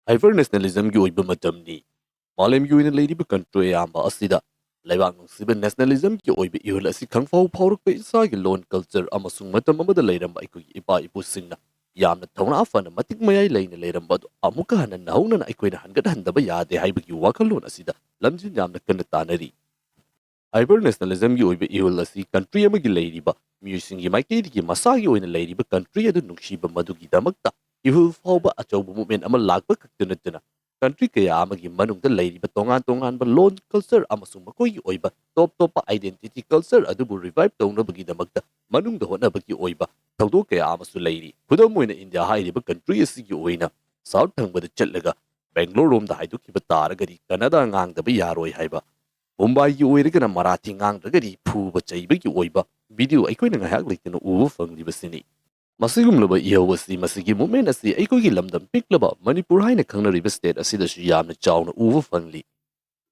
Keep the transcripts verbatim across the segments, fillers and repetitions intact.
Hyper nationalismꯒꯤ ꯑꯣꯏꯕ ꯃꯇꯝꯅꯤ꯫ ꯃꯥꯂꯦꯝꯒꯤ ꯑꯣꯏꯅ ꯂꯩꯔꯤꯕ country ꯑꯌꯥꯝꯕ ꯑꯁꯤꯗ ꯂꯩꯕꯥꯛ ꯅꯨꯡꯁꯤꯕ nationalismꯒꯤ ꯑꯣꯏꯕ ꯏꯍꯨꯜ ꯑꯁꯤ ꯈꯪꯐꯥꯎ ꯐꯥꯎꯔꯛꯄ, ꯏꯁꯥꯒꯤ ꯂꯣꯟ, culture ꯑꯃꯁꯨꯡ ꯃꯇꯝ ꯑꯃꯗ ꯂꯩꯔꯝꯕ ꯑꯩꯈꯣꯏꯒꯤ ꯏꯄꯥ ꯏꯄꯨꯁꯤꯡꯅ ꯌꯥꯝꯅ ꯊꯧꯅꯥ ꯐꯅ ꯃꯇꯤꯛ ꯃꯌꯥꯏ ꯂꯩꯅ ꯂꯩꯔꯝꯕ ꯑꯗꯨ ꯑꯃꯨꯛꯀ ꯍꯟꯅ ꯅꯧꯍꯧꯅꯅ ꯑꯩꯈꯣꯏꯅ ꯍꯟꯒꯠꯍꯟꯗꯕ ꯌꯥꯗꯦ ꯍꯥꯏꯕꯒꯤ ꯋꯥꯈꯜꯂꯣꯟ ꯑꯁꯤꯗ ꯂꯝꯖꯤꯡ ꯌꯥꯝꯅ ꯀꯟꯅ ꯇꯥꯟꯅꯔꯤ꯫ Hyper nationalismꯒꯤ ꯑꯣꯏꯕ ꯏꯍꯨꯜ ꯑꯁꯤ country ꯑꯃꯒꯤ ꯂꯩꯔꯤꯕ ꯃꯤꯑꯣꯏꯁꯤꯡꯒꯤ ꯃꯥꯏꯀꯩꯗꯒꯤ ꯃꯁꯥꯒꯤ ꯑꯣꯏꯅ ꯂꯩꯔꯤꯕ country ꯑꯗꯨ ꯅꯨꯡꯁꯤꯕ ꯃꯗꯨꯒꯤꯗꯃꯛꯇ ꯏꯍꯨꯜ ꯐꯥꯎꯕ ꯑꯆꯧꯕ movement ꯑꯃ ꯂꯥꯛꯄ ꯈꯛꯇ ꯅꯠꯇꯅ, country ꯀꯌꯥ ꯑꯃꯒꯤ ꯃꯅꯨꯡꯗ ꯂꯩꯔꯤꯕ ꯇꯣꯉꯥꯟ ꯇꯣꯉꯥꯟꯕ ꯂꯣꯟ, culture ꯑꯃꯁꯨꯡ ꯃꯈꯣꯏꯒꯤ ꯑꯣꯏꯕ ꯇꯣꯞ ꯇꯣꯞꯄ identity, culture ꯑꯗꯨꯕꯨ revive ꯇꯧꯅꯕꯒꯤꯗꯃꯛꯇ ꯃꯅꯨꯡꯗ ꯍꯣꯠꯅꯕꯒꯤ ꯑꯣꯏꯕ ꯊꯧꯗꯣꯛ ꯀꯌꯥ ꯑꯃꯁꯨ ꯂꯩꯔꯤ꯫ ꯈꯨꯗꯝ ꯑꯣꯏꯅ, ꯏꯟꯗꯤꯌꯥ ꯍꯥꯏꯔꯤꯕ country ꯑꯁꯤꯒꯤ ꯑꯣꯏꯅ south ꯊꯪꯕꯗ ꯆꯠꯂꯒ ꯕꯦꯡꯒ꯭ꯂꯣꯔ ꯔꯣꯝꯗ ꯍꯥꯏꯗꯣꯛꯈꯤꯕ ꯇꯥꯔꯒꯗꯤ ꯀꯅꯥꯗꯥ ꯉꯥꯡꯗꯕ ꯌꯥꯔꯣꯏ ꯍꯥꯏꯕ, ꯃꯨꯝꯕꯥꯏꯒꯤ ꯑꯣꯏꯔꯒꯅ ꯃꯔꯥꯊꯤ ꯉꯥꯡꯗ꯭ꯔꯒꯗꯤ ꯐꯨꯕ ꯆꯩꯕꯒꯤ ꯑꯣꯏꯕ video ꯑꯩꯈꯣꯏꯅ ꯉꯥꯏꯍꯥꯛ ꯂꯩꯇꯅ ꯎꯕ ꯐꯪꯂꯤꯕꯁꯤꯅꯤ꯫ ꯃꯁꯤꯒꯨꯝꯂꯕ ꯏꯍꯧ ꯑꯁꯤ ꯃꯁꯤꯒꯤ movement ꯑꯁꯤ ꯑꯩꯈꯣꯏꯒꯤ ꯂꯝꯗꯝ ꯄꯤꯛꯂꯕ ꯃꯅꯤꯄꯨꯔ ꯍꯥꯏꯅ ꯈꯪꯅꯔꯤꯕ state ꯑꯁꯤꯗꯁꯨ ꯌꯥꯝꯅ ꯆꯥꯎꯅ ꯎꯕ ꯐꯪꯂꯤ꯫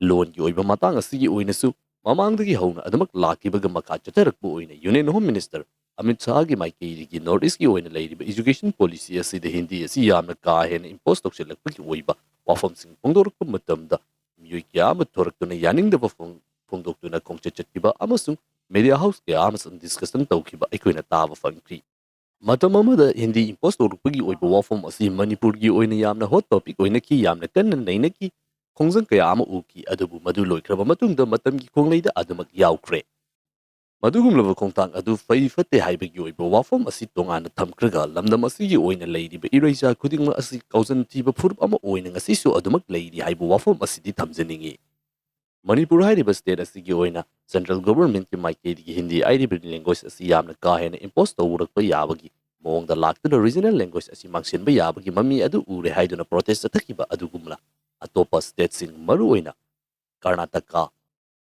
ꯂꯣꯟꯒꯤ ꯑꯣꯏꯕ ꯃꯇꯥꯡ ꯑꯁꯤꯒꯤ ꯑꯣꯏꯅꯁꯨ ꯃꯃꯥꯡꯗꯒꯤ ꯍꯧꯅ ꯑꯗꯨꯃꯛ ꯂꯥꯛꯈꯤꯕꯒ ꯃꯈꯥ ꯆꯠꯊꯔꯛꯄ ꯑꯣꯏꯅ Union Home Minister ꯑꯃꯤꯠ ꯁꯥꯍꯒꯤ ꯃꯥꯏꯀꯩꯗꯒꯤ North Eastꯀꯤ ꯑꯣꯏꯅ ꯂꯩꯔꯤꯕ education policy ꯑꯁꯤꯗ ꯍꯤꯟꯗꯤ ꯑꯁꯤ ꯌꯥꯝꯅ ꯀꯥ ꯍꯦꯟꯅ impose ꯇꯧꯁꯤꯜꯂꯛꯄꯒꯤ ꯑꯣꯏꯕ ꯋꯥꯐꯝꯁꯤꯡ ꯐꯣꯡꯗꯣꯔꯛꯄ ꯃꯇꯝꯗ ꯃꯤꯑꯣꯏ ꯀꯌꯥ ꯑꯃ ꯊꯣꯔꯛꯇꯨꯅ ꯌꯥꯅꯤꯡꯗꯕ ꯐꯣꯡ-, ꯐꯣꯡꯗꯣꯛꯇꯨꯅ ꯈꯣꯡꯆꯠ ꯆꯠꯈꯤꯕ ꯑꯃꯁꯨꯡ media house ꯀꯌꯥ ꯑꯃꯁꯨꯡ discussion ꯇꯧꯈꯤꯕ ꯑꯩꯈꯣꯏꯅ ꯇꯥꯕ ꯐꯪꯈ꯭ꯔꯤ꯫ ꯃꯇꯝ ꯑꯃꯗ ꯍꯤꯟꯗꯤ impose ꯇꯧꯔꯛꯄꯒꯤ ꯑꯣꯏꯕ ꯋꯥꯐꯝ ꯑꯁꯤ ꯃꯅꯤꯄꯨꯔꯒꯤ ꯑꯣꯏꯅ ꯌꯥꯝꯅ hot topic ꯑꯣꯏꯅꯈꯤ, ꯌꯥꯝꯅ ꯀꯟꯅ ꯅꯩꯅꯈꯤ, ꯈꯣꯡꯖꯪ ꯀꯌꯥ ꯑꯃ ꯎꯈꯤ, ꯑꯗꯨꯕꯨ ꯃꯗꯨ ꯂꯣꯏꯈ꯭ꯔꯕ ꯃꯇꯨꯡꯗ ꯃꯇꯝꯒꯤ ꯈꯣꯡꯂꯩꯗ ꯑꯗꯨꯃꯛ ꯌꯥꯎꯈ꯭ꯔꯦ꯫ ꯃꯗꯨꯒꯨꯝꯂꯕ ꯈꯣꯡꯊꯥꯡ ꯑꯗꯨ ꯐꯩ ꯐꯠꯇꯦ ꯍꯥꯏꯕꯒꯤ ꯑꯣꯏꯕ ꯋꯥꯐꯝ ꯑꯁꯤ ꯇꯣꯉꯥꯟꯅ ꯊꯝꯈ꯭ꯔꯒ, ꯂꯝꯗꯝ ꯑꯁꯤꯒꯤ ꯑꯣꯏꯅ ꯂꯩꯔꯤꯕ ꯏꯔꯩꯆꯥ ꯈꯨꯗꯤꯡꯃꯛ ꯑꯁꯤ ꯀꯥꯎꯖꯟ ꯊꯤꯕ ꯐꯨꯔꯨꯞ ꯑꯃ ꯑꯣꯏꯅ ꯉꯁꯤꯁꯨ ꯑꯗꯨꯃꯛ ꯂꯩꯔꯤ ꯍꯥꯏꯕ ꯋꯥꯐꯝ ꯑꯁꯤꯗꯤ ꯊꯝꯖꯅꯤꯡꯏ꯫ ꯃꯅꯤꯄꯨꯔ ꯍꯥꯏꯔꯤꯕ state ꯑꯁꯤꯒꯤ ꯑꯣꯏꯅ central governmentꯀꯤ ꯃꯥꯏꯀꯩꯗꯒꯤ ꯍꯤꯟꯗꯤ ꯍꯥꯏꯔꯤꯕ language ꯑꯁꯤ ꯌꯥꯝꯅ ꯀꯥ ꯍꯦꯟꯅ impose ꯇꯧꯔꯛꯄ ꯌꯥꯕꯒꯤ ꯃꯑꯣꯡꯗ ꯂꯥꯛꯇꯨꯅ regional language ꯑꯁꯤ ꯃꯥꯡꯁꯤꯟꯕ ꯌꯥꯕꯒꯤ ꯃꯃꯤ ꯑꯗꯨ ꯎꯔꯦ ꯍꯥꯏꯗꯨꯅ protest ꯆꯠꯊꯈꯤꯕ ꯑꯗꯨꯒꯨꯝꯅ, ꯑꯇꯣꯞꯄ stateꯁꯤꯡ, ꯃꯔꯨꯑꯣꯏꯅ ꯀꯔꯅꯥꯇꯀꯥ,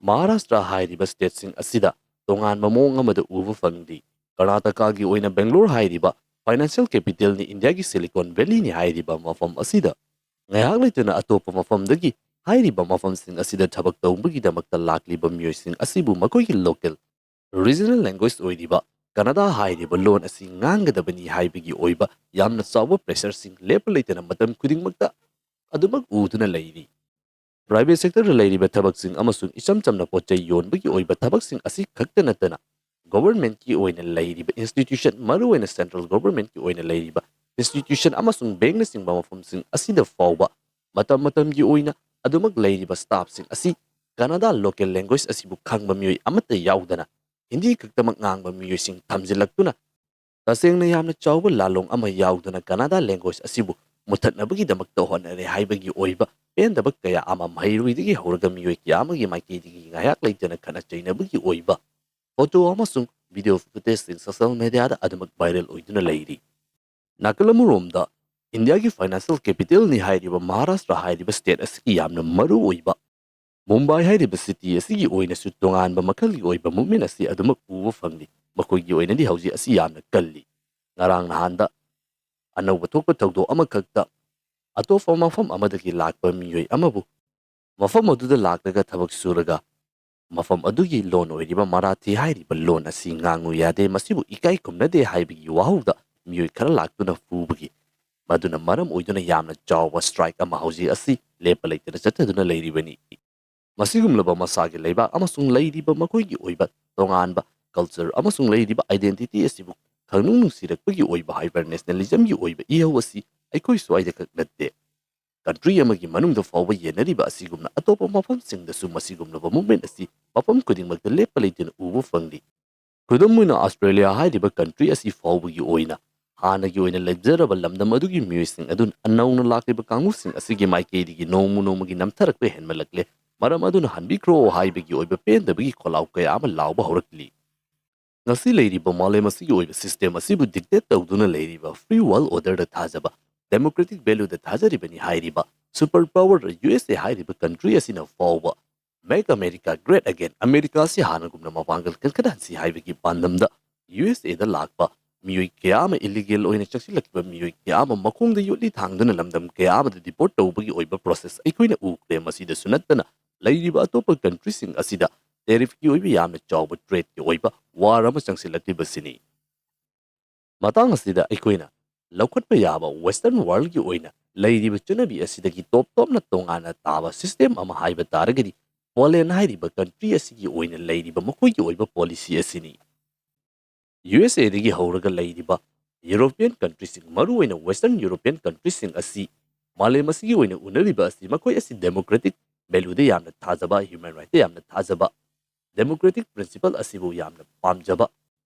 ꯃꯍꯥꯔꯥꯁꯇ꯭ꯔ ꯍꯥꯏꯔꯤꯕ stateꯁꯤꯡ ꯑꯁꯤꯗ ꯇꯣꯉꯥꯟꯕ ꯃꯑꯣꯡ ꯑꯃꯗ ꯎꯕ ꯐꯪꯂꯤ꯫ ꯀꯔꯅꯥꯇꯀꯥꯒꯤ ꯑꯣꯏꯅ ꯕꯦꯡꯒ꯭ꯂꯣꯔ ꯍꯥꯏꯔꯤꯕ financial capitalꯅꯤ, ꯏꯟꯗꯤꯌꯥꯒꯤ Silicon Valleyꯅꯤ ꯍꯥꯏꯔꯤꯕ ꯃꯐꯝ ꯑꯁꯤꯗ ꯉꯥꯏꯍꯥꯛ ꯂꯩꯇꯅ ꯑꯇꯣꯞꯄ ꯃꯐꯝꯗꯒꯤ ꯍꯥꯏꯔꯤꯕ ꯃꯐꯝꯁꯤꯡ ꯑꯁꯤꯗ ꯊꯕꯛ ꯇꯧꯕꯒꯤꯗꯃꯛꯇ ꯂꯥꯛꯂꯤꯕ ꯃꯤꯑꯣꯏꯁꯤꯡ ꯑꯁꯤꯕꯨ ꯃꯈꯣꯏꯒꯤ local regional language ꯑꯣꯏꯔꯤꯕ ꯀꯅꯥꯗꯥ ꯍꯥꯏꯔꯤꯕ ꯂꯣꯟ ꯑꯁꯤ ꯉꯥꯡꯒꯗꯕꯅꯤ ꯍꯥꯏꯕꯒꯤ ꯑꯣꯏꯕ ꯌꯥꯝꯅ ꯆꯥꯎꯕ pressureꯁꯤꯡ ꯂꯦꯞꯄ ꯂꯩꯇꯅ ꯃꯇꯝ ꯈꯨꯗꯤꯡꯃꯛꯇ ꯑꯗꯨꯃꯛ ꯎꯗꯨꯅ ꯂꯩꯔꯤ꯫ Private sectorꯗ ꯂꯩꯔꯤꯕ ꯊꯕꯛꯁꯤꯡ ꯑꯃꯁꯨꯡ ꯏꯆꯝ ꯆꯝꯅ ꯄꯣꯠ ꯆꯩ ꯌꯣꯟꯕꯒꯤ ꯑꯣꯏꯕ ꯊꯕꯛꯁꯤꯡ ꯑꯁꯤ ꯈꯛꯇ ꯅꯠꯇꯅ, governmentꯀꯤ ꯑꯣꯏꯅ ꯂꯩꯔꯤꯕ institution, ꯃꯔꯨꯑꯣꯏꯅ central governmentꯀꯤ ꯑꯣꯏꯅ ꯂꯩꯔꯤꯕ institution ꯑꯃꯁꯨꯡ bankꯅꯆꯤꯡꯕ ꯃꯐꯝꯁꯤꯡ ꯑꯁꯤꯗ ꯐꯥꯎꯕ ꯃꯇꯝ ꯃꯇꯝꯒꯤ ꯑꯣꯏꯅ ꯑꯗꯨꯃꯛ ꯂꯩꯔꯤꯕ staffꯁꯤꯡ ꯑꯁꯤ ꯀꯅꯥꯗꯥ local language ꯑꯁꯤꯕꯨ ꯈꯪꯕ ꯃꯤꯑꯣꯏ ꯑꯃꯠꯇ ꯌꯥꯎꯗꯅ ꯍꯤꯟꯗꯤ ꯈꯛꯇꯃꯛ ꯉꯥꯡꯕ ꯃꯤꯑꯣꯏꯁꯤꯡ ꯊꯝꯖꯤꯜꯂꯛꯇꯨꯅ ꯇꯁꯦꯡꯅ ꯌꯥꯝꯅ ꯆꯥꯎꯕ ꯂꯥꯜꯂꯣꯡ ꯑꯃ ꯌꯥꯎꯗꯅ ꯀꯅꯥꯗꯥ language ꯑꯁꯤꯕꯨ ꯃꯨꯊꯠꯅꯕꯒꯤꯗꯃꯛꯇ ꯍꯣꯠꯅꯔꯦ ꯍꯥꯏꯕꯒꯤ ꯑꯣꯏꯕ ꯄꯦꯟꯗꯕ ꯀꯌꯥ ꯑꯃ ꯃꯍꯩꯔꯣꯏꯗꯒꯤ ꯍꯧꯔꯒ ꯃꯤꯑꯣꯏ ꯀꯌꯥ ꯑꯃꯒꯤ ꯃꯥꯏꯀꯩꯗꯒꯤ ꯉꯥꯏꯍꯥꯛ ꯂꯩꯇꯅ ꯈꯠꯅ ꯆꯩꯅꯕꯒꯤ ꯑꯣꯏꯕ photo ꯑꯃꯁꯨꯡ video footageꯁꯤꯡ social mediaꯗ ꯑꯗꯨꯃꯛ viral ꯑꯣꯏꯗꯨꯅ ꯂꯩꯔꯤ꯫ ꯅꯥꯀꯜ ꯑꯃꯔꯣꯝꯗ, ꯏꯟꯗꯤꯌꯥꯒꯤ financial capitalꯅꯤ ꯍꯥꯏꯔꯤꯕ ꯃꯍꯥꯔꯥꯁꯇ꯭ꯔ ꯍꯥꯏꯔꯤꯕ state ꯑꯁꯤꯒꯤ ꯌꯥꯝꯅ ꯃꯔꯨ ꯑꯣꯏꯕ ꯃꯨꯝꯕꯥꯏ ꯍꯥꯏꯔꯤꯕ city ꯑꯁꯤꯒꯤ ꯑꯣꯏꯅꯁꯨ ꯇꯣꯉꯥꯟꯕ ꯃꯈꯜꯒꯤ ꯑꯣꯏꯕ movement ꯑꯁꯤ ꯑꯗꯨꯃꯛ ꯎꯕ ꯐꯪꯂꯤ꯫ ꯃꯈꯣꯏꯒꯤ ꯑꯣꯏꯅꯗꯤ ꯍꯧꯖꯤꯛ ꯑꯁꯤ ꯌꯥꯝꯅ ꯀꯜꯂꯤ꯫ ꯉꯔꯥꯡ ꯅꯍꯥꯟꯗ ꯑꯅꯧꯕ ꯊꯣꯛꯄ ꯊꯧꯗꯣꯛ ꯑꯃꯈꯛꯇ ꯑꯇꯣꯞꯄ ꯃꯐꯝ ꯑꯃꯗꯒꯤ ꯂꯥꯛꯄ ꯃꯤꯑꯣꯏ ꯑꯃꯕꯨ ꯃꯐꯝ ꯑꯗꯨꯗ ꯂꯥꯛꯂꯒ ꯊꯕꯛ ꯁꯨꯔꯒ ꯃꯐꯝ ꯑꯗꯨꯒꯤ ꯂꯣꯟ ꯑꯣꯏꯔꯤꯕ ꯃꯔꯥꯊꯤ ꯍꯥꯏꯔꯤꯕ ꯂꯣꯟ ꯑꯁꯤ ꯉꯥꯡꯉꯨ ꯌꯥꯗꯦ, ꯃꯁꯤꯕꯨ ꯏꯀꯥꯏ ꯈꯨꯝꯅꯗꯦ ꯍꯥꯏꯕꯒꯤ ꯋꯥꯍꯧꯗ ꯃꯤꯑꯣꯏ ꯈꯔ ꯂꯥꯛꯇꯨꯅ ꯐꯨꯕꯒꯤ, ꯃꯗꯨꯅ ꯃꯔꯝ ꯑꯣꯏꯗꯨꯅ ꯌꯥꯝꯅ ꯆꯥꯎꯕ strike ꯑꯃ ꯍꯧꯖꯤꯛ ꯑꯁꯤ ꯂꯦꯞꯄ ꯂꯩꯇꯅ ꯆꯠꯊꯗꯨꯅ ꯂꯩꯔꯤꯕꯅꯤ꯫ ꯃꯁꯤꯒꯨꯝꯂꯕ ꯃꯁꯥꯒꯤ ꯂꯩꯕꯥꯛ ꯑꯃꯁꯨꯡ ꯂꯩꯔꯤꯕ ꯃꯈꯣꯏꯒꯤ ꯑꯣꯏꯕ ꯇꯣꯉꯥꯟꯕ culture ꯑꯃꯁꯨꯡ ꯂꯩꯔꯤꯕ identity ꯑꯁꯤꯕꯨ ꯈꯪꯅꯨꯡ ꯅꯨꯡꯁꯤꯔꯛꯄꯒꯤ ꯑꯣꯏꯕ hyper nationalismꯒꯤ ꯑꯣꯏꯕ ꯏꯍꯧ ꯑꯁꯤ ꯑꯩꯈꯣꯏ ꯁ꯭ꯋꯥꯏꯗ ꯈꯛ ꯅꯠꯇꯦ꯫ Country ꯑꯃꯒꯤ ꯃꯅꯨꯡꯗ ꯐꯥꯎꯕ ꯌꯦꯟꯅꯔꯤꯕ ꯑꯁꯤꯒꯨꯝꯅ ꯑꯇꯣꯞꯄ ꯃꯐꯝꯁꯤꯡꯗꯁꯨ ꯃꯁꯤꯒꯨꯝꯂꯕ movement ꯑꯁꯤ ꯃꯐꯝ ꯈꯨꯗꯤꯡꯃꯛꯇ ꯂꯦꯞꯄ ꯂꯩꯇꯅ ꯎꯕ ꯐꯪꯂꯤ꯫ ꯈꯨꯗꯝ ꯑꯣꯏꯅ, Australia ꯍꯥꯏꯔꯤꯕ country ꯑꯁꯤ ꯐꯥꯎꯕꯒꯤ ꯑꯣꯏꯅ ꯍꯥꯟꯅꯒꯤ ꯑꯣꯏꯅ ꯂꯩꯖꯔꯕ ꯂꯝꯗꯝ ꯑꯗꯨꯒꯤ ꯃꯤꯑꯣꯏꯁꯤꯡ ꯑꯗꯨ ꯅꯧꯅ ꯂꯥꯛꯂꯤꯕ ꯀꯥꯡꯕꯨꯁꯤꯡ ꯑꯁꯤꯒꯤ ꯃꯥꯏꯀꯩꯗꯒꯤ ꯅꯣꯡꯃ ꯅꯣꯡꯃꯒꯤ ꯅꯝꯊꯔꯛꯄ ꯍꯦꯟꯃꯜꯂꯛꯂꯦ, ꯃꯔꯝ ꯑꯗꯨꯅ ꯍꯟꯕꯤꯈ꯭ꯔꯣ ꯍꯥꯏꯕꯒꯤ ꯑꯣꯏꯕ ꯄꯦꯟꯗꯕꯒꯤ ꯈꯣꯜꯂꯥꯎ ꯀꯌꯥ ꯑꯃ ꯂꯥꯎꯕ ꯍꯧꯔꯛꯂꯤ꯫ ꯉꯁꯤ ꯂꯩꯔꯤꯕ ꯃꯥꯂꯦꯝ ꯑꯁꯤꯒꯤ ꯑꯣꯏꯕ system ꯑꯁꯤꯕꯨ dictate ꯇꯧꯗꯨꯅ ꯂꯩꯔꯤꯕ free world orderꯗ ꯊꯥꯖꯕ, democratic valueꯗ ꯊꯥꯖꯔꯤꯕꯅꯤ ꯍꯥꯏꯔꯤꯕ super power USA ꯍꯥꯏꯔꯤꯕ country ꯑꯁꯤꯅ ꯐꯥꯎꯕ Make America Great Again, America ꯑꯁꯤ ꯍꯥꯟꯅꯒꯨꯝꯅ ꯃꯄꯥꯡꯒꯜ ꯀꯟꯈꯠꯍꯟꯁꯤ ꯍꯥꯏꯕꯒꯤ ꯄꯥꯟꯗꯝꯗ USAꯗ ꯂꯥꯛꯄ ꯃꯤꯑꯣꯏ ꯀꯌꯥ ꯑꯃ, illegal ꯑꯣꯏꯅ ꯆꯪꯁꯤꯜꯂꯛꯈꯤꯕ ꯃꯤꯑꯣꯏ ꯀꯌꯥ ꯑꯃ ꯃꯈꯣꯡꯗ ꯌꯣꯠꯂꯤ ꯊꯥꯡꯗꯨꯅ ꯂꯝꯗꯝ ꯀꯌꯥ ꯑꯃꯗ deport ꯇꯧꯕꯒꯤ ꯑꯣꯏꯕ process ꯑꯩꯈꯣꯏꯅ ꯎꯈ꯭ꯔꯦ꯫ ꯃꯁꯤꯗꯁꯨ ꯅꯠꯇꯅ ꯂꯩꯔꯤꯕ ꯑꯇꯣꯞꯄ countryꯁꯤꯡ ꯑꯁꯤꯗ tariffꯀꯤ ꯑꯣꯏꯕ ꯌꯥꯝꯅ ꯆꯥꯎꯕ tradeꯀꯤ ꯑꯣꯏꯕ war ꯑꯃ ꯆꯪꯁꯤꯜꯂꯛꯂꯤꯕꯁꯤꯅꯤ꯫ ꯃꯇꯥꯡ ꯑꯁꯤꯗ ꯑꯩꯈꯣꯏꯅ ꯂꯧꯈꯠꯄ ꯌꯥꯕ Western worldꯀꯤ ꯑꯣꯏꯅ ꯂꯩꯔꯤꯕ ꯆꯠꯅꯕꯤ ꯑꯁꯤꯗꯒꯤ ꯇꯣꯞ ꯇꯣꯞꯅ ꯇꯣꯉꯥꯟꯅ ꯇꯥꯕ system ꯑꯃ ꯍꯥꯏꯕ ꯇꯥꯔꯒꯗꯤ ꯄꯣꯂꯦꯟ ꯍꯥꯏꯔꯤꯕ country ꯑꯁꯤꯒꯤ ꯑꯣꯏꯅ ꯂꯩꯔꯤꯕ ꯃꯈꯣꯏꯒꯤ ꯑꯣꯏꯕ policy ꯑꯁꯤꯅꯤ꯫ ꯌꯨ ꯑꯦꯁ ꯑꯦꯗꯒꯤ ꯍꯧꯔꯒ ꯂꯩꯔꯤꯕ European countryꯁꯤꯡ, ꯃꯔꯨꯑꯣꯏꯅ Western European countryꯁꯤꯡ ꯑꯁꯤ ꯃꯥꯂꯦꯝ ꯑꯁꯤꯒꯤ ꯑꯣꯏꯅ ꯎꯅꯔꯤꯕ ꯑꯁꯤ ꯃꯈꯣꯏ ꯑꯁꯤ democratic valueꯗ ꯌꯥꯝꯅ ꯊꯥꯖꯕ, human rightꯇ ꯌꯥꯝꯅ ꯊꯥꯖꯕ, democratic principle ꯑꯁꯤꯕꯨ ꯌꯥꯝꯅ ꯄꯥꯝꯖꯕ,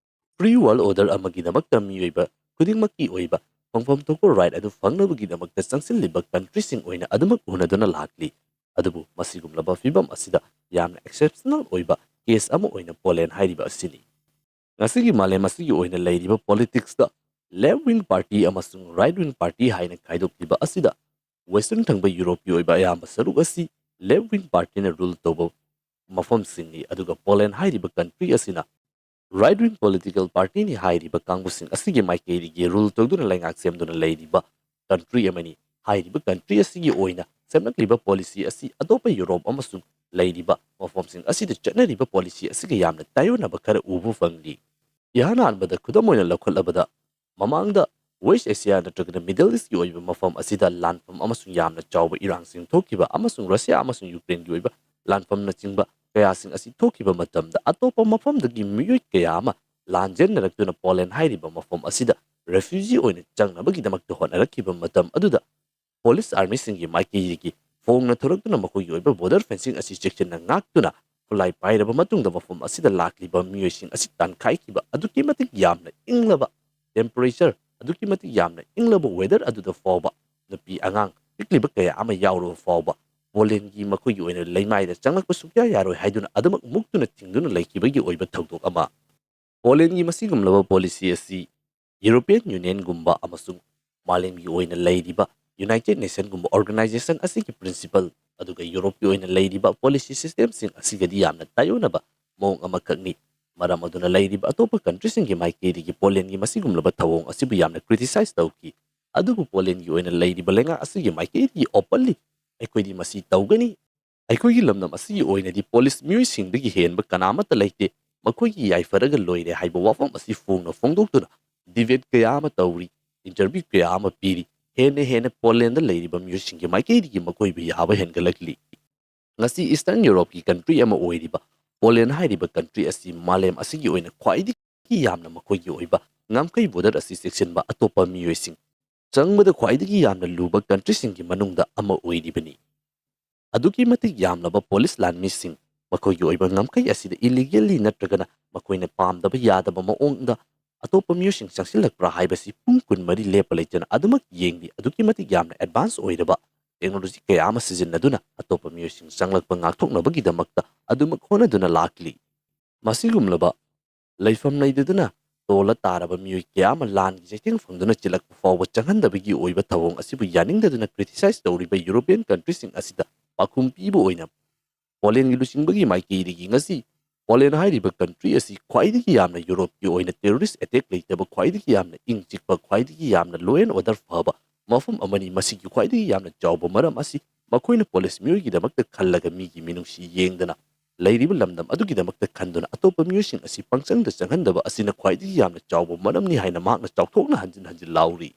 free world order ꯑꯃꯒꯤꯗꯃꯛꯇ ꯃꯤꯑꯣꯏꯕ ꯈꯨꯗꯤꯡꯃꯛꯀꯤ ꯑꯣꯏꯕ ꯐꯪꯐꯝ ꯊꯣꯛꯄ right ꯑꯗꯨ ꯐꯪꯅꯕꯒꯤꯗꯃꯛꯇ ꯆꯪꯁꯤꯜꯂꯤꯕ countryꯁꯤꯡ ꯑꯣꯏꯅ ꯑꯗꯨꯃꯛ ꯎꯅꯗꯨꯅ ꯂꯥꯛꯂꯤ꯫ ꯑꯗꯨꯕꯨ ꯃꯁꯤꯒꯨꯝꯂꯕ ꯐꯤꯕꯝ ꯑꯁꯤꯗ ꯌꯥꯝꯅ exceptional ꯑꯣꯏꯕ case ꯑꯃ ꯑꯣꯏꯅ ꯄꯣꯂꯦꯟ ꯍꯥꯏꯔꯤꯕ ꯑꯁꯤꯅꯤ꯫ ꯉꯁꯤꯒꯤ ꯃꯥꯂꯦꯝ ꯑꯁꯤꯒꯤ ꯑꯣꯏꯅ ꯂꯩꯔꯤꯕ politicsꯇ left wing party ꯑꯃꯁꯨꯡ right wing party ꯍꯥꯏꯅ ꯈꯥꯏꯗꯣꯛꯂꯤꯕ ꯑꯁꯤꯗ Western ꯊꯪꯕ Europeꯀꯤ ꯑꯣꯏꯕ ꯑꯌꯥꯝꯕ ꯁꯔꯨꯛ ꯑꯁꯤ left wing partyꯅ rule ꯇꯧꯕ ꯃꯐꯝꯁꯤꯡꯅꯤ, ꯑꯗꯨꯒ ꯄꯣꯂꯦꯟ ꯍꯥꯏꯔꯤꯕ country ꯑꯁꯤꯅ right wing political partyꯅꯤ ꯍꯥꯏꯔꯤꯕ ꯀꯥꯡꯕꯨꯁꯤꯡ ꯑꯁꯤꯒꯤ ꯃꯥꯏꯀꯩꯗꯒꯤ rule ꯇꯧꯗꯨꯅ ꯂꯩꯉꯥꯛ ꯁꯦꯝꯗꯨꯅ ꯂꯩꯔꯤꯕ country ꯑꯃꯅꯤ꯫ ꯍꯥꯏꯔꯤꯕ country ꯑꯁꯤꯒꯤ ꯑꯣꯏꯅ ꯁꯦꯝꯂꯛꯂꯤꯕ policy ꯑꯁꯤ ꯑꯇꯣꯞꯄ ꯌꯨꯔꯣꯞ ꯑꯃꯁꯨꯡ ꯂꯩꯔꯤꯕ ꯃꯐꯝꯁꯤꯡ ꯑꯁꯤꯗ ꯆꯠꯅꯔꯤꯕ policy ꯑꯁꯤꯒ ꯌꯥꯝꯅ ꯇꯥꯏꯑꯣꯟꯅꯕ ꯈꯔ ꯎꯕ ꯐꯪꯂꯤ꯫ ꯏꯍꯥꯟ ꯍꯥꯟꯕꯗ ꯈꯨꯗꯝ ꯑꯣꯏꯅ ꯂꯧꯈꯠꯂꯕꯗ, ꯃꯃꯥꯡꯗ West Asia ꯅꯠꯇ꯭ꯔꯒꯅ Middle Eastꯀꯤ ꯑꯣꯏꯕ ꯃꯐꯝ ꯑꯁꯤꯗ ꯂꯥꯟꯐꯝ ꯑꯃꯁꯨꯡ ꯌꯥꯝꯅ ꯆꯥꯎꯕ ꯏꯔꯥꯡꯁꯤꯡ ꯊꯣꯛꯈꯤꯕ ꯑꯃꯁꯨꯡ Russia ꯑꯃꯁꯨꯡ Ukraineꯒꯤ ꯑꯣꯏꯕ ꯂꯥꯟꯐꯝꯅꯆꯤꯡꯕ ꯀꯌꯥꯁꯤꯡ ꯑꯁꯤ ꯊꯣꯛꯈꯤꯕ ꯃꯇꯝꯗ, ꯑꯇꯣꯞꯄ ꯃꯐꯝꯗꯒꯤ ꯃꯤꯑꯣꯏ ꯀꯌꯥ ꯑꯃ ꯂꯥꯟꯖꯦꯟꯅꯔꯛꯇꯨꯅ ꯄꯣꯂꯦꯟ ꯍꯥꯏꯔꯤꯕ ꯃꯐꯝ ꯑꯁꯤꯗ refugee ꯑꯣꯏꯅ ꯆꯪꯅꯕꯒꯤꯗꯃꯛꯇ ꯍꯣꯠꯅꯔꯛꯈꯤꯕ ꯃꯇꯝ ꯑꯗꯨꯗ, Polish armyꯁꯤꯡꯒꯤ ꯃꯥꯏꯀꯩꯗꯒꯤ ꯐꯣꯡꯅ ꯊꯣꯔꯛꯇꯨꯅ ꯃꯈꯣꯏꯒꯤ ꯑꯣꯏꯕ border fencing ꯑꯁꯤ ꯆꯦꯛꯁꯤꯟꯅ ꯉꯥꯛꯇꯨꯅ ꯈꯨꯠꯂꯥꯏ ꯄꯥꯏꯔꯕ ꯃꯇꯨꯡꯗ ꯃꯐꯝ ꯑꯁꯤꯗ ꯂꯥꯛꯂꯤꯕ ꯃꯤꯑꯣꯏꯁꯤꯡ ꯑꯁꯤ ꯇꯥꯟꯈꯥꯏꯈꯤꯕ ꯑꯗꯨꯛꯀꯤ ꯃꯇꯤꯛ ꯌꯥꯝꯅ ꯏꯪꯂꯕ temperature, ꯑꯗꯨꯛꯀꯤ ꯃꯇꯤꯛ ꯌꯥꯝꯅ ꯏꯪꯂꯕ weather ꯑꯗꯨꯗ ꯐꯥꯎꯕ ꯅꯨꯄꯤ ꯑꯉꯥꯡ ꯄꯤꯛꯂꯤꯕ ꯀꯌꯥ ꯑꯃ ꯌꯥꯎꯔꯕ ꯐꯥꯎꯕ ꯄꯣꯂꯦꯟꯒꯤ ꯃꯈꯣꯏꯒꯤ ꯑꯣꯏꯅ ꯂꯩꯃꯥꯏꯗ ꯆꯪꯂꯛꯄ ꯁꯨꯡꯌꯥ ꯌꯥꯔꯣꯏ ꯍꯥꯏꯗꯨꯅ ꯑꯗꯨꯃꯛ ꯃꯨꯛꯇꯨꯅ ꯊꯤꯡꯗꯨꯅ ꯂꯩꯈꯤꯕꯒꯤ ꯑꯣꯏꯕ ꯊꯧꯗꯣꯛ ꯑꯃ꯫ ꯄꯣꯂꯦꯟꯒꯤ ꯃꯁꯤꯒꯨꯝꯂꯕ policy ꯑꯁꯤ European Unionꯒꯨꯝꯕ ꯑꯃꯁꯨꯡ ꯃꯥꯂꯦꯝꯒꯤ ꯑꯣꯏꯅ ꯂꯩꯔꯤꯕ United Nationꯒꯨꯝꯕ organization ꯑꯁꯤꯒꯤ principle ꯑꯗꯨꯒ ꯌꯨꯔꯣꯞꯀꯤ ꯑꯣꯏꯅ ꯂꯩꯔꯤꯕ policy systemꯁꯤꯡ ꯑꯁꯤꯒꯗꯤ ꯌꯥꯝꯅ ꯇꯥꯏꯑꯣꯟꯅꯕ ꯃꯑꯣꯡ ꯑꯃꯈꯛꯅꯤ꯫ ꯃꯔꯝ ꯑꯗꯨꯅ ꯂꯩꯔꯤꯕ ꯑꯇꯣꯞꯄ countryꯁꯤꯡꯒꯤ ꯃꯥꯏꯀꯩꯗꯒꯤ ꯄꯣꯂꯦꯟꯒꯤ ꯃꯁꯤꯒꯨꯝꯂꯕ ꯊꯧꯑꯣꯡ ꯑꯁꯤꯕꯨ ꯌꯥꯝꯅ criticize ꯇꯧꯈꯤ꯫ ꯑꯗꯨꯕꯨ ꯄꯣꯂꯦꯟꯒꯤ ꯑꯣꯏꯅ ꯂꯩꯔꯤꯕ ꯂꯩꯉꯥꯛ ꯑꯁꯤꯒꯤ ꯃꯥꯏꯀꯩꯗꯒꯤ openly ꯑꯩꯈꯣꯏꯗꯤ ꯃꯁꯤ ꯇꯧꯒꯅꯤ, ꯑꯩꯈꯣꯏꯒꯤ ꯂꯝꯗꯝ ꯑꯁꯤꯒꯤ ꯑꯣꯏꯅꯗꯤ Polish ꯃꯤꯑꯣꯏꯁꯤꯡꯗꯒꯤ ꯍꯦꯟꯕ ꯀꯅꯥꯃꯠꯇ ꯂꯩꯇꯦ, ꯃꯈꯣꯏꯒꯤ ꯌꯥꯏꯐꯔꯒ ꯂꯣꯏꯔꯦ ꯍꯥꯏꯕ ꯋꯥꯐꯝ ꯑꯁꯤ ꯐꯣꯡꯅ ꯐꯣꯡꯗꯣꯛꯇꯨꯅ debate ꯀꯌꯥ ꯑꯃ ꯇꯧꯔꯤ, interview ꯀꯌꯥ ꯑꯃ ꯄꯤꯔꯤ꯫ ꯍꯦꯟꯅ ꯍꯦꯟꯅ ꯄꯣꯂꯦꯟꯗ ꯂꯩꯔꯤꯕ ꯃꯤꯑꯣꯏꯁꯤꯡꯒꯤ ꯃꯥꯏꯀꯩꯗꯒꯤ ꯃꯈꯣꯏꯕꯨ ꯌꯥꯕ ꯍꯦꯟꯒꯠꯂꯛꯂꯤ꯫ ꯉꯁꯤ Eastern Europeꯀꯤ country ꯑꯃ ꯑꯣꯏꯔꯤꯕ ꯄꯣꯂꯦꯟ ꯍꯥꯏꯔꯤꯕ country ꯑꯁꯤ ꯃꯥꯂꯦꯝ ꯑꯁꯤꯒꯤ ꯑꯣꯏꯅ ꯈ꯭ꯋꯥꯏꯗꯒꯤ ꯌꯥꯝꯅ ꯃꯈꯣꯏꯒꯤ ꯑꯣꯏꯕ ꯉꯝꯈꯩ border ꯑꯁꯤ ꯆꯦꯛꯁꯤꯟꯕ ꯑꯇꯣꯞꯄ ꯃꯤꯑꯣꯏꯁꯤꯡ ꯆꯪꯕꯗ ꯈ꯭ꯋꯥꯏꯗꯒꯤ ꯌꯥꯝꯅ ꯂꯨꯕ countryꯁꯤꯡꯒꯤ ꯃꯅꯨꯡꯗ ꯑꯃ ꯑꯣꯏꯔꯤꯕꯅꯤ꯫ ꯑꯗꯨꯛꯀꯤ ꯃꯇꯤꯛ ꯌꯥꯝꯂꯕ ꯄꯣꯂꯤꯁ ꯂꯥꯟꯃꯤꯁꯤꯡ ꯃꯈꯣꯏꯒꯤ ꯑꯣꯏꯕ ꯉꯝꯈꯩ ꯑꯁꯤꯗ illegally ꯅꯠꯇ꯭ꯔꯒꯅ ꯃꯈꯣꯏꯅ ꯄꯥꯝꯗꯕ ꯌꯥꯗꯕ ꯃꯑꯣꯡꯗ ꯑꯇꯣꯞꯄ ꯃꯤꯑꯣꯏꯁꯤꯡ ꯆꯪꯁꯤꯜꯂꯛꯄ꯭ꯔꯥ ꯍꯥꯏꯕꯁꯤ ꯄꯨꯡ ꯀꯨꯟꯃꯔꯤ ꯂꯦꯞꯄ ꯂꯩꯇꯅ ꯑꯗꯨꯃꯛ ꯌꯦꯡꯂꯤ꯫ ꯑꯗꯨꯛꯀꯤ ꯃꯇꯤꯛ ꯌꯥꯝꯅ advance ꯑꯣꯏꯔꯕ technology ꯀꯌꯥ ꯑꯃ ꯁꯤꯖꯤꯟꯅꯗꯨꯅ ꯑꯇꯣꯞꯄ ꯃꯤꯑꯣꯏꯁꯤꯡ ꯆꯪꯂꯛꯄ ꯉꯥꯛꯊꯣꯛꯅꯕꯒꯤꯗꯃꯛꯇ ꯑꯗꯨꯃꯛ ꯍꯣꯠꯅꯗꯨꯅ ꯂꯥꯛꯂꯤ꯫ ꯃꯁꯤꯒꯨꯝꯂꯕ ꯂꯩꯐꯝ ꯂꯩꯇꯗꯨꯅ ꯇꯣꯜꯂ ꯇꯥꯔꯕ ꯃꯤꯑꯣꯏ ꯀꯌꯥ ꯑꯃ ꯂꯥꯟꯒꯤ ꯆꯩꯊꯦꯡ ꯐꯪꯗꯨꯅ ꯆꯤꯜꯂꯛꯄ ꯐꯥꯎꯕ ꯆꯪꯍꯟꯗꯕꯒꯤ ꯑꯣꯏꯕ ꯊꯧꯑꯣꯡ ꯑꯁꯤꯕꯨ ꯌꯥꯅꯤꯡꯗꯗꯨꯅ criticize ꯇꯧꯔꯤꯕ European countryꯁꯤꯡ ꯑꯁꯤꯗ ꯄꯥꯎꯈꯨꯝ ꯄꯤꯕ ꯑꯣꯏꯅ ꯄꯣꯂꯦꯟꯒꯤ ꯂꯨꯆꯤꯡꯕꯒꯤ ꯃꯥꯏꯀꯩꯗꯒꯤ ꯉꯁꯤ ꯄꯣꯂꯦꯟ ꯍꯥꯏꯔꯤꯕ country ꯑꯁꯤ ꯈ꯭ꯋꯥꯏꯗꯒꯤ ꯌꯥꯝꯅ Europeꯀꯤ ꯑꯣꯏꯅ terrorist attack ꯂꯩꯇꯕ, ꯈ꯭ꯋꯥꯏꯗꯒꯤ ꯌꯥꯝꯅ ꯏꯪ ꯆꯤꯛꯄ, ꯈ꯭ꯋꯥꯏꯗꯒꯤ ꯌꯥꯝꯅ law and order ꯐꯕ ꯃꯐꯝ ꯑꯃꯅꯤ꯫ ꯃꯁꯤꯒꯤ ꯈ꯭ꯋꯥꯏꯗꯒꯤ ꯌꯥꯝꯅ ꯆꯥꯎꯕ ꯃꯔꯝ ꯑꯁꯤ ꯃꯈꯣꯏꯅ ꯄꯣꯂꯤꯁ ꯃꯤꯑꯣꯏꯒꯤꯗꯃꯛꯇ ꯈꯜꯂꯒ ꯃꯤꯒꯤ ꯃꯤꯅꯨꯡꯁꯤ ꯌꯦꯡꯗꯅ ꯂꯩꯔꯤꯕ ꯂꯝꯗꯝ ꯑꯗꯨꯒꯤꯗꯃꯛꯇ ꯈꯟꯗꯨꯅ ꯑꯇꯣꯞꯄ ꯃꯤꯑꯣꯏꯁꯤꯡ ꯑꯁꯤ ꯄꯪꯆꯪꯗ ꯆꯪꯍꯟꯗꯕ ꯑꯁꯤꯅ ꯈ꯭ꯋꯥꯏꯗꯒꯤ ꯌꯥꯝꯅ ꯆꯥꯎꯕ ꯃꯔꯝꯅꯤ ꯍꯥꯏꯅ ꯃꯍꯥꯛꯅ ꯆꯥꯎꯊꯣꯛꯅ ꯍꯟꯖꯤꯟ ꯍꯟꯖꯤꯟ ꯂꯥꯎꯔꯤ꯫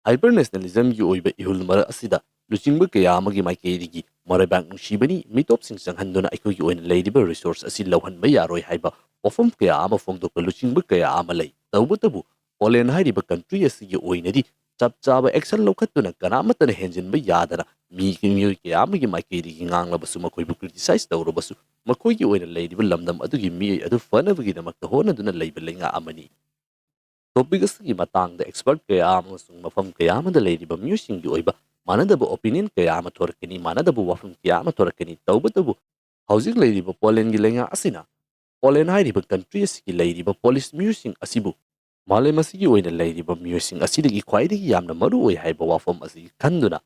Hyper nationalismꯒꯤ ꯑꯣꯏꯕ ꯏꯍꯨꯜ ꯃꯔꯛ ꯑꯁꯤꯗ ꯂꯨꯆꯤꯡꯕ ꯀꯌꯥ ꯑꯃꯒꯤ ꯃꯥꯏꯀꯩꯗꯒꯤ ꯃꯔꯩꯕꯥꯛ ꯅꯨꯡꯁꯤꯕꯅꯤ, ꯃꯤꯇꯣꯞꯁꯤꯡ ꯆꯪꯍꯟꯗꯨꯅ ꯑꯩꯈꯣꯏꯒꯤ ꯑꯣꯏꯅ ꯂꯩꯔꯤꯕ resource ꯑꯁꯤ ꯂꯧꯍꯟꯕ ꯌꯥꯔꯣꯏ ꯍꯥꯏꯕ ꯋꯥꯐꯝ ꯀꯌꯥ ꯑꯃ ꯐꯣꯡꯗꯣꯛꯄ ꯂꯨꯆꯤꯡꯕ ꯀꯌꯥ ꯑꯃ ꯂꯩ꯫ ꯇꯧꯕꯇꯕꯨ ꯄꯣꯂꯦꯟ ꯍꯥꯏꯔꯤꯕ country ꯑꯁꯤꯒꯤ ꯑꯣꯏꯅꯗꯤ ꯆꯞ ꯆꯥꯕ action ꯂꯧꯈꯠꯇꯨꯅ ꯀꯅꯥꯃꯠꯇꯅ ꯍꯦꯟꯖꯤꯟꯕ ꯌꯥꯗꯅ ꯃꯤ, ꯃꯤꯑꯣꯏ ꯀꯌꯥ ꯑꯃꯒꯤ ꯃꯥꯏꯀꯩꯗꯒꯤ ꯉꯥꯡꯂꯕꯁꯨ, ꯃꯈꯣꯏꯕꯨ criticize ꯇꯧꯔꯕꯁꯨ, ꯃꯈꯣꯏꯒꯤ ꯑꯣꯏꯅ ꯂꯩꯔꯤꯕ ꯂꯝꯗꯝ ꯑꯗꯨꯒꯤ ꯃꯤꯑꯣꯏ ꯑꯗꯨ ꯐꯅꯕꯒꯤꯗꯃꯛꯇ ꯍꯣꯠꯅꯗꯨꯅ ꯂꯩꯕ ꯂꯩꯉꯥꯛ ꯑꯃꯅꯤ꯫ Topic ꯑꯁꯤꯒꯤ ꯃꯇꯥꯡꯗ expert ꯀꯌꯥ ꯑꯃꯁꯨꯡ ꯃꯐꯝ ꯀꯌꯥ ꯑꯃꯗ ꯂꯩꯔꯤꯕ ꯃꯤꯑꯣꯏꯁꯤꯡꯒꯤ ꯑꯣꯏꯕ ꯃꯥꯟꯅꯗꯕ opinion ꯀꯌꯥ ꯑꯃ ꯊꯣꯔꯛꯀꯅꯤ, ꯃꯥꯟꯅꯗꯕ ꯋꯥꯐꯝ ꯀꯌꯥ ꯑꯃ ꯊꯣꯔꯛꯀꯅꯤ꯫ ꯇꯧꯕꯇꯕꯨ ꯍꯧꯖꯤꯛ ꯂꯩꯔꯤꯕ ꯄꯣꯂꯦꯟꯒꯤ ꯂꯩꯉꯥꯛ ꯑꯁꯤꯅ ꯄꯣꯂꯦꯟ ꯍꯥꯏꯔꯤꯕ country ꯑꯁꯤꯒꯤ ꯂꯩꯔꯤꯕ ꯄꯣꯂꯤꯁ ꯃꯤꯑꯣꯏꯁꯤꯡ ꯑꯁꯤꯕꯨ ꯃꯥꯂꯦꯝ ꯑꯁꯤꯒꯤ ꯑꯣꯏꯅ ꯂꯩꯔꯤꯕ ꯃꯤꯑꯣꯏꯁꯤꯡ ꯑꯁꯤꯗꯒꯤ ꯈ꯭ꯋꯥꯏꯗꯒꯤ ꯌꯥꯝꯅ ꯃꯔꯨ ꯑꯣꯏ ꯍꯥꯏꯕ ꯋꯥꯐꯝ ꯑꯁꯤ ꯈꯟꯗꯨꯅ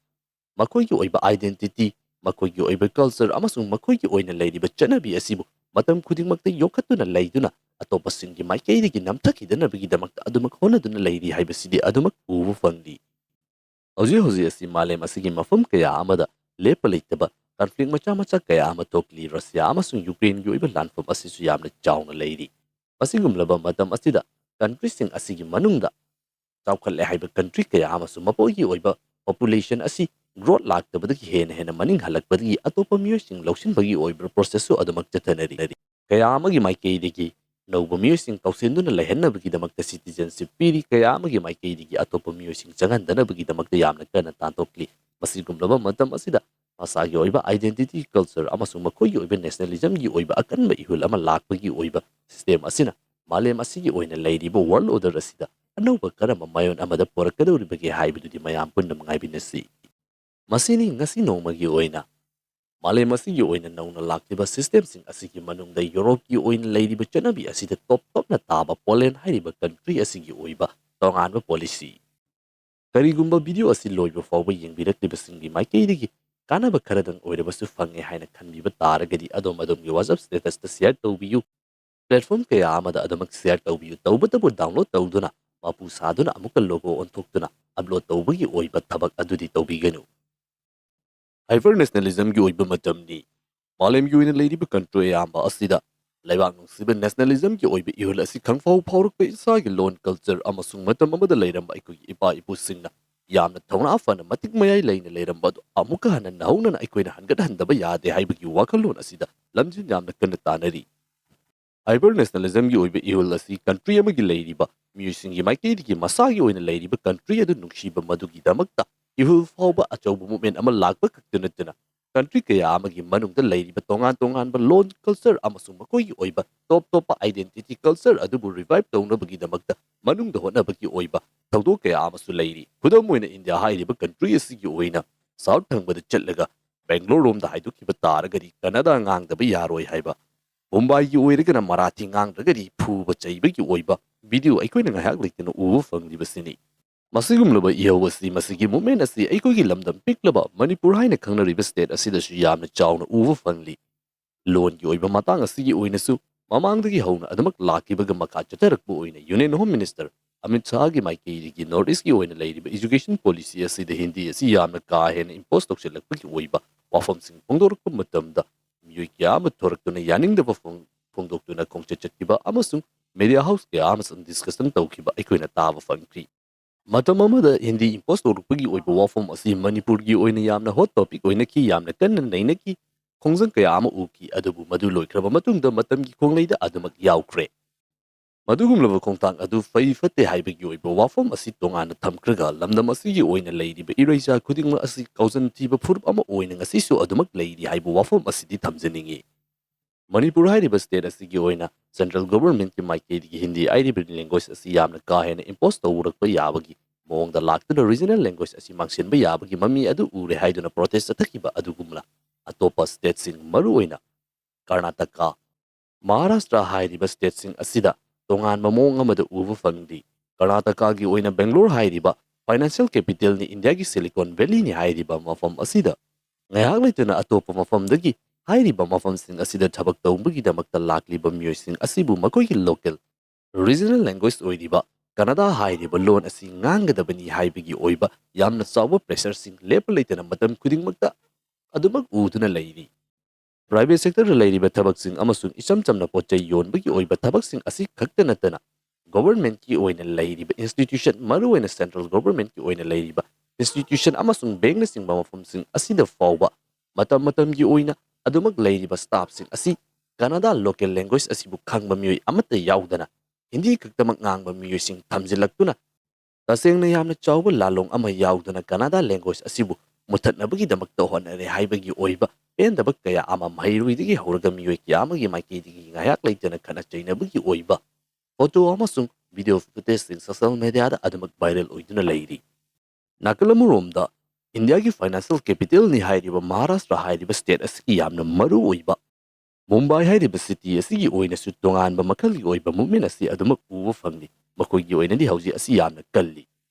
ꯃꯈꯣꯏꯒꯤ ꯑꯣꯏꯕ identity, ꯃꯈꯣꯏꯒꯤ ꯑꯣꯏꯕ culture ꯑꯃꯁꯨꯡ ꯃꯈꯣꯏꯒꯤ ꯑꯣꯏꯅ ꯂꯩꯔꯤꯕ ꯆꯠꯅꯕꯤ ꯑꯁꯤꯕꯨ ꯃꯇꯝ ꯈꯨꯗꯤꯡꯃꯛꯇ ꯌꯣꯛꯈꯠꯇꯨꯅ ꯂꯩꯗꯨꯅ ꯑꯇꯣꯞꯄꯁꯤꯡꯒꯤ ꯃꯥꯏꯀꯩꯗꯒꯤ ꯅꯝꯊꯈꯤꯗꯅꯕꯒꯤꯗꯃꯛꯇ ꯑꯗꯨꯃꯛ ꯍꯣꯠꯅꯗꯨꯅ ꯂꯩꯔꯤ ꯍꯥꯏꯕꯁꯤꯗꯤ ꯑꯗꯨꯃꯛ ꯎꯕ ꯐꯪꯂꯤ꯫ ꯍꯧꯖꯤꯛ ꯍꯧꯖꯤꯛ ꯑꯁꯤ ꯃꯥꯂꯦꯝ ꯑꯁꯤꯒꯤ ꯃꯐꯝ ꯀꯌꯥ ꯑꯃꯗ ꯂꯦꯞꯄ ꯂꯩꯇꯕ conflict ꯃꯆꯥ ꯃꯆꯥ ꯀꯌꯥ ꯑꯃ ꯊꯣꯛꯂꯤ꯫ ꯔꯁꯤꯌꯥ ꯑꯃꯁꯨꯡ ꯌꯨꯀ꯭ꯔꯦꯟꯒꯤ ꯑꯣꯏꯕ ꯂꯥꯟꯐꯝ ꯑꯁꯤꯁꯨ ꯌꯥꯝꯅ ꯆꯥꯎꯅ ꯂꯩꯔꯤ꯫ ꯑꯁꯤꯒꯨꯝꯂꯕ ꯃꯇꯝ ꯑꯁꯤꯗ countryꯁꯤꯡ ꯑꯁꯤꯒꯤ ꯃꯅꯨꯡꯗ ꯆꯥꯎꯈꯠꯂꯦ ꯍꯥꯏꯕ country ꯀꯌꯥ ꯑꯃꯁꯨ ꯃꯈꯣꯏꯒꯤ ꯑꯣꯏꯕ population ꯑꯁꯤ growth ꯂꯥꯛꯇꯕꯗꯒꯤ ꯍꯦꯟꯅ ꯍꯦꯟꯅ ꯃꯅꯤꯡ ꯍꯜꯂꯛꯄꯗꯒꯤ ꯑꯇꯣꯞꯄ ꯃꯤꯑꯣꯏꯁꯤꯡ ꯂꯧꯁꯤꯟꯕꯒꯤ ꯑꯣꯏꯕ process ꯁꯨ ꯑꯗꯨꯃꯛ ꯆꯠꯊꯅꯔꯤ꯫ ꯀꯌꯥ ꯑꯃꯒꯤ ꯃꯥꯏꯀꯩꯗꯒꯤ ꯑꯅꯧꯕ ꯃꯤꯑꯣꯏꯁꯤꯡ ꯀꯧꯁꯤꯟꯗꯨꯅ ꯂꯩꯍꯟꯅꯕꯒꯤꯗꯃꯛꯇ citizenship ꯄꯤꯔꯤ, ꯀꯌꯥ ꯑꯃꯒꯤ ꯃꯥꯏꯀꯩꯗꯒꯤ ꯑꯇꯣꯞꯄ ꯃꯤꯑꯣꯏꯁꯤꯡ ꯆꯪꯍꯟꯗꯅꯕꯒꯤꯗꯃꯛꯇ ꯌꯥꯝꯅ ꯀꯟꯅ ꯇꯥꯟꯊꯣꯛꯂꯤ꯫ ꯃꯁꯤꯒꯨꯝꯂꯕ ꯃꯇꯝ ꯑꯁꯤꯗ ꯃꯁꯥꯒꯤ ꯑꯣꯏꯕ identity, culture ꯑꯃꯁꯨꯡ ꯃꯈꯣꯏꯒꯤ ꯑꯣꯏꯕ nationalism ꯒꯤ ꯑꯣꯏꯕ ꯑꯀꯟꯕ ꯏꯍꯨꯜ ꯑꯃ ꯂꯥꯛꯄꯒꯤ ꯑꯣꯏꯕ system ꯑꯁꯤꯅ ꯃꯥꯂꯦꯝ ꯑꯁꯤꯒꯤ ꯑꯣꯏꯅ ꯂꯩꯔꯤꯕ world order ꯑꯁꯤꯗ ꯑꯅꯧꯕ ꯀꯔꯝꯕ ꯃꯥꯏꯑꯣꯟ ꯑꯃꯗ ꯄꯨꯔꯛꯀꯗꯧꯔꯤꯕꯒꯦ ꯍꯥꯏꯕꯗꯨꯗꯤ ꯃꯌꯥꯝ ꯄꯨꯟꯅ ꯉꯥꯏꯃꯤꯟꯅꯁꯤ꯫ ꯃꯁꯤꯅꯤ ꯉꯁꯤ ꯅꯣꯡꯃꯒꯤ ꯑꯣꯏꯅ ꯃꯥꯂꯦꯝ ꯑꯁꯤꯒꯤ ꯑꯣꯏꯅ ꯅꯧꯅ ꯂꯥꯛꯂꯤꯕ system ꯁꯤꯡ ꯑꯁꯤꯒꯤ ꯃꯅꯨꯡꯗ ꯌꯨꯔꯣꯞꯀꯤ ꯑꯣꯏꯅ ꯂꯩꯔꯤꯕ ꯆꯠꯅꯕꯤ ꯑꯁꯤꯗ top ꯇꯣꯞꯅ ꯇꯥꯕ ꯄꯣꯂꯦꯟ ꯍꯥꯏꯔꯤꯕ country ꯑꯁꯤꯒꯤ ꯑꯣꯏꯕ ꯇꯣꯉꯥꯟꯕ policy꯫ ꯀꯔꯤꯒꯨꯝꯕ video ꯑꯁꯤ ꯂꯣꯏꯕ ꯐꯥꯎꯕ ꯌꯦꯡꯕꯤꯔꯛꯂꯤꯕꯁꯤꯡꯒꯤ ꯃꯥꯏꯀꯩꯗꯒꯤ ꯀꯥꯟꯅꯕ ꯈꯔꯗꯪ ꯑꯣꯏꯔꯕꯁꯨ ꯐꯪꯉꯦ ꯍꯥꯏꯅ ꯈꯟꯕꯤꯕ ꯇꯥꯔꯒꯗꯤ ꯑꯗꯣꯝ ꯑꯗꯣꯝꯒꯤ WhatsApp status ꯇ share ꯇꯧꯕꯤꯌꯨ꯫ Platform ꯀꯌꯥ ꯑꯃꯗ ꯑꯗꯨꯃꯛ share ꯇꯧꯕꯤꯌꯨ꯫ ꯇꯧꯕꯇꯕꯨ download ꯇꯧꯗꯨꯅ ꯃꯄꯨ ꯁꯥꯗꯨꯅ ꯑꯃꯨꯛꯀ logo ꯑꯣꯟꯊꯣꯛꯇꯨꯅ upload ꯇꯧꯕꯒꯤ ꯑꯣꯏꯕ ꯊꯕꯛ ꯑꯗꯨꯗꯤ ꯇꯧꯕꯤꯒꯅꯨ꯫ Hyper nationalism ꯒꯤ ꯑꯣꯏꯕ ꯃꯇꯝꯅꯤ꯫ ꯃꯥꯂꯦꯝꯒꯤ ꯑꯣꯏꯅ ꯂꯩꯔꯤꯕ country ꯑꯌꯥꯝꯕ ꯑꯁꯤꯗ ꯂꯩꯕꯥꯛ ꯅꯨꯡꯁꯤꯕ nationalism ꯒꯤ ꯑꯣꯏꯕ ꯏꯍꯨꯜ ꯑꯁꯤ ꯈꯪꯐꯥꯎ ꯐꯥꯎꯔꯛꯄ ꯏꯁꯥꯒꯤ ꯂꯣꯟ, culture ꯑꯃꯁꯨꯡ ꯃꯇꯝ ꯑꯃꯗ ꯂꯩꯔꯝꯕ ꯑꯩꯈꯣꯏꯒꯤ ꯏꯄꯥ ꯏꯄꯨꯁꯤꯡꯅ ꯌꯥꯝꯅ ꯊꯧꯅꯥ ꯐꯅ ꯃꯇꯤꯛ ꯃꯌꯥꯏ ꯂꯩꯅ ꯂꯩꯔꯝꯕ ꯑꯗꯨ ꯑꯃꯨꯛꯀ ꯍꯟꯅ ꯅꯧꯍꯧꯅꯅ ꯑꯩꯈꯣꯏꯅ ꯍꯟꯒꯠꯍꯟꯗꯕ ꯌꯥꯗꯦ ꯍꯥꯏꯕꯒꯤ ꯋꯥꯈꯜꯂꯣꯟ ꯑꯁꯤꯗ ꯂꯝꯖꯤꯡ ꯌꯥꯝꯅ ꯀꯟꯅ ꯇꯥꯟꯅꯔꯤ꯫ Hyper nationalism ꯒꯤ ꯑꯣꯏꯕ ꯏꯍꯨꯜ ꯑꯁꯤ country ꯑꯃꯒꯤ ꯂꯩꯔꯤꯕ ꯃꯤꯑꯣꯏꯁꯤꯡꯒꯤ ꯃꯥꯏꯀꯩꯗꯒꯤ ꯃꯁꯥꯒꯤ ꯑꯣꯏꯅ ꯂꯩꯔꯤꯕ country ꯑꯗꯨ ꯅꯨꯡꯁꯤꯕ ꯃꯗꯨꯒꯤꯗꯃꯛꯇ ꯏꯍꯨꯜ ꯐꯥꯎꯕ ꯑꯆꯧꯕ movement ꯑꯃ ꯂꯥꯛꯄ ꯈꯛꯇ ꯅꯠꯇꯅ country ꯀꯌꯥ ꯑꯃꯒꯤ ꯃꯅꯨꯡꯗ ꯂꯩꯔꯤꯕ ꯇꯣꯉꯥꯟ ꯇꯣꯉꯥꯟꯕ ꯂꯣꯟ, culture ꯑꯃꯁꯨꯡ ꯃꯈꯣꯏꯒꯤ ꯑꯣꯏꯕ top ꯇꯣꯞꯄ identity, culture ꯑꯗꯨꯕꯨ revive ꯇꯧꯅꯕꯒꯤꯗꯃꯛꯇ ꯃꯅꯨꯡꯗ ꯍꯣꯠꯅꯕꯒꯤ ꯑꯣꯏꯕ ꯊꯧꯗꯣꯛ ꯀꯌꯥ ꯑꯃꯁꯨ ꯂꯩꯔꯤ꯫ ꯈꯨꯗꯝ ꯑꯣꯏꯅ India ꯍꯥꯏꯔꯤꯕ country ꯑꯁꯤꯒꯤ ꯑꯣꯏꯅ south ꯊꯪꯕꯗ ꯆꯠꯂꯒ Bangalore ꯔꯣꯝꯗ ꯍꯥꯏꯗꯣꯛꯈꯤꯕ ꯇꯥꯔꯒꯗꯤ Kannada ꯉꯥꯡꯗꯕ ꯌꯥꯔꯣꯏ ꯍꯥꯏꯕ, ꯃꯨꯝꯕꯥꯏꯒꯤ ꯑꯣꯏꯔꯒꯅ ꯃꯔꯥꯊꯤ ꯉꯥꯡꯗ꯭ꯔꯒꯗꯤ ꯐꯨꯕ ꯆꯩꯕꯒꯤ ꯑꯣꯏꯕ video ꯑꯩꯈꯣꯏꯅ ꯉꯥꯏꯍꯥꯛ ꯂꯩꯇꯅ ꯎꯕ ꯐꯪꯂꯤꯕꯁꯤꯅꯤ꯫ ꯃꯁꯤꯒꯨꯝꯂꯕ ꯏꯍꯧ ꯑꯁꯤ ꯃꯁꯤꯒꯤ movement ꯑꯁꯤ ꯑꯩꯈꯣꯏꯒꯤ ꯂꯝꯗꯝ ꯄꯤꯛꯂꯕ ꯃꯅꯤꯄꯨꯔ ꯍꯥꯏꯅ ꯈꯪꯅꯔꯤꯕ state ꯑꯁꯤꯗꯁꯨ ꯌꯥꯝꯅ ꯆꯥꯎꯅ ꯎꯕ ꯐꯪꯂꯤ꯫ ꯂꯣꯟꯒꯤ ꯑꯣꯏꯕ ꯃꯇꯥꯡ ꯑꯁꯤꯒꯤ ꯑꯣꯏꯅꯁꯨ ꯃꯃꯥꯡꯗꯒꯤ ꯍꯧꯅ ꯑꯗꯨꯃꯛ ꯂꯥꯛꯈꯤꯕꯒ ꯃꯈꯥ ꯆꯠꯊꯔꯛꯄ ꯑꯣꯏꯅ Union Home Minister ꯑꯃꯤꯠ ꯁꯥꯍꯒꯤ ꯃꯥꯏꯀꯩꯗꯒꯤ North East ꯀꯤ ꯑꯣꯏꯅ ꯂꯩꯔꯤꯕ education policy ꯑꯁꯤꯗ Hindi ꯑꯁꯤ ꯌꯥꯝꯅ ꯀꯥ ꯍꯦꯟꯅ impose ꯇꯧꯁꯤꯜꯂꯛꯄꯒꯤ ꯑꯣꯏꯕ ꯋꯥꯐꯝꯁꯤꯡ ꯐꯣꯡꯗꯣꯔꯛꯄ ꯃꯇꯝꯗ ꯃꯤꯑꯣꯏ ꯀꯌꯥ ꯑꯃ ꯊꯣꯔꯛꯇꯨꯅ ꯌꯥꯅꯤꯡꯗꯕ ꯐꯣꯡ-, ꯐꯣꯡꯗꯣꯛꯇꯨꯅ ꯈꯣꯡꯆꯠ ꯆꯠꯈꯤꯕ ꯑꯃꯁꯨꯡ media house ꯀꯌꯥ ꯑꯃꯁꯨꯡ discussion ꯇꯧꯈꯤꯕ ꯑꯩꯈꯣꯏꯅ ꯇꯥꯕ ꯐꯪꯈ꯭ꯔꯤ꯫ ꯃꯇꯝ ꯑꯃꯗ ꯍꯤꯟꯗꯤ impose ꯇꯧꯔꯛꯄꯒꯤ ꯑꯣꯏꯕ ꯋꯥꯐꯝ ꯑꯁꯤ ꯃꯅꯤꯄꯨꯔꯒꯤ ꯑꯣꯏꯅ ꯌꯥꯝꯅ hot topic ꯑꯣꯏꯅꯈꯤ, ꯌꯥꯝꯅ ꯀꯟꯅ ꯅꯩꯅꯈꯤ, ꯈꯣꯡꯖꯪ ꯀꯌꯥ ꯑꯃ ꯎꯈꯤ꯫ ꯑꯗꯨꯕꯨ ꯃꯗꯨ ꯂꯣꯏꯈ꯭ꯔꯕ ꯃꯇꯨꯡꯗ ꯃꯇꯝꯒꯤ ꯈꯣꯡꯂꯩꯗ ꯑꯗꯨꯃꯛ ꯌꯥꯎꯈ꯭ꯔꯦ꯫ ꯃꯗꯨꯒꯨꯝꯂꯕ ꯈꯣꯡꯊꯥꯡ ꯑꯗꯨ ꯐꯩ ꯐꯠꯇꯦ ꯍꯥꯏꯕꯒꯤ ꯑꯣꯏꯕ ꯋꯥꯐꯝ ꯑꯁꯤ ꯇꯣꯉꯥꯟꯅ ꯊꯝꯈ꯭ꯔꯒ, ꯂꯝꯗꯝ ꯑꯁꯤꯒꯤ ꯑꯣꯏꯅ ꯂꯩꯔꯤꯕ ꯏꯔꯩꯆꯥ ꯈꯨꯗꯤꯡꯃꯛ ꯑꯁꯤ ꯀꯥꯎꯖꯟ ꯊꯤꯕ ꯐꯨꯔꯨꯞ ꯑꯃ ꯑꯣꯏꯅ ꯉꯁꯤꯁꯨ ꯑꯗꯨꯃꯛ ꯂꯩꯔꯤ ꯍꯥꯏꯕ ꯋꯥꯐꯝ ꯑꯁꯤꯗꯤ ꯊꯝꯖꯅꯤꯡꯏ꯫ ꯃꯅꯤꯄꯨꯔ ꯍꯥꯏꯔꯤꯕ state ꯑꯁꯤꯒꯤ ꯑꯣꯏꯅ central governmentꯀꯤ ꯃꯥꯏꯀꯩꯗꯒꯤ ꯍꯤꯟꯗꯤ ꯍꯥꯏꯔꯤꯕ language ꯑꯁꯤ ꯌꯥꯝꯅ ꯀꯥ ꯍꯦꯟꯅ impose ꯇꯧꯔꯛꯄ ꯌꯥꯕꯒꯤ ꯃꯑꯣꯡꯗ ꯂꯥꯛꯇꯨꯅ regional language ꯑꯁꯤ ꯃꯥꯡꯁꯤꯟꯕ ꯌꯥꯕꯒꯤ ꯃꯃꯤ ꯑꯗꯨ ꯎꯔꯦ ꯍꯥꯏꯗꯨꯅ protest ꯆꯠꯊꯈꯤꯕ ꯑꯗꯨꯒꯨꯝꯅ, ꯑꯇꯣꯞꯄ stateꯁꯤꯡ, ꯃꯔꯨꯑꯣꯏꯅ ꯀꯔꯅꯥꯇꯀꯥ, ꯃꯍꯥꯔꯥꯁꯇ꯭ꯔ ꯍꯥꯏꯔꯤꯕ stateꯁꯤꯡ ꯑꯁꯤꯗ ꯇꯣꯉꯥꯟꯕ ꯃꯑꯣꯡ ꯑꯃꯗ ꯎꯕ ꯐꯪꯂꯤ꯫ ꯀꯔꯅꯥꯇꯀꯥꯒꯤ ꯑꯣꯏꯅ ꯕꯦꯡꯒ꯭ꯂꯣꯔ ꯍꯥꯏꯔꯤꯕ financial capitalꯅꯤ, ꯏꯟꯗꯤꯌꯥꯒꯤ Silicon Valleyꯅꯤ ꯍꯥꯏꯔꯤꯕ ꯃꯐꯝ ꯑꯁꯤꯗ ꯉꯥꯏꯍꯥꯛ ꯂꯩꯇꯅ ꯑꯇꯣꯞꯄ ꯃꯐꯝꯗꯒꯤ ꯍꯥꯏꯔꯤꯕ ꯃꯐꯝꯁꯤꯡ ꯑꯁꯤꯗ ꯊꯕꯛ ꯇꯧꯕꯒꯤꯗꯃꯛꯇ ꯂꯥꯛꯂꯤꯕ ꯃꯤꯑꯣꯏꯁꯤꯡ ꯑꯁꯤꯕꯨ ꯃꯈꯣꯏꯒꯤ local regional language ꯑꯣꯏꯔꯤꯕ ꯀꯅꯥꯗꯥ ꯍꯥꯏꯔꯤꯕ ꯂꯣꯟ ꯑꯁꯤ ꯉꯥꯡꯒꯗꯕꯅꯤ ꯍꯥꯏꯕꯒꯤ ꯑꯣꯏꯕ ꯌꯥꯝꯅ ꯆꯥꯎꯕ pressureꯁꯤꯡ ꯂꯦꯞꯄ ꯂꯩꯇꯅ ꯃꯇꯝ ꯈꯨꯗꯤꯡꯃꯛꯇ ꯑꯗꯨꯃꯛ ꯎꯗꯨꯅ ꯂꯩꯔꯤ꯫ Private sectorꯗ ꯂꯩꯔꯤꯕ ꯊꯕꯛꯁꯤꯡ ꯑꯃꯁꯨꯡ ꯏꯆꯝ ꯆꯝꯅ ꯄꯣꯠ ꯆꯩ ꯌꯣꯟꯕꯒꯤ ꯑꯣꯏꯕ ꯊꯕꯛꯁꯤꯡ ꯑꯁꯤ ꯈꯛꯇ ꯅꯠꯇꯅ, governmentꯀꯤ ꯑꯣꯏꯅ ꯂꯩꯔꯤꯕ institution, ꯃꯔꯨꯑꯣꯏꯅ central governmentꯀꯤ ꯑꯣꯏꯅ ꯂꯩꯔꯤꯕ institution ꯑꯃꯁꯨꯡ bankꯅꯆꯤꯡꯕ ꯃꯐꯝꯁꯤꯡ ꯑꯁꯤꯗ ꯐꯥꯎꯕ ꯃꯇꯝ ꯃꯇꯝꯒꯤ ꯑꯣꯏꯅ ꯑꯗꯨꯃꯛ ꯂꯩꯔꯤꯕ staffꯁꯤꯡ ꯑꯁꯤ ꯀꯅꯥꯗꯥ local language ꯑꯁꯤꯕꯨ ꯈꯪꯕ ꯃꯤꯑꯣꯏ ꯑꯃꯠꯇ ꯌꯥꯎꯗꯅ ꯍꯤꯟꯗꯤ ꯈꯛꯇꯃꯛ ꯉꯥꯡꯕ ꯃꯤꯑꯣꯏꯁꯤꯡ ꯊꯝꯖꯤꯜꯂꯛꯇꯨꯅ, ꯇꯁꯦꯡꯅ ꯌꯥꯝꯅ ꯆꯥꯎꯕ ꯂꯥꯜꯂꯣꯡ ꯑꯃ ꯌꯥꯎꯗꯅ ꯀꯅꯥꯗꯥ language ꯑꯁꯤꯕꯨ ꯃꯨꯊꯠꯅꯕꯒꯤꯗꯃꯛꯇ ꯍꯣꯠꯅꯔꯦ ꯍꯥꯏꯕꯒꯤ ꯑꯣꯏꯕ ꯄꯦꯟꯗꯕ ꯀꯌꯥ ꯑꯃ ꯃꯍꯩꯔꯣꯏꯗꯒꯤ ꯍꯧꯔꯒ ꯃꯤꯑꯣꯏ ꯀꯌꯥ ꯑꯃꯒꯤ ꯃꯥꯏꯀꯩꯗꯒꯤ ꯉꯥꯏꯍꯥꯛ ꯂꯩꯇꯅ ꯈꯠꯅ ꯆꯩꯅꯕꯒꯤ ꯑꯣꯏꯕ photo ꯑꯃꯁꯨꯡ video footageꯁꯤꯡ social mediaꯗ ꯑꯗꯨꯃꯛ viral ꯑꯣꯏꯗꯨꯅ ꯂꯩꯔꯤ꯫ ꯅꯥꯀꯜ ꯑꯃꯔꯣꯝꯗ, ꯏꯟꯗꯤꯌꯥꯒꯤ financial capitalꯅꯤ ꯍꯥꯏꯔꯤꯕ ꯃꯍꯥꯔꯥꯁꯇ꯭ꯔ ꯍꯥꯏꯔꯤꯕ state ꯑꯁꯤꯒꯤ ꯌꯥꯝꯅ ꯃꯔꯨ ꯑꯣꯏꯕ ꯃꯨꯝꯕꯥꯏ ꯍꯥꯏꯔꯤꯕ city ꯑꯁꯤꯒꯤ ꯑꯣꯏꯅꯁꯨ ꯇꯣꯉꯥꯟꯕ ꯃꯈꯜꯒꯤ ꯑꯣꯏꯕ movement ꯑꯁꯤ ꯑꯗꯨꯃꯛ ꯎꯕ ꯐꯪꯂꯤ꯫ ꯃꯈꯣꯏꯒꯤ ꯑꯣꯏꯅꯗꯤ ꯍꯧꯖꯤꯛ ꯑꯁꯤ ꯌꯥꯝꯅ ꯀꯜꯂꯤ꯫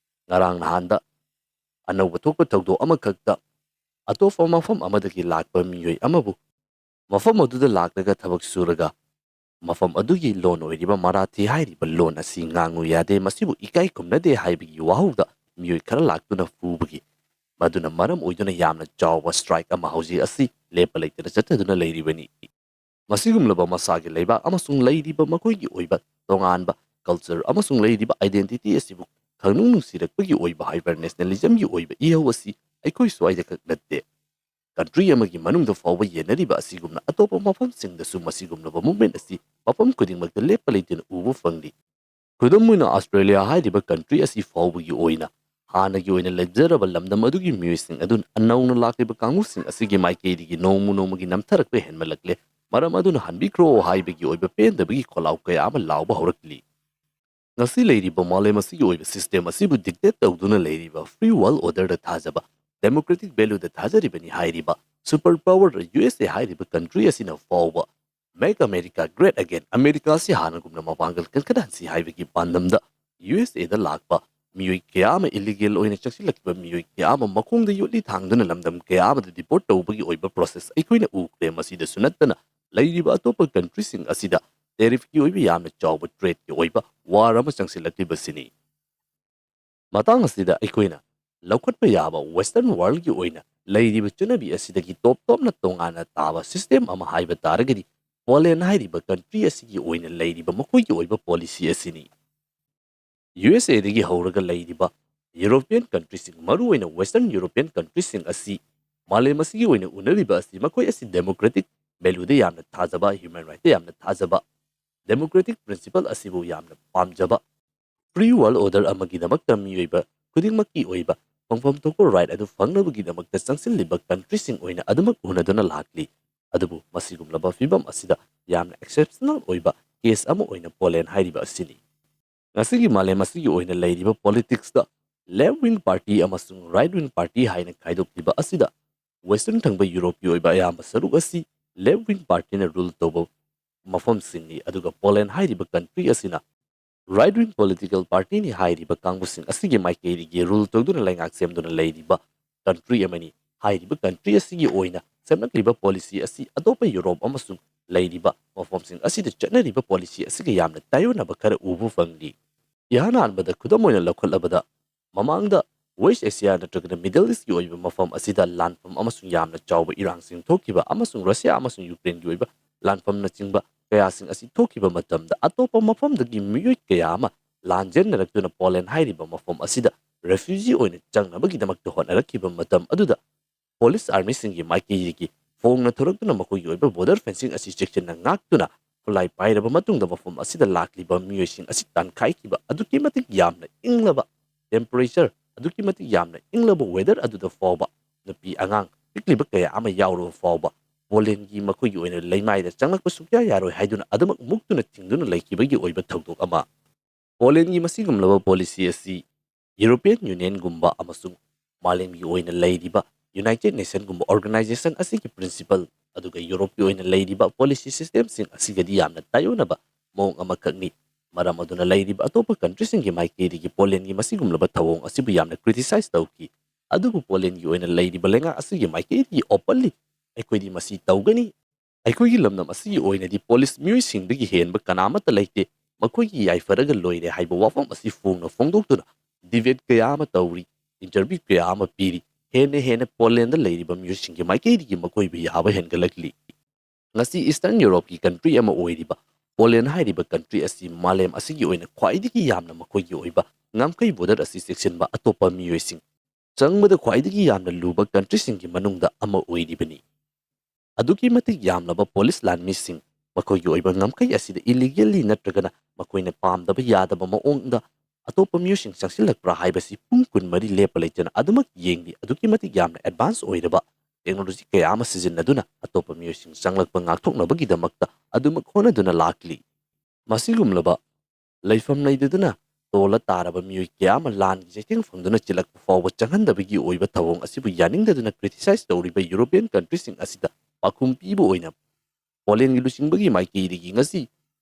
ꯉꯔꯥꯡ ꯅꯍꯥꯟꯗ ꯑꯅꯧꯕ ꯊꯣꯛꯄ ꯊꯧꯗꯣꯛ ꯑꯃꯈꯛꯇ, ꯑꯇꯣꯞꯄ ꯃꯐꯝ ꯑꯃꯗꯒꯤ ꯂꯥꯛꯄ ꯃꯤꯑꯣꯏ ꯑꯃꯕꯨ ꯃꯐꯝ ꯑꯗꯨꯗ ꯂꯥꯛꯂꯒ ꯊꯕꯛ ꯁꯨꯔꯒ ꯃꯐꯝ ꯑꯗꯨꯒꯤ ꯂꯣꯟ ꯑꯣꯏꯔꯤꯕ ꯃꯔꯥꯊꯤ ꯍꯥꯏꯔꯤꯕ ꯂꯣꯟ ꯑꯁꯤ ꯉꯥꯡꯉꯨ ꯌꯥꯗꯦ, ꯃꯁꯤꯕꯨ ꯏꯀꯥꯏ ꯈꯨꯝꯅꯗꯦ ꯍꯥꯏꯕꯒꯤ ꯋꯥꯍꯧꯗ ꯃꯤꯑꯣꯏ ꯈꯔ ꯂꯥꯛꯇꯨꯅ ꯐꯨꯕꯒꯤ, ꯃꯗꯨꯅ ꯃꯔꯝ ꯑꯣꯏꯗꯨꯅ ꯌꯥꯝꯅ ꯆꯥꯎꯕ strike ꯑꯃ ꯍꯧꯖꯤꯛ ꯑꯁꯤ ꯂꯦꯞꯄ ꯂꯩꯇꯅ ꯆꯠꯊꯗꯨꯅ ꯂꯩꯔꯤꯕꯅꯤ꯫ ꯃꯁꯤꯒꯨꯝꯂꯕ ꯃꯁꯥꯒꯤ ꯂꯩꯕꯥꯛ ꯑꯃꯁꯨꯡ ꯂꯩꯔꯤꯕ ꯃꯈꯣꯏꯒꯤ ꯑꯣꯏꯕ ꯇꯣꯉꯥꯟꯕ culture ꯑꯃꯁꯨꯡ ꯂꯩꯔꯤꯕ identity ꯑꯁꯤꯕꯨ ꯈꯪꯅꯨꯡ ꯅꯨꯡꯁꯤꯔꯛꯄꯒꯤ ꯑꯣꯏꯕ hyper nationalismꯒꯤ ꯑꯣꯏꯕ ꯏꯍꯧ ꯑꯁꯤ ꯑꯩꯈꯣꯏ ꯁ꯭ꯋꯥꯏꯗ ꯈꯛ ꯅꯠꯇꯦ꯫ Country ꯑꯃꯒꯤ ꯃꯅꯨꯡꯗ ꯐꯥꯎꯕ ꯌꯦꯟꯅꯔꯤꯕ ꯑꯁꯤꯒꯨꯝꯅ ꯑꯇꯣꯞꯄ ꯃꯐꯝꯁꯤꯡꯗꯁꯨ ꯃꯁꯤꯒꯨꯝꯂꯕ movement ꯑꯁꯤ ꯃꯐꯝ ꯈꯨꯗꯤꯡꯃꯛꯇ ꯂꯦꯞꯄ ꯂꯩꯇꯅ ꯎꯕ ꯐꯪꯂꯤ꯫ ꯈꯨꯗꯝ ꯑꯣꯏꯅ, Australia ꯍꯥꯏꯔꯤꯕ country ꯑꯁꯤ ꯐꯥꯎꯕꯒꯤ ꯑꯣꯏꯅ ꯍꯥꯟꯅꯒꯤ ꯑꯣꯏꯅ ꯂꯩꯖꯔꯕ ꯂꯝꯗꯝ ꯑꯗꯨꯒꯤ ꯃꯤꯑꯣꯏꯁꯤꯡ ꯑꯗꯨꯅ ꯅꯧꯅ ꯂꯥꯛꯂꯤꯕ ꯀꯥꯡꯕꯨꯁꯤꯡ ꯑꯁꯤꯒꯤ ꯃꯥꯏꯀꯩꯗꯒꯤ ꯅꯣꯡꯃ ꯅꯣꯡꯃꯒꯤ ꯅꯝꯊꯔꯛꯄ ꯍꯦꯟꯃꯜꯂꯛꯂꯦ, ꯃꯔꯝ ꯑꯗꯨꯅ ꯍꯟꯕꯤꯈ꯭ꯔꯣ ꯍꯥꯏꯕꯒꯤ ꯑꯣꯏꯕ ꯄꯦꯟꯗꯕꯒꯤ ꯈꯣꯜꯂꯥꯎ ꯀꯌꯥ ꯑꯃ ꯂꯥꯎꯕ ꯍꯧꯔꯛꯂꯤ꯫ ꯉꯁꯤ ꯂꯩꯔꯤꯕ ꯃꯥꯂꯦꯝ ꯑꯁꯤꯒꯤ ꯑꯣꯏꯕ system ꯑꯁꯤꯕꯨ dictate ꯇꯧꯗꯨꯅ ꯂꯩꯔꯤꯕ free world orderꯗ ꯊꯥꯖꯕ, democratic valueꯗ ꯊꯥꯖꯔꯤꯕꯅꯤ ꯍꯥꯏꯔꯤꯕ super power USA ꯍꯥꯏꯔꯤꯕ country ꯑꯁꯤꯅ ꯐꯥꯎꯕ Make America Great Again, America ꯑꯁꯤ ꯍꯥꯟꯅꯒꯨꯝꯅ ꯃꯄꯥꯡꯒꯜ ꯀꯟꯈꯠꯍꯟꯁꯤ ꯍꯥꯏꯕꯒꯤ ꯄꯥꯟꯗꯝꯗ USAꯗ ꯂꯥꯛꯄ ꯃꯤꯑꯣꯏ ꯀꯌꯥ ꯑꯃ, illegal ꯑꯣꯏꯅ ꯆꯪꯁꯤꯜꯂꯛꯈꯤꯕ ꯃꯤꯑꯣꯏ ꯀꯌꯥ ꯑꯃ ꯃꯈꯣꯡꯗ ꯌꯣꯠꯂꯤ ꯊꯥꯡꯗꯨꯅ ꯂꯝꯗꯝ ꯀꯌꯥ ꯑꯃꯗ deport ꯇꯧꯕꯒꯤ ꯑꯣꯏꯕ process ꯑꯩꯈꯣꯏꯅ ꯎꯈ꯭ꯔꯦ꯫ ꯃꯁꯤꯗꯁꯨ ꯅꯠꯇꯅ ꯂꯩꯔꯤꯕ ꯑꯇꯣꯞꯄ countryꯁꯤꯡ ꯑꯁꯤꯗ tariffꯀꯤ ꯑꯣꯏꯕ ꯌꯥꯝꯅ ꯆꯥꯎꯕ tradeꯀꯤ ꯑꯣꯏꯕ war ꯑꯃ ꯆꯪꯁꯤꯜꯂꯛꯂꯤꯕꯁꯤꯅꯤ꯫ ꯃꯇꯥꯡ ꯑꯁꯤꯗ ꯑꯩꯈꯣꯏꯅ ꯂꯧꯈꯠꯄ ꯌꯥꯕ Western worldꯀꯤ ꯑꯣꯏꯅ ꯂꯩꯔꯤꯕ ꯆꯠꯅꯕꯤ ꯑꯁꯤꯗꯒꯤ ꯇꯣꯞ ꯇꯣꯞꯅ ꯇꯣꯉꯥꯟꯅ ꯇꯥꯕ system ꯑꯃ ꯍꯥꯏꯕ ꯇꯥꯔꯒꯗꯤ Poland ꯍꯥꯏꯔꯤꯕ country ꯑꯁꯤꯒꯤ ꯑꯣꯏꯅ ꯂꯩꯔꯤꯕ ꯃꯈꯣꯏꯒꯤ ꯑꯣꯏꯕ policy ꯑꯁꯤꯅꯤ꯫ USAꯗꯒꯤ ꯍꯧꯔꯒ ꯂꯩꯔꯤꯕ European countryꯁꯤꯡ, ꯃꯔꯨꯑꯣꯏꯅ Western European countryꯁꯤꯡ ꯑꯁꯤ ꯃꯥꯂꯦꯝ ꯑꯁꯤꯒꯤ ꯑꯣꯏꯅ ꯎꯅꯔꯤꯕ ꯑꯁꯤ ꯃꯈꯣꯏ ꯑꯁꯤ democratic valueꯗ ꯌꯥꯝꯅ ꯊꯥꯖꯕ, human rightꯇ ꯌꯥꯝꯅ ꯊꯥꯖꯕ, democratic principle ꯑꯁꯤꯕꯨ ꯌꯥꯝꯅ ꯄꯥꯝꯖꯕ, free world order ꯑꯃꯒꯤꯗꯃꯛꯇ ꯃꯤꯑꯣꯏꯕ ꯈꯨꯗꯤꯡꯃꯛꯀꯤ ꯑꯣꯏꯕ ꯐꯪꯐꯝ ꯊꯣꯛꯄ right ꯑꯗꯨ ꯐꯪꯅꯕꯒꯤꯗꯃꯛꯇ ꯆꯪꯁꯤꯜꯂꯤꯕ countryꯁꯤꯡ ꯑꯣꯏꯅ ꯑꯗꯨꯃꯛ ꯎꯅꯗꯨꯅ ꯂꯥꯛꯂꯤ꯫ ꯑꯗꯨꯕꯨ ꯃꯁꯤꯒꯨꯝꯂꯕ ꯐꯤꯚꯝ ꯑꯁꯤꯗ ꯌꯥꯝꯅ exceptional ꯑꯣꯏꯕ case ꯑꯃ ꯑꯣꯏꯅ Poland ꯍꯥꯏꯔꯤꯕ ꯑꯁꯤꯅꯤ꯫ ꯉꯁꯤꯒꯤ ꯃꯥꯂꯦꯝ ꯑꯁꯤꯒꯤ ꯑꯣꯏꯅ ꯂꯩꯔꯤꯕ politicsꯇ left wing party ꯑꯃꯁꯨꯡ right wing party ꯍꯥꯏꯅ ꯈꯥꯏꯗꯣꯛꯂꯤꯕ ꯑꯁꯤꯗ Western ꯊꯪꯕ Europeꯀꯤ ꯑꯣꯏꯕ ꯑꯌꯥꯝꯕ ꯁꯔꯨꯛ ꯑꯁꯤ left wing partyꯅ rule ꯇꯧꯕ ꯃꯐꯝꯁꯤꯡꯅꯤ, ꯑꯗꯨꯒ Poland ꯍꯥꯏꯔꯤꯕ country ꯑꯁꯤꯅ right wing political partyꯅꯤ ꯍꯥꯏꯔꯤꯕ ꯀꯥꯡꯕꯨꯁꯤꯡ ꯑꯁꯤꯒꯤ ꯃꯥꯏꯀꯩꯗꯒꯤ rule ꯇꯧꯗꯨꯅ ꯂꯩꯉꯥꯛ ꯁꯦꯝꯗꯨꯅ ꯂꯩꯔꯤꯕ country ꯑꯃꯅꯤ꯫ ꯍꯥꯏꯔꯤꯕ country ꯑꯁꯤꯒꯤ ꯑꯣꯏꯅ ꯁꯦꯝꯂꯛꯂꯤꯕ policy ꯑꯁꯤ ꯑꯇꯣꯞꯄ Europe ꯑꯃꯁꯨꯡ ꯂꯩꯔꯤꯕ ꯃꯐꯝꯁꯤꯡ ꯑꯁꯤꯗ ꯆꯠꯅꯔꯤꯕ policy ꯑꯁꯤꯒ ꯌꯥꯝꯅ ꯇꯥꯏꯑꯣꯟꯅꯕ ꯈꯔ ꯎꯕ ꯐꯪꯂꯤ꯫ ꯏꯍꯥꯟ ꯍꯥꯟꯕꯗ ꯈꯨꯗꯝ ꯑꯣꯏꯅ ꯂꯧꯈꯠꯂꯕꯗ, ꯃꯃꯥꯡꯗ West Asia ꯅꯠꯇ꯭ꯔꯒꯅ Middle Eastꯀꯤ ꯑꯣꯏꯕ ꯃꯐꯝ ꯑꯁꯤꯗ ꯂꯥꯟꯐꯝ ꯑꯃꯁꯨꯡ ꯌꯥꯝꯅ ꯆꯥꯎꯕ ꯏꯔꯥꯡꯁꯤꯡ ꯊꯣꯛꯈꯤꯕ ꯑꯃꯁꯨꯡ Russia ꯑꯃꯁꯨꯡ Ukraineꯒꯤ ꯑꯣꯏꯕ ꯂꯥꯟꯐꯝꯅꯆꯤꯡꯕ ꯀꯌꯥꯁꯤꯡ ꯑꯁꯤ ꯊꯣꯛꯈꯤꯕ ꯃꯇꯝꯗ, ꯑꯇꯣꯞꯄ ꯃꯐꯝꯗꯒꯤ ꯃꯤꯑꯣꯏ ꯀꯌꯥ ꯑꯃ ꯂꯥꯟꯖꯦꯟꯅꯔꯛꯇꯨꯅ ꯄꯣꯂꯦꯟ ꯍꯥꯏꯔꯤꯕ ꯃꯐꯝ ꯑꯁꯤꯗ refugee ꯑꯣꯏꯅ ꯆꯪꯅꯕꯒꯤꯗꯃꯛꯇ ꯍꯣꯠꯅꯔꯛꯈꯤꯕ ꯃꯇꯝ ꯑꯗꯨꯗ Polish armyꯁꯤꯡꯒꯤ ꯃꯥꯏꯀꯩꯗꯒꯤ ꯐꯣꯡꯅ ꯊꯣꯔꯛꯇꯨꯅ ꯃꯈꯣꯏꯒꯤ ꯑꯣꯏꯕ border fencing ꯑꯁꯤ ꯆꯦꯛꯁꯤꯟꯅ ꯉꯥꯛꯇꯨꯅ ꯈꯨꯠꯂꯥꯏ ꯄꯥꯏꯔꯕ ꯃꯇꯨꯡꯗ ꯃꯐꯝ ꯑꯁꯤꯗ ꯂꯥꯛꯂꯤꯕ ꯃꯤꯑꯣꯏꯁꯤꯡ ꯑꯁꯤ ꯇꯥꯟꯈꯥꯏꯈꯤꯕ꯫ ꯑꯗꯨꯛꯀꯤ ꯃꯇꯤꯛ ꯌꯥꯝꯅ ꯏꯪꯂꯕ temperature, ꯑꯗꯨꯛꯀꯤ ꯃꯇꯤꯛ ꯌꯥꯝꯅ ꯏꯪꯂꯕ weather ꯑꯗꯨꯗ ꯐꯥꯎꯕ ꯅꯨꯄꯤ ꯑꯉꯥꯡ ꯄꯤꯛꯂꯤꯕ ꯀꯌꯥ ꯑꯃ ꯌꯥꯎꯔꯕ ꯐꯥꯎꯕ ꯄꯣꯂꯦꯟꯒꯤ ꯃꯈꯣꯏꯒꯤ ꯑꯣꯏꯅ ꯂꯩꯃꯥꯏꯗ ꯆꯪꯂꯛꯄ ꯁꯨꯛꯌꯥ ꯌꯥꯔꯣꯏ ꯍꯥꯏꯗꯨꯅ ꯑꯗꯨꯃꯛ ꯃꯨꯛꯇꯨꯅ ꯊꯤꯡꯗꯨꯅ ꯂꯩꯈꯤꯕꯒꯤ ꯑꯣꯏꯕ ꯊꯧꯗꯣꯛ ꯑꯃ꯫ ꯄꯣꯂꯦꯟꯒꯤ ꯃꯁꯤꯒꯨꯝꯂꯕ policy ꯑꯁꯤ European Unionꯒꯨꯝꯕ ꯑꯃꯁꯨꯡ ꯃꯥꯂꯦꯝꯒꯤ ꯑꯣꯏꯅ ꯂꯩꯔꯤꯕ United Nationꯒꯨꯝꯕ organization ꯑꯁꯤꯒꯤ principle, ꯑꯗꯨꯒ Europeꯀꯤ ꯑꯣꯏꯅ ꯂꯩꯔꯤꯕ policy systemꯁꯤꯡ ꯑꯁꯤꯒꯗꯤ ꯌꯥꯝꯅ ꯇꯥꯏꯑꯣꯟꯅꯕ ꯃꯑꯣꯡ ꯑꯃꯈꯛꯅꯤ꯫ ꯃꯔꯝ ꯑꯗꯨꯅ ꯂꯩꯔꯤꯕ ꯑꯇꯣꯞꯄ countryꯁꯤꯡꯒꯤ ꯃꯥꯏꯀꯩꯗꯒꯤ ꯄꯣꯂꯦꯟꯒꯤ ꯃꯁꯤꯒꯨꯝꯂꯕ ꯊꯧꯑꯣꯡ ꯑꯁꯤꯕꯨ ꯌꯥꯝꯅ criticize ꯇꯧꯈꯤ꯫ ꯑꯗꯨꯕꯨ ꯄꯣꯂꯦꯟꯒꯤ ꯑꯣꯏꯅ ꯂꯩꯔꯤꯕ ꯂꯩꯉꯥꯛ ꯑꯁꯤꯒꯤ ꯃꯥꯏꯀꯩꯗꯒꯤ openly ꯑꯩꯈꯣꯏꯗꯤ ꯃꯁꯤ ꯇꯧꯒꯅꯤ, ꯑꯩꯈꯣꯏꯒꯤ ꯂꯝꯗꯝ ꯑꯁꯤꯒꯤ ꯑꯣꯏꯅꯗꯤ Polish ꯃꯤꯑꯣꯏꯁꯤꯡꯗꯒꯤ ꯍꯦꯟꯕ ꯀꯅꯥꯃꯠꯇ ꯂꯩꯇꯦ, ꯃꯈꯣꯏꯒꯤ ꯌꯥꯏꯐꯔꯒ ꯂꯣꯏꯔꯦ ꯍꯥꯏꯕ ꯋꯥꯐꯝ ꯑꯁꯤ ꯐꯣꯡꯅ ꯐꯣꯡꯗꯣꯛꯇꯨꯅ debate ꯀꯌꯥ ꯑꯃ ꯇꯧꯔꯤ, interview ꯀꯌꯥ ꯑꯃ ꯄꯤꯔꯤ꯫ ꯍꯦꯟꯅ ꯍꯦꯟꯅ ꯄꯣꯂꯦꯟꯗ ꯂꯩꯔꯤꯕ ꯃꯤꯑꯣꯏꯁꯤꯡꯒꯤ ꯃꯥꯏꯀꯩꯗꯒꯤ ꯃꯈꯣꯏꯕꯨ ꯌꯥꯕ ꯍꯦꯟꯒꯠꯂꯛꯂꯤ꯫ ꯉꯁꯤ Eastern Europeꯀꯤ country ꯑꯃ ꯑꯣꯏꯔꯤꯕ ꯄꯣꯂꯦꯟ ꯍꯥꯏꯔꯤꯕ country ꯑꯁꯤ ꯃꯥꯂꯦꯝ ꯑꯁꯤꯒꯤ ꯑꯣꯏꯅ ꯈ꯭ꯋꯥꯏꯗꯒꯤ ꯌꯥꯝꯅ ꯃꯈꯣꯏꯒꯤ ꯑꯣꯏꯕ ꯉꯝꯈꯩ border ꯑꯁꯤ ꯆꯦꯛꯁꯤꯟꯕ ꯑꯇꯣꯞꯄ ꯃꯤꯑꯣꯏꯁꯤꯡ ꯆꯪꯕꯗ ꯈ꯭ꯋꯥꯏꯗꯒꯤ ꯌꯥꯝꯅ ꯂꯨꯕ countryꯁꯤꯡꯒꯤ ꯃꯅꯨꯡꯗ ꯑꯃ ꯑꯣꯏꯔꯤꯕꯅꯤ꯫ ꯑꯗꯨꯛꯀꯤ ꯃꯇꯤꯛ ꯌꯥꯝꯂꯕ Polish ꯂꯥꯟꯃꯤꯁꯤꯡ ꯃꯈꯣꯏꯒꯤ ꯑꯣꯏꯕ ꯉꯝꯈꯩ ꯑꯁꯤꯗ illegally ꯅꯠꯇ꯭ꯔꯒꯅ ꯃꯈꯣꯏꯅ ꯄꯥꯝꯗꯕ ꯌꯥꯗꯕ ꯃꯑꯣꯡꯗ ꯑꯇꯣꯞꯄ ꯃꯤꯑꯣꯏꯁꯤꯡ ꯆꯪꯁꯤꯜꯂꯛꯄ꯭ꯔꯥ ꯍꯥꯏꯕꯁꯤ ꯄꯨꯡ ꯀꯨꯟꯃꯔꯤ ꯂꯦꯞꯄ ꯂꯩꯇꯅ ꯑꯗꯨꯃꯛ ꯌꯦꯡꯂꯤ꯫ ꯑꯗꯨꯛꯀꯤ ꯃꯇꯤꯛ ꯌꯥꯝꯅ advance ꯑꯣꯏꯔꯕ technology ꯀꯌꯥ ꯑꯃ ꯁꯤꯖꯤꯟꯅꯗꯨꯅ ꯑꯇꯣꯞꯄ ꯃꯤꯑꯣꯏꯁꯤꯡ ꯆꯪꯂꯛꯄ ꯉꯥꯛꯊꯣꯛꯅꯕꯒꯤꯗꯃꯛꯇ ꯑꯗꯨꯃꯛ ꯍꯣꯠꯅꯗꯨꯅ ꯂꯥꯛꯂꯤ꯫ ꯃꯁꯤꯒꯨꯝꯂꯕ ꯂꯩꯐꯝ ꯂꯩꯇꯗꯨꯅ ꯇꯣꯜꯂ ꯇꯥꯔꯕ ꯃꯤꯑꯣꯏ ꯀꯌꯥ ꯑꯃ ꯂꯥꯟꯒꯤ ꯆꯩꯊꯦꯡ ꯐꯪꯗꯨꯅ ꯆꯤꯜꯂꯛꯄ ꯐꯥꯎꯕ ꯆꯪꯍꯟꯗꯕꯒꯤ ꯑꯣꯏꯕ ꯊꯧꯑꯣꯡ ꯑꯁꯤꯕꯨ ꯌꯥꯅꯤꯡꯗꯗꯨꯅ criticize ꯇꯧꯔꯤꯕ European countryꯁꯤꯡ ꯑꯁꯤꯗ ꯄꯥꯎꯈꯨꯝ ꯄꯤꯕ ꯑꯣꯏꯅ ꯄꯣꯂꯦꯟꯒꯤ ꯂꯨꯆꯤꯡꯕꯒꯤ ꯃꯥꯏꯀꯩꯗꯒꯤ ꯉꯁꯤ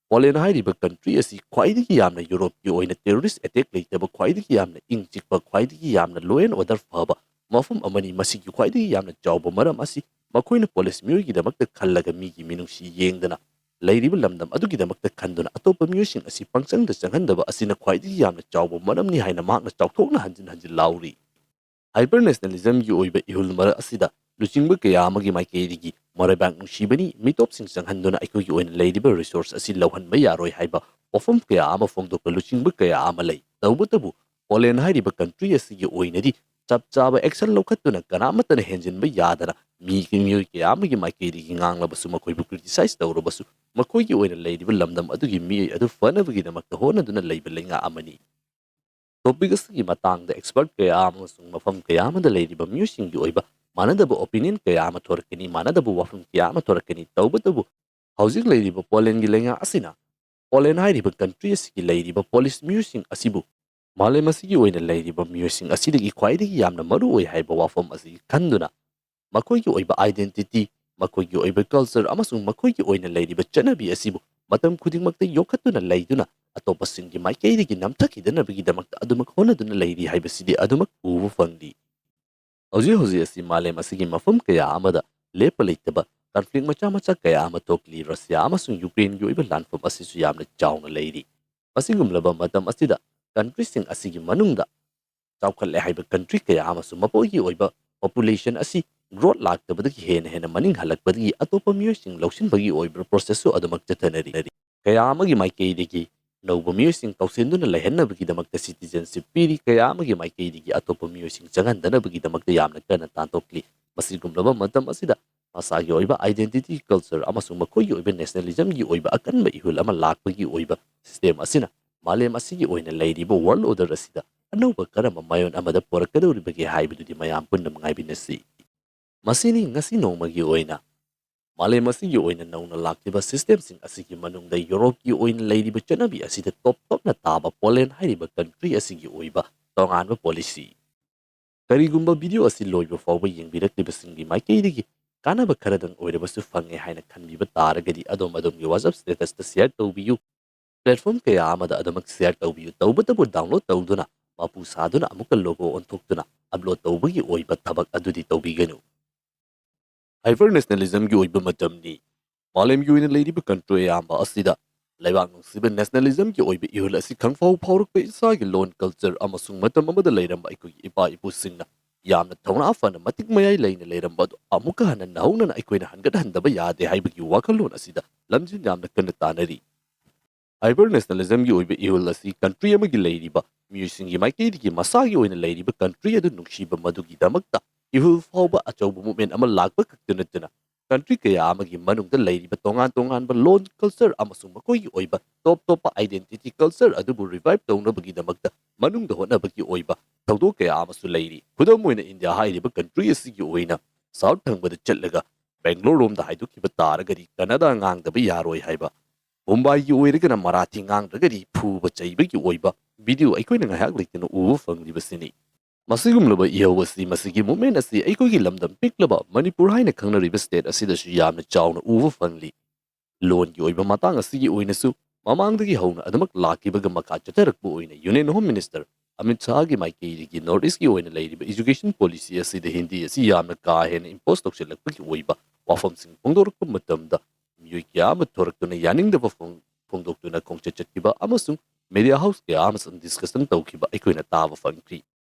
ꯄꯣꯂꯦꯟ ꯍꯥꯏꯔꯤꯕ country ꯑꯁꯤ ꯈ꯭ꯋꯥꯏꯗꯒꯤ ꯌꯥꯝꯅ Europeꯀꯤ ꯑꯣꯏꯅ terrorist attack ꯂꯩꯇꯕ, ꯈ꯭ꯋꯥꯏꯗꯒꯤ ꯌꯥꯝꯅ ꯏꯪ ꯆꯤꯛꯄ, ꯈ꯭ꯋꯥꯏꯗꯒꯤ ꯌꯥꯝꯅ law and order ꯐꯕ ꯃꯐꯝ ꯑꯃꯅꯤ꯫ ꯃꯁꯤꯒꯤ ꯈ꯭ꯋꯥꯏꯗꯒꯤ ꯌꯥꯝꯅ ꯆꯥꯎꯕ ꯃꯔꯝ ꯑꯁꯤ ꯃꯈꯣꯏꯅ Polish ꯃꯤꯑꯣꯏꯒꯤꯗꯃꯛꯇ ꯈꯜꯂꯒ ꯃꯤꯒꯤ ꯃꯤꯅꯨꯡꯁꯤ ꯌꯦꯡꯗꯅ ꯂꯩꯔꯤꯕ ꯂꯝꯗꯝ ꯑꯗꯨꯒꯤꯗꯃꯛꯇ ꯈꯟꯗꯨꯅ ꯑꯇꯣꯞꯄ ꯃꯤꯑꯣꯏꯁꯤꯡ ꯑꯁꯤ ꯄꯪꯆꯪꯗ ꯆꯪꯍꯟꯗꯕ ꯑꯁꯤꯅ ꯈ꯭ꯋꯥꯏꯗꯒꯤ ꯌꯥꯝꯅ ꯆꯥꯎꯕ ꯃꯔꯝꯅꯤ ꯍꯥꯏꯅ ꯃꯍꯥꯛꯅ ꯆꯥꯎꯊꯣꯛꯅ ꯍꯟꯖꯤꯟ ꯍꯟꯖꯤꯟ ꯂꯥꯎꯔꯤ꯫ Hypernationalismꯒꯤ ꯑꯣꯏꯕ ꯏꯍꯨꯜ ꯃꯔꯛ ꯑꯁꯤꯗ ꯂꯨꯆꯤꯡꯕ ꯀꯌꯥ ꯑꯃꯒꯤ ꯃꯥꯏꯀꯩꯗꯒꯤ ꯃꯔꯩꯕꯥꯛ ꯅꯨꯡꯁꯤꯕꯅꯤ, ꯃꯤꯇꯣꯞꯁꯤꯡ ꯆꯪꯍꯟꯗꯨꯅ ꯑꯩꯈꯣꯏꯒꯤ ꯑꯣꯏꯅ ꯂꯩꯔꯤꯕ resource ꯑꯁꯤ ꯂꯧꯍꯟꯕ ꯌꯥꯔꯣꯏ ꯍꯥꯏꯕ ꯋꯥꯐꯝ ꯀꯌꯥ ꯑꯃ ꯐꯣꯡꯗꯣꯛꯄ ꯂꯨꯆꯤꯡꯕ ꯀꯌꯥ ꯑꯃ ꯂꯩ꯫ ꯇꯧꯕꯇꯕꯨ ꯄꯣꯂꯦꯟ ꯍꯥꯏꯔꯤꯕ ꯀꯟꯇ꯭ꯔꯤ ꯑꯁꯤꯒꯤ ꯑꯣꯏꯅꯗꯤ ꯆꯞ ꯆꯥꯕ ꯑꯦꯛꯁꯟ ꯂꯧꯈꯠꯇꯨꯅ ꯀꯅꯥꯃꯠꯇꯅ ꯍꯦꯟꯖꯤꯟꯕ ꯌꯥꯗꯅ ꯃꯤ ꯃꯤꯑꯣꯏ ꯀꯌꯥ ꯑꯃꯒꯤ ꯃꯥꯏꯀꯩꯗꯒꯤ ꯉꯥꯡꯂꯕꯁꯨ, ꯃꯈꯣꯏꯕꯨ ꯀ꯭ꯔꯤꯇꯤꯁꯥꯏꯁ ꯇꯧꯔꯕꯁꯨ, ꯃꯈꯣꯏꯒꯤ ꯑꯣꯏꯅ ꯂꯩꯔꯤꯕ ꯂꯝꯗꯝ ꯑꯗꯨꯒꯤ ꯃꯤꯑꯣꯏ ꯑꯗꯨ ꯐꯅꯕꯒꯤꯗꯃꯛꯇ ꯍꯣꯠꯅꯗꯨꯅ ꯂꯩꯕ ꯂꯩꯉꯥꯛ ꯑꯃꯅꯤ꯫ ꯇꯣꯄꯤꯛ ꯑꯁꯤꯒꯤ ꯃꯇꯥꯡꯗ ꯑꯦꯛꯁꯄꯔꯠ ꯀꯌꯥ ꯑꯃꯁꯨꯡ ꯃꯐꯝ ꯀꯌꯥ ꯑꯃꯗ ꯂꯩꯔꯤꯕ ꯃꯤꯑꯣꯏꯁꯤꯡꯒꯤ ꯑꯣꯏꯕ ꯃꯥꯟꯅꯗꯕ ꯑꯣꯄꯤꯅꯤꯌꯟ ꯀꯌꯥ ꯑꯃ ꯊꯣꯔꯛꯀꯅꯤ, ꯃꯥꯟꯅꯗꯕ ꯋꯥꯐꯝ ꯀꯌꯥ ꯑꯃ ꯊꯣꯔꯛꯀꯅꯤ꯫ ꯇꯧꯕꯇꯕꯨ ꯍꯧꯖꯤꯛ ꯂꯩꯔꯤꯕ ꯄꯣꯂꯦꯟꯒꯤ ꯂꯩꯉꯥꯛ ꯑꯁꯤꯅ ꯄꯣꯂꯦꯟ ꯍꯥꯏꯔꯤꯕ ꯀꯟꯇ꯭ꯔꯤ ꯑꯁꯤꯒꯤ ꯂꯩꯔꯤꯕ ꯄꯣꯂꯤꯁ ꯃꯤꯑꯣꯏꯁꯤꯡ ꯑꯁꯤꯕꯨ ꯃꯥꯂꯦꯝ ꯑꯁꯤꯒꯤ ꯑꯣꯏꯅ ꯂꯩꯔꯤꯕ ꯃꯤꯑꯣꯏꯁꯤꯡ ꯑꯁꯤꯗꯒꯤ ꯈ꯭ꯋꯥꯏꯗꯒꯤ ꯌꯥꯝꯅ ꯃꯔꯨ ꯑꯣꯏ ꯍꯥꯏꯕ ꯋꯥꯐꯝ ꯑꯁꯤ ꯈꯟꯗꯨꯅ ꯃꯈꯣꯏꯒꯤ ꯑꯣꯏꯕ ꯑꯥꯏꯗꯦꯟꯇꯤꯇꯤ, ꯃꯈꯣꯏꯒꯤ ꯑꯣꯏꯕ ꯀꯜꯆꯔ ꯑꯃꯁꯨꯡ ꯃꯈꯣꯏꯒꯤ ꯑꯣꯏꯅ ꯂꯩꯔꯤꯕ ꯆꯠꯅꯕꯤ ꯑꯁꯤꯕꯨ ꯃꯇꯝ ꯈꯨꯗꯤꯡꯃꯛꯇ ꯌꯣꯛꯈꯠꯇꯨꯅ ꯂꯩꯗꯨꯅ ꯑꯇꯣꯞꯄꯁꯤꯡꯒꯤ ꯃꯥꯏꯀꯩꯗꯒꯤ ꯅꯝꯊꯈꯤꯗꯅꯕꯒꯤꯗꯃꯛꯇ ꯑꯗꯨꯃꯛ ꯍꯣꯠꯅꯗꯨꯅ ꯂꯩꯔꯤ ꯍꯥꯏꯕꯁꯤꯗꯤ ꯑꯗꯨꯃꯛ ꯎꯕ ꯐꯪꯂꯤ꯫ ꯍꯧꯖꯤꯛ ꯍꯧꯖꯤꯛ ꯑꯁꯤ ꯃꯥꯂꯦꯝ ꯑꯁꯤꯒꯤ ꯃꯐꯝ ꯀꯌꯥ ꯑꯃꯗ ꯂꯦꯞꯄ ꯂꯩꯇꯕ ꯀꯟꯐ꯭ꯂꯤꯛ ꯃꯆꯥ ꯃꯆꯥ ꯀꯌꯥ ꯑꯃ ꯊꯣꯛꯂꯤ꯫ ꯔꯁꯤꯌꯥ ꯑꯃꯁꯨꯡ ꯌꯨꯀ꯭ꯔꯦꯟꯒꯤ ꯑꯣꯏꯕ ꯂꯥꯟꯐꯝ ꯑꯁꯤꯁꯨ ꯌꯥꯝꯅ ꯆꯥꯎꯅ ꯂꯩꯔꯤ꯫ ꯃꯁꯤꯒꯨꯝꯂꯕ ꯃꯇꯝ ꯑꯁꯤꯗ ꯀꯟꯇ꯭ꯔꯤꯁꯤꯡ ꯑꯁꯤꯒꯤ ꯃꯅꯨꯡꯗ ꯆꯥꯎꯈꯠꯂꯦ ꯍꯥꯏꯕ ꯀꯟꯇ꯭ꯔꯤ ꯀꯌꯥ ꯑꯃꯁꯨ ꯃꯈꯣꯏꯒꯤ ꯑꯣꯏꯕ ꯄꯣꯄꯨꯂꯦꯁꯟ ꯑꯁꯤ ꯒ꯭ꯔꯣꯠ ꯂꯥꯛꯇꯕꯗꯒꯤ ꯍꯦꯟꯅ ꯍꯦꯟꯅ ꯃꯅꯤꯡ ꯍꯜꯂꯛꯄꯗꯒꯤ ꯑꯇꯣꯞꯄ ꯃꯤꯑꯣꯏꯁꯤꯡ ꯂꯧꯁꯤꯟꯕꯒꯤ ꯑꯣꯏꯕ ꯄ꯭ꯔꯣꯁꯦꯁꯁꯨ ꯑꯗꯨꯃꯛ ꯆꯠꯊꯅꯔꯤ꯫ ꯀꯌꯥ ꯑꯃꯒꯤ ꯃꯥꯏꯀꯩꯗꯒꯤ ꯑꯅꯧꯕ ꯃꯤꯑꯣꯏꯁꯤꯡ ꯀꯧꯁꯤꯟꯗꯨꯅ ꯂꯩꯍꯟꯅꯕꯒꯤꯗꯃꯛꯇ ꯁꯤꯇꯤꯖꯦꯟꯁꯤꯞ ꯄꯤꯔꯤ, ꯀꯌꯥ ꯑꯃꯒꯤ ꯃꯥꯏꯀꯩꯗꯒꯤ ꯑꯇꯣꯞꯄ ꯃꯤꯑꯣꯏꯁꯤꯡ ꯆꯪꯍꯟꯗꯅꯕꯒꯤꯗꯃꯛꯇ ꯌꯥꯝꯅ ꯀꯟꯅ ꯇꯥꯟꯊꯣꯛꯂꯤ꯫ ꯃꯁꯤꯒꯨꯝꯂꯕ ꯃꯇꯝ ꯑꯁꯤꯗ ꯃꯁꯥꯒꯤ ꯑꯣꯏꯕ ꯑꯥꯏꯗꯦꯟꯇꯤꯇꯤ, ꯀꯜꯆꯔ ꯑꯃꯁꯨꯡ ꯃꯈꯣꯏꯒꯤ ꯑꯣꯏꯕ ꯅꯦꯁꯅꯦꯂꯤꯖꯝꯒꯤ ꯑꯣꯏꯕ ꯑꯀꯟꯕ ꯏꯍꯨꯜ ꯑꯃ ꯂꯥꯛꯄꯒꯤ ꯑꯣꯏꯕ ꯁꯤꯁꯇꯦꯝ ꯑꯁꯤꯅ ꯃꯥꯂꯦꯝ ꯑꯁꯤꯒꯤ ꯑꯣꯏꯅ ꯂꯩꯔꯤꯕ ꯋꯥꯔꯜ ꯑꯣꯔꯗꯔ ꯑꯁꯤꯗ ꯑꯅꯧꯕ ꯀꯔꯝꯕ ꯃꯥꯏꯑꯣꯟ ꯑꯃꯗ ꯄꯨꯔꯛꯀꯗꯧꯔꯤꯕꯒꯦ ꯍꯥꯏꯕꯗꯨꯗꯤ ꯃꯌꯥꯝ ꯄꯨꯟꯅ ꯉꯥꯏꯃꯤꯟꯅꯁꯤ꯫ ꯃꯁꯤꯅꯤ ꯉꯁꯤ ꯅꯣꯡꯃꯒꯤ ꯑꯣꯏꯅ ꯃꯥꯂꯦꯝ ꯑꯁꯤꯒꯤ ꯑꯣꯏꯅ ꯅꯧꯅ ꯂꯥꯛꯂꯤꯕ ꯁꯤꯁꯇꯦꯝꯁꯤꯡ ꯑꯁꯤꯒꯤ ꯃꯅꯨꯡꯗ ꯌꯨꯔꯣꯞꯀꯤ ꯑꯣꯏꯅ ꯂꯩꯔꯤꯕ ꯆꯠꯅꯕꯤ ꯑꯁꯤꯗ ꯇꯣꯞ ꯇꯣꯞꯅ ꯇꯥꯕ ꯄꯣꯂꯦꯟ ꯍꯥꯏꯔꯤꯕ ꯀꯟꯇ꯭ꯔꯤ ꯑꯁꯤꯒꯤ ꯑꯣꯏꯕ ꯇꯣꯉꯥꯟꯕ ꯄꯣꯂꯤꯁꯤ꯫ ꯀꯔꯤꯒꯨꯝꯕ ꯚꯤꯗꯤꯑꯣ ꯑꯁꯤ ꯂꯣꯏꯕ ꯐꯥꯎꯕ ꯌꯦꯡꯕꯤꯔꯛꯂꯤꯕꯁꯤꯡꯒꯤ ꯃꯥꯏꯀꯩꯗꯒꯤ ꯀꯥꯟꯅꯕ ꯈꯔꯗꯪ ꯑꯣꯏꯔꯕꯁꯨ ꯐꯪꯉꯦ ꯍꯥꯏꯅ ꯈꯟꯕꯤꯕ ꯇꯥꯔꯒꯗꯤ ꯑꯗꯣꯝ ꯑꯗꯣꯝꯒꯤ WhatsApp ꯁ꯭ꯇꯦꯇꯁꯇ ꯁꯤꯌꯔ ꯇꯧꯕꯤꯌꯨ꯫ ꯄ꯭ꯂꯦꯠꯐꯣꯝ ꯀꯌꯥ ꯑꯃꯗ ꯑꯗꯨꯃꯛ ꯁꯤꯌꯔ ꯇꯧꯕꯤꯌꯨ꯫ ꯇꯧꯕꯇꯕꯨ ꯗꯥꯎꯟꯂꯣꯗ ꯇꯧꯗꯨꯅ ꯃꯄꯨ ꯁꯥꯗꯨꯅ ꯑꯃꯨꯛꯀ ꯂꯣꯒꯣ ꯑꯣꯟꯊꯣꯛꯇꯨꯅ ꯑꯞꯂꯣꯗ ꯇꯧꯕꯒꯤ ꯑꯣꯏꯕ ꯊꯕꯛ ꯑꯗꯨꯗꯤ ꯇꯧꯕꯤꯒꯅꯨ꯫ ꯍꯥꯏꯄꯔ ꯅꯦꯁꯅꯦꯂꯤꯖꯝꯒꯤ ꯑꯣꯏꯕ ꯃꯇꯝꯅꯤ꯫ ꯃꯥꯂꯦꯝꯒꯤ ꯑꯣꯏꯅ ꯂꯩꯔꯤꯕ ꯀꯟꯇ꯭ꯔꯤ ꯑꯌꯥꯝꯕ ꯑꯁꯤꯗ ꯂꯩꯕꯥꯛ ꯅꯨꯡꯁꯤꯕ ꯅꯦꯁꯅꯦꯂꯤꯖꯝꯒꯤ ꯑꯣꯏꯕ ꯏꯍꯨꯜ ꯑꯁꯤ ꯈꯪꯐꯥꯎ ꯐꯥꯎꯔꯛꯄ ꯏꯁꯥꯒꯤ ꯂꯣꯟ, ꯀꯜꯆꯔ ꯑꯃꯁꯨꯡ ꯃꯇꯝ ꯑꯃꯗ ꯂꯩꯔꯝꯕ ꯑꯩꯈꯣꯏꯒꯤ ꯏꯄꯥ ꯏꯄꯨꯁꯤꯡꯅ ꯌꯥꯝꯅ ꯊꯧꯅꯥ ꯐꯅ ꯃꯇꯤꯛ ꯃꯌꯥꯏ ꯂꯩꯅ ꯂꯩꯔꯝꯕ ꯑꯗꯨ ꯑꯃꯨꯛꯀ ꯍꯟꯅ ꯅꯧꯍꯧꯅꯅ ꯑꯩꯈꯣꯏꯅ ꯍꯟꯒꯠꯍꯟꯗꯕ ꯌꯥꯗꯦ ꯍꯥꯏꯕꯒꯤ ꯋꯥꯈꯜꯂꯣꯟ ꯑꯁꯤꯗ ꯂꯝꯖꯤꯡ ꯌꯥꯝꯅ ꯀꯟꯅ ꯇꯥꯟꯅꯔꯤ꯫ Hyper nationalismꯒꯤ ꯑꯣꯏꯕ ꯏꯍꯨꯜ ꯑꯁꯤ country ꯑꯃꯒꯤ ꯂꯩꯔꯤꯕ ꯃꯤꯑꯣꯏꯁꯤꯡꯒꯤ ꯃꯥꯏꯀꯩꯗꯒꯤ ꯃꯁꯥꯒꯤ ꯑꯣꯏꯅ ꯂꯩꯔꯤꯕ country ꯑꯗꯨ ꯅꯨꯡꯁꯤꯕ ꯃꯗꯨꯒꯤꯗꯃꯛꯇ ꯏꯍꯨꯜ ꯐꯥꯎꯕ ꯑꯆꯧꯕ movement ꯑꯃ ꯂꯥꯛꯄ ꯈꯛꯇ ꯅꯠꯇꯅ country ꯀꯌꯥ ꯑꯃꯒꯤ ꯃꯅꯨꯡꯗ ꯂꯩꯔꯤꯕ ꯇꯣꯉꯥꯟ ꯇꯣꯉꯥꯟꯕ ꯂꯣꯟ, culture ꯑꯃꯁꯨꯡ ꯃꯈꯣꯏꯒꯤ ꯑꯣꯏꯕ top ꯇꯣꯞꯄ identity, culture ꯑꯗꯨꯕꯨ revive ꯇꯧꯅꯕꯒꯤꯗꯃꯛꯇ ꯃꯅꯨꯡꯗ ꯍꯣꯠꯅꯕꯒꯤ ꯑꯣꯏꯕ ꯊꯧꯗꯣꯛ ꯀꯌꯥ ꯑꯃꯁꯨ ꯂꯩꯔꯤ꯫ ꯈꯨꯗꯝ ꯑꯣꯏꯅ, ꯏꯟꯗꯤꯌꯥ ꯍꯥꯏꯔꯤꯕ country ꯑꯁꯤꯒꯤ ꯑꯣꯏꯅ south ꯊꯪꯕꯗ ꯆꯠꯂꯒ ꯕꯦꯡꯒ꯭ꯂꯣꯔ ꯔꯣꯝꯗ ꯍꯥꯏꯗꯣꯛꯈꯤꯕ ꯇꯥꯔꯒꯗꯤ ꯀꯅꯥꯗꯥ ꯉꯥꯡꯗꯕ ꯌꯥꯔꯣꯏ ꯍꯥꯏꯕ, ꯃꯨꯝꯕꯥꯏꯒꯤ ꯑꯣꯏꯔꯒꯅ ꯃꯔꯥꯊꯤ ꯉꯥꯡꯗ꯭ꯔꯒꯗꯤ ꯐꯨꯕ ꯆꯩꯕꯒꯤ ꯑꯣꯏꯕ video ꯑꯩꯈꯣꯏꯅ ꯉꯥꯏꯍꯥꯛ ꯂꯩꯇꯅ ꯎꯕ ꯐꯪꯂꯤꯕꯁꯤꯅꯤ꯫ ꯃꯁꯤꯒꯨꯝꯂꯕ ꯏꯍꯧ ꯑꯁꯤ, ꯃꯁꯤꯒꯤ movement ꯑꯁꯤ ꯑꯩꯈꯣꯏꯒꯤ ꯂꯝꯗꯝ ꯄꯤꯛꯂꯕ ꯃꯅꯤꯄꯨꯔ ꯍꯥꯏꯅ ꯈꯪꯅꯔꯤꯕ state ꯑꯁꯤꯗꯁꯨ ꯌꯥꯝꯅ ꯆꯥꯎꯅ ꯎꯕ ꯐꯪꯂꯤ꯫ ꯂꯣꯟꯒꯤ ꯑꯣꯏꯕ ꯃꯇꯥꯡ ꯑꯁꯤꯒꯤ ꯑꯣꯏꯅꯁꯨ ꯃꯃꯥꯡꯗꯒꯤ ꯍꯧꯅ ꯑꯗꯨꯃꯛ ꯂꯥꯛꯈꯤꯕꯒ ꯃꯈꯥ ꯆꯠꯊꯔꯛꯄ ꯑꯣꯏꯅ Union Home Minister ꯑꯃꯤꯠ ꯁꯥꯍꯒꯤ ꯃꯥꯏꯀꯩꯗꯒꯤ North Eastꯀꯤ ꯑꯣꯏꯅ ꯂꯩꯔꯤꯕ education policy ꯑꯁꯤꯗ ꯍꯤꯟꯗꯤ ꯑꯁꯤ ꯌꯥꯝꯅ ꯀꯥ ꯍꯦꯟꯅ impose ꯇꯧꯁꯤꯜꯂꯛꯄꯒꯤ ꯑꯣꯏꯕ ꯋꯥꯐꯝꯁꯤꯡ ꯐꯣꯡꯗꯣꯔꯛꯄ ꯃꯇꯝꯗ ꯃꯤꯑꯣꯏ ꯀꯌꯥ ꯑꯃ ꯊꯣꯔꯛꯇꯨꯅ ꯌꯥꯅꯤꯡꯗꯕ ꯐꯣꯡ-, ꯐꯣꯡꯗꯣꯛꯇꯨꯅ ꯈꯣꯡꯆꯠ ꯆꯠꯈꯤꯕ ꯑꯃꯁꯨꯡ media house ꯀꯌꯥ ꯑꯃꯁꯨꯡ discussion ꯇꯧꯈꯤꯕ ꯑꯩꯈꯣꯏꯅ ꯇꯥꯕ ꯐꯪꯈ꯭ꯔꯤ꯫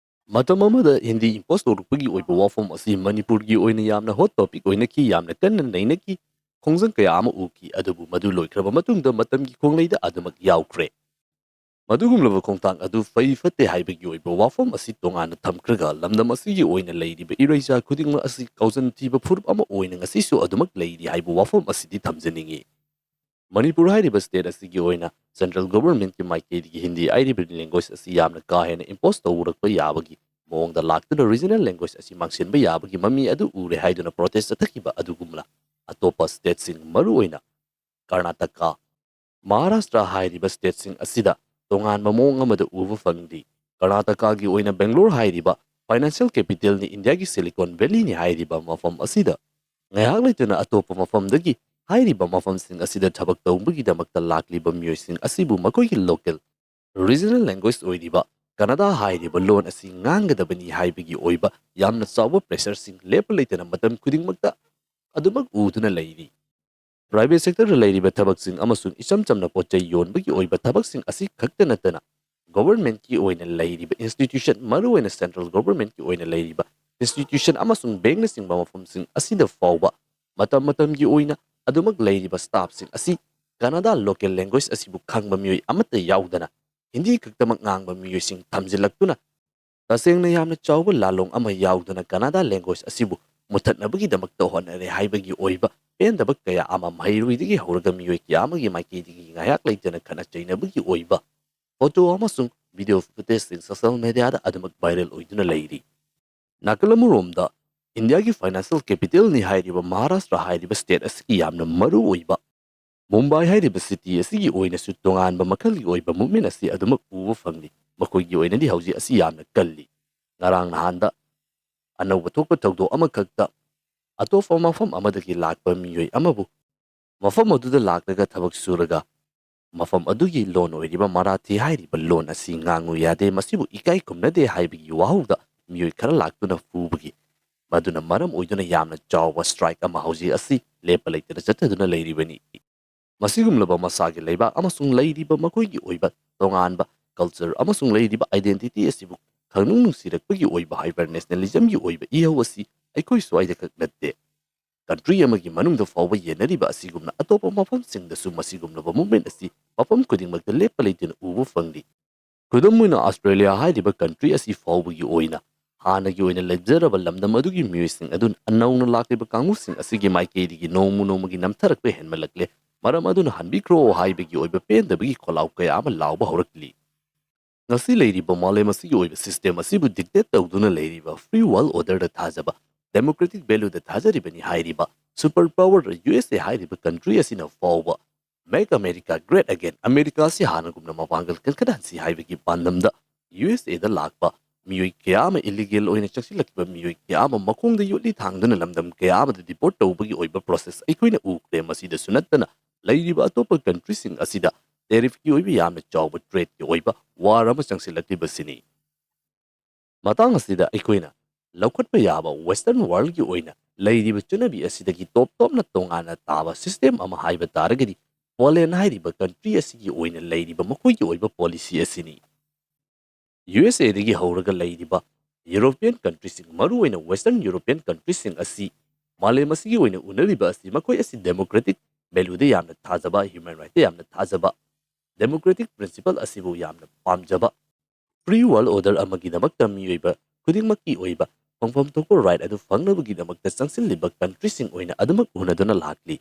ꯃꯇꯝ ꯑꯃꯗ ꯍꯤꯟꯗꯤ impose ꯇꯧꯔꯛꯄꯒꯤ ꯑꯣꯏꯕ ꯋꯥꯐꯝ ꯑꯁꯤ ꯃꯅꯤꯄꯨꯔꯒꯤ ꯑꯣꯏꯅ ꯌꯥꯝꯅ hot topic ꯑꯣꯏꯅꯈꯤ, ꯌꯥꯝꯅ ꯀꯟꯅ ꯅꯩꯅꯈꯤ, ꯈꯣꯡꯖꯪ ꯀꯌꯥ ꯑꯃ ꯎꯈꯤ, ꯑꯗꯨꯕꯨ ꯃꯗꯨ ꯂꯣꯏꯈ꯭ꯔꯕ ꯃꯇꯨꯡꯗ ꯃꯇꯝꯒꯤ ꯈꯣꯡꯂꯩꯗ ꯑꯗꯨꯃꯛ ꯌꯥꯎꯈ꯭ꯔꯦ꯫ ꯃꯗꯨꯒꯨꯝꯂꯕ ꯈꯣꯡꯊꯥꯡ ꯑꯗꯨ ꯐꯩ ꯐꯠꯇꯦ ꯍꯥꯏꯕꯒꯤ ꯑꯣꯏꯕ ꯋꯥꯐꯝ ꯑꯁꯤ ꯇꯣꯉꯥꯟꯅ ꯊꯝꯈ꯭ꯔꯒ, ꯂꯝꯗꯝ ꯑꯁꯤꯒꯤ ꯑꯣꯏꯅ ꯂꯩꯔꯤꯕ ꯏꯔꯩꯆꯥ ꯈꯨꯗꯤꯡꯃꯛ ꯑꯁꯤ ꯀꯥꯎꯖꯟ ꯊꯤꯕ ꯐꯨꯔꯨꯞ ꯑꯃ ꯑꯣꯏꯅ ꯉꯁꯤꯁꯨ ꯑꯗꯨꯃꯛ ꯂꯩꯔꯤ ꯍꯥꯏꯕ ꯋꯥꯐꯝ ꯑꯁꯤꯗꯤ ꯊꯝꯖꯅꯤꯡꯏ꯫ ꯃꯅꯤꯄꯨꯔ ꯍꯥꯏꯔꯤꯕ state ꯑꯁꯤꯒꯤ ꯑꯣꯏꯅ central governmentꯀꯤ ꯃꯥꯏꯀꯩꯗꯒꯤ ꯍꯤꯟꯗꯤ ꯍꯥꯏꯔꯤꯕ language ꯑꯁꯤ ꯌꯥꯝꯅ ꯀꯥ ꯍꯦꯟꯅ impose ꯇꯧꯔꯛꯄ ꯌꯥꯕꯒꯤ ꯃꯑꯣꯡꯗ ꯂꯥꯛꯇꯨꯅ regional language ꯑꯁꯤ ꯃꯥꯡꯁꯤꯟꯕ ꯌꯥꯕꯒꯤ ꯃꯃꯤ ꯑꯗꯨ ꯎꯔꯦ ꯍꯥꯏꯗꯨꯅ protest ꯆꯠꯊꯈꯤꯕ ꯑꯗꯨꯒꯨꯝꯅ ꯑꯇꯣꯞꯄ stateꯁꯤꯡ, ꯃꯔꯨꯑꯣꯏꯅ ꯀꯔꯅꯥꯇꯀꯥ, ꯃꯍꯥꯔꯥꯁꯇ꯭ꯔ ꯍꯥꯏꯔꯤꯕ stateꯁꯤꯡ ꯑꯁꯤꯗ ꯇꯣꯉꯥꯟꯕ ꯃꯑꯣꯡ ꯑꯃꯗ ꯎꯕ ꯐꯪꯂꯤ꯫ ꯀꯔꯅꯥꯇꯀꯥꯒꯤ ꯑꯣꯏꯅ ꯕꯦꯡꯒ꯭ꯂꯣꯔ ꯍꯥꯏꯔꯤꯕ financial capitalꯅꯤ, ꯏꯟꯗꯤꯌꯥꯒꯤ Silicon Valleyꯅꯤ ꯍꯥꯏꯔꯤꯕ ꯃꯐꯝ ꯑꯁꯤꯗ ꯉꯥꯏꯍꯥꯛ ꯂꯩꯇꯅ ꯑꯇꯣꯞꯄ ꯃꯐꯝꯗꯒꯤ ꯍꯥꯏꯔꯤꯕ ꯃꯐꯝꯁꯤꯡ ꯑꯁꯤꯗ ꯊꯕꯛ ꯇꯧꯕꯒꯤꯗꯃꯛꯇ ꯂꯥꯛꯂꯤꯕ ꯃꯤꯑꯣꯏꯁꯤꯡ ꯑꯁꯤꯕꯨ ꯃꯈꯣꯏꯒꯤ local regional language ꯑꯣꯏꯔꯤꯕ ꯀꯅꯥꯗꯥ ꯍꯥꯏꯔꯤꯕ ꯂꯣꯟ ꯑꯁꯤ ꯉꯥꯡꯒꯗꯕꯅꯤ ꯍꯥꯏꯕꯒꯤ ꯑꯣꯏꯕ ꯌꯥꯝꯅ ꯆꯥꯎꯕ pressureꯁꯤꯡ ꯂꯦꯞꯄ ꯂꯩꯇꯅ ꯃꯇꯝ ꯈꯨꯗꯤꯡꯃꯛꯇ ꯑꯗꯨꯃꯛ ꯎꯗꯨꯅ ꯂꯩꯔꯤ꯫ Private sectorꯗ ꯂꯩꯔꯤꯕ ꯊꯕꯛꯁꯤꯡ ꯑꯃꯁꯨꯡ ꯏꯆꯝ ꯆꯝꯅ ꯄꯣꯠ ꯆꯩ ꯌꯣꯟꯕꯒꯤ ꯑꯣꯏꯕ ꯊꯕꯛꯁꯤꯡ ꯑꯁꯤ ꯈꯛꯇ ꯅꯠꯇꯅ, governmentꯀꯤ ꯑꯣꯏꯅ ꯂꯩꯔꯤꯕ institution, ꯃꯔꯨꯑꯣꯏꯅ central governmentꯀꯤ ꯑꯣꯏꯅ ꯂꯩꯔꯤꯕ institution ꯑꯃꯁꯨꯡ bankꯅꯆꯤꯡꯕ ꯃꯐꯝꯁꯤꯡ ꯑꯁꯤꯗ ꯐꯥꯎꯕ ꯃꯇꯝ ꯃꯇꯝꯒꯤ ꯑꯣꯏꯅ ꯑꯗꯨꯃꯛ ꯂꯩꯔꯤꯕ staffꯁꯤꯡ ꯑꯁꯤ ꯀꯅꯥꯗꯥ local language ꯑꯁꯤꯕꯨ ꯈꯪꯕ ꯃꯤꯑꯣꯏ ꯑꯃꯠꯇ ꯌꯥꯎꯗꯅ ꯍꯤꯟꯗꯤ ꯈꯛꯇꯃꯛ ꯉꯥꯡꯕ ꯃꯤꯑꯣꯏꯁꯤꯡ ꯊꯝꯖꯤꯜꯂꯛꯇꯨꯅ ꯇꯁꯦꯡꯅ ꯌꯥꯝꯅ ꯆꯥꯎꯕ ꯂꯥꯜꯂꯣꯡ ꯑꯃ ꯌꯥꯎꯗꯅ ꯀꯅꯥꯗꯥ language ꯑꯁꯤꯕꯨ ꯃꯨꯊꯠꯅꯕꯒꯤꯗꯃꯛꯇ ꯍꯣꯠꯅꯔꯦ ꯍꯥꯏꯕꯒꯤ ꯑꯣꯏꯕ ꯄꯦꯟꯗꯕ ꯀꯌꯥ ꯑꯃ ꯃꯍꯩꯔꯣꯏꯗꯒꯤ ꯍꯧꯔꯒ ꯃꯤꯑꯣꯏ ꯀꯌꯥ ꯑꯃꯒꯤ ꯃꯥꯏꯀꯩꯗꯒꯤ ꯉꯥꯏꯍꯥꯛ ꯂꯩꯇꯅ ꯈꯠꯅ ꯆꯩꯅꯕꯒꯤ ꯑꯣꯏꯕ photo ꯑꯃꯁꯨꯡ video footageꯁꯤꯡ social mediaꯗ ꯑꯗꯨꯃꯛ viral ꯑꯣꯏꯗꯨꯅ ꯂꯩꯔꯤ꯫ ꯅꯥꯀꯜ ꯑꯃꯔꯣꯝꯗ ꯏꯟꯗꯤꯌꯥꯒꯤ financial capitalꯅꯤ ꯍꯥꯏꯔꯤꯕ ꯃꯍꯥꯔꯥꯁꯇ꯭ꯔ ꯍꯥꯏꯔꯤꯕ state ꯑꯁꯤꯒꯤ ꯌꯥꯝꯅ ꯃꯔꯨ ꯑꯣꯏꯕ ꯃꯨꯝꯕꯥꯏ ꯍꯥꯏꯔꯤꯕ city ꯑꯁꯤꯒꯤ ꯑꯣꯏꯅꯁꯨ ꯇꯣꯉꯥꯟꯕ ꯃꯈꯜꯒꯤ ꯑꯣꯏꯕ movement ꯑꯁꯤ ꯑꯗꯨꯃꯛ ꯎꯕ ꯐꯪꯂꯤ꯫ ꯃꯈꯣꯏꯒꯤ ꯑꯣꯏꯅꯗꯤ ꯍꯧꯖꯤꯛ ꯑꯁꯤ ꯌꯥꯝꯅ ꯀꯜꯂꯤ꯫ ꯉꯔꯥꯡ ꯅꯍꯥꯟꯗ ꯑꯅꯧꯕ ꯊꯣꯛꯄ ꯊꯧꯗꯣꯛ ꯑꯃꯈꯛꯇ ꯑꯇꯣꯞꯄ ꯃꯐꯝ ꯑꯃꯗꯒꯤ ꯂꯥꯛꯄ ꯃꯤꯑꯣꯏ ꯑꯃꯕꯨ ꯃꯐꯝ ꯑꯗꯨꯗ ꯂꯥꯛꯂꯒ ꯊꯕꯛ ꯁꯨꯔꯒ ꯃꯐꯝ ꯑꯗꯨꯒꯤ ꯂꯣꯟ ꯑꯣꯏꯔꯤꯕ ꯃꯔꯥꯊꯤ ꯍꯥꯏꯔꯤꯕ ꯂꯣꯟ ꯑꯁꯤ ꯉꯥꯡꯉꯨ ꯌꯥꯗꯦ, ꯃꯁꯤꯕꯨ ꯏꯀꯥꯏ ꯈꯨꯝꯅꯗꯦ ꯍꯥꯏꯕꯒꯤ ꯋꯥꯍꯧꯗ ꯃꯤꯑꯣꯏ ꯈꯔ ꯂꯥꯛꯇꯨꯅ ꯐꯨꯕꯒꯤ ꯃꯗꯨꯅ ꯃꯔꯝ ꯑꯣꯏꯗꯨꯅ ꯌꯥꯝꯅ ꯆꯥꯎꯕ strike ꯑꯃ ꯍꯧꯖꯤꯛ ꯑꯁꯤ ꯂꯦꯞꯄ ꯂꯩꯇꯅ ꯆꯠꯊꯗꯨꯅ ꯂꯩꯔꯤꯕꯅꯤ꯫ ꯃꯁꯤꯒꯨꯝꯂꯕ ꯃꯁꯥꯒꯤ ꯂꯩꯕꯥꯛ ꯑꯃꯁꯨꯡ ꯂꯩꯔꯤꯕ ꯃꯈꯣꯏꯒꯤ ꯑꯣꯏꯕ ꯇꯣꯉꯥꯟꯕ culture ꯑꯃꯁꯨꯡ ꯂꯩꯔꯤꯕ identity ꯑꯁꯤꯕꯨ ꯈꯪꯅꯨꯡ ꯅꯨꯡꯁꯤꯔꯛꯄꯒꯤ ꯑꯣꯏꯕ hyper nationalismꯒꯤ ꯑꯣꯏꯕ ꯏꯍꯧ ꯑꯁꯤ ꯑꯩꯈꯣꯏ ꯁ꯭ꯋꯥꯏꯗ ꯈꯛ ꯅꯠꯇꯦ꯫ Country ꯑꯃꯒꯤ ꯃꯅꯨꯡꯗ ꯐꯥꯎꯕ ꯌꯦꯟꯅꯔꯤꯕ ꯑꯁꯤꯒꯨꯝꯅ ꯑꯇꯣꯞꯄ ꯃꯐꯝꯁꯤꯡꯗꯁꯨ ꯃꯁꯤꯒꯨꯝꯂꯕ movement ꯑꯁꯤ ꯃꯐꯝ ꯈꯨꯗꯤꯡꯃꯛꯇ ꯂꯦꯞꯄ ꯂꯩꯇꯅ ꯎꯕ ꯐꯪꯂꯤ꯫ ꯈꯨꯗꯝ ꯑꯣꯏꯅ Australia ꯍꯥꯏꯔꯤꯕ country ꯑꯁꯤ ꯐꯥꯎꯕꯒꯤ ꯑꯣꯏꯅ ꯍꯥꯟꯅꯒꯤ ꯑꯣꯏꯅ ꯂꯩꯖꯔꯕ ꯂꯝꯗꯝ ꯑꯗꯨꯒꯤ ꯃꯤꯑꯣꯏꯁꯤꯡ ꯑꯗꯨ ꯅꯧꯅ ꯂꯥꯛꯂꯤꯕ ꯀꯥꯡꯕꯨꯁꯤꯡ ꯑꯁꯤꯒꯤ ꯃꯥꯏꯀꯩꯗꯒꯤ ꯅꯣꯡꯃ ꯅꯣꯡꯃꯒꯤ ꯅꯝꯊꯔꯛꯄ ꯍꯦꯟꯃꯜꯂꯛꯂꯦ, ꯃꯔꯝ ꯑꯗꯨꯅ ꯍꯟꯕꯤꯈ꯭ꯔꯣ ꯍꯥꯏꯕꯒꯤ ꯑꯣꯏꯕ ꯄꯦꯟꯗꯕꯒꯤ ꯈꯣꯜꯂꯥꯎ ꯀꯌꯥ ꯑꯃ ꯂꯥꯎꯕ ꯍꯧꯔꯛꯂꯤ꯫ ꯉꯁꯤ ꯂꯩꯔꯤꯕ ꯃꯥꯂꯦꯝ ꯑꯁꯤꯒꯤ ꯑꯣꯏꯕ system ꯑꯁꯤꯕꯨ dictate ꯇꯧꯗꯨꯅ ꯂꯩꯔꯤꯕ free world orderꯗ ꯊꯥꯖꯕ, democratic valueꯗ ꯊꯥꯖꯔꯤꯕꯅꯤ ꯍꯥꯏꯔꯤꯕ super power USA ꯍꯥꯏꯔꯤꯕ country ꯑꯁꯤꯅ ꯐꯥꯎꯕ Make America Great Again, America ꯑꯁꯤ ꯍꯥꯟꯅꯒꯨꯝꯅ ꯃꯄꯥꯡꯒꯜ ꯀꯟꯈꯠꯍꯟꯁꯤ ꯍꯥꯏꯕꯒꯤ ꯄꯥꯟꯗꯝꯗ USAꯗ ꯂꯥꯛꯄ ꯃꯤꯑꯣꯏ ꯀꯌꯥ ꯑꯃ, illegal ꯑꯣꯏꯅ ꯆꯪꯁꯤꯜꯂꯛꯈꯤꯕ ꯃꯤꯑꯣꯏ ꯀꯌꯥ ꯑꯃ ꯃꯈꯣꯡꯗ ꯌꯣꯠꯂꯤ ꯊꯥꯡꯗꯨꯅ ꯂꯝꯗꯝ ꯀꯌꯥ ꯑꯃꯗ deport ꯇꯧꯕꯒꯤ ꯑꯣꯏꯕ process ꯑꯩꯈꯣꯏꯅ ꯎꯈ꯭ꯔꯦ꯫ ꯃꯁꯤꯗꯁꯨ ꯅꯠꯇꯅ ꯂꯩꯔꯤꯕ ꯑꯇꯣꯞꯄ countryꯁꯤꯡ ꯑꯁꯤꯗ tariffꯀꯤ ꯑꯣꯏꯕ ꯌꯥꯝꯅ ꯆꯥꯎꯕ tradeꯀꯤ ꯑꯣꯏꯕ war ꯑꯃ ꯆꯪꯁꯤꯜꯂꯛꯂꯤꯕꯁꯤꯅꯤ꯫ ꯃꯇꯥꯡ ꯑꯁꯤꯗ ꯑꯩꯈꯣꯏꯅ ꯂꯧꯈꯠꯄ ꯌꯥꯕ Western worldꯀꯤ ꯑꯣꯏꯅ ꯂꯩꯔꯤꯕ ꯆꯠꯅꯕꯤ ꯑꯁꯤꯗꯒꯤ ꯇꯣꯞ ꯇꯣꯞꯅ ꯇꯣꯉꯥꯟꯅ ꯇꯥꯕ system ꯑꯃ ꯍꯥꯏꯕ ꯇꯥꯔꯒꯗꯤ Poland ꯍꯥꯏꯔꯤꯕ country ꯑꯁꯤꯒꯤ ꯑꯣꯏꯅ ꯂꯩꯔꯤꯕ ꯃꯈꯣꯏꯒꯤ ꯑꯣꯏꯕ policy ꯑꯁꯤꯅꯤ꯫ USAꯗꯒꯤ ꯍꯧꯔꯒ ꯂꯩꯔꯤꯕ European countryꯁꯤꯡ, ꯃꯔꯨꯑꯣꯏꯅ Western European countryꯁꯤꯡ ꯑꯁꯤ ꯃꯥꯂꯦꯝ ꯑꯁꯤꯒꯤ ꯑꯣꯏꯅ ꯎꯅꯔꯤꯕ ꯑꯁꯤ ꯃꯈꯣꯏ ꯑꯁꯤ democratic ꯚꯦꯂꯨꯗ ꯌꯥꯝꯅ ꯊꯥꯖꯕ, ꯍ꯭ꯌꯨꯃꯦꯟ ꯔꯥꯏꯠꯇ ꯌꯥꯝꯅ ꯊꯥꯖꯕ, ꯗꯦꯃꯣꯀ꯭ꯔꯦꯇꯤꯛ ꯄ꯭ꯔꯤꯟꯁꯤꯄꯜ ꯑꯁꯤꯕꯨ ꯌꯥꯝꯅ ꯄꯥꯝꯖꯕ, ꯐ꯭ꯔꯤ ꯋꯥꯔꯜ ꯑꯣꯔꯗꯔ ꯑꯃꯒꯤꯗꯃꯛꯇ ꯃꯤꯑꯣꯏꯕ ꯈꯨꯗꯤꯡꯃꯛꯀꯤ ꯑꯣꯏꯕ ꯐꯪꯐꯝ ꯊꯣꯛꯄ ꯔꯥꯏꯠ ꯑꯗꯨ ꯐꯪꯅꯕꯒꯤꯗꯃꯛꯇ ꯆꯪꯁꯤꯜꯂꯤꯕ ꯀꯟꯇ꯭ꯔꯤꯁꯤꯡ ꯑꯣꯏꯅ ꯑꯗꯨꯃꯛ ꯎꯅꯗꯨꯅ ꯂꯥꯛꯂꯤ꯫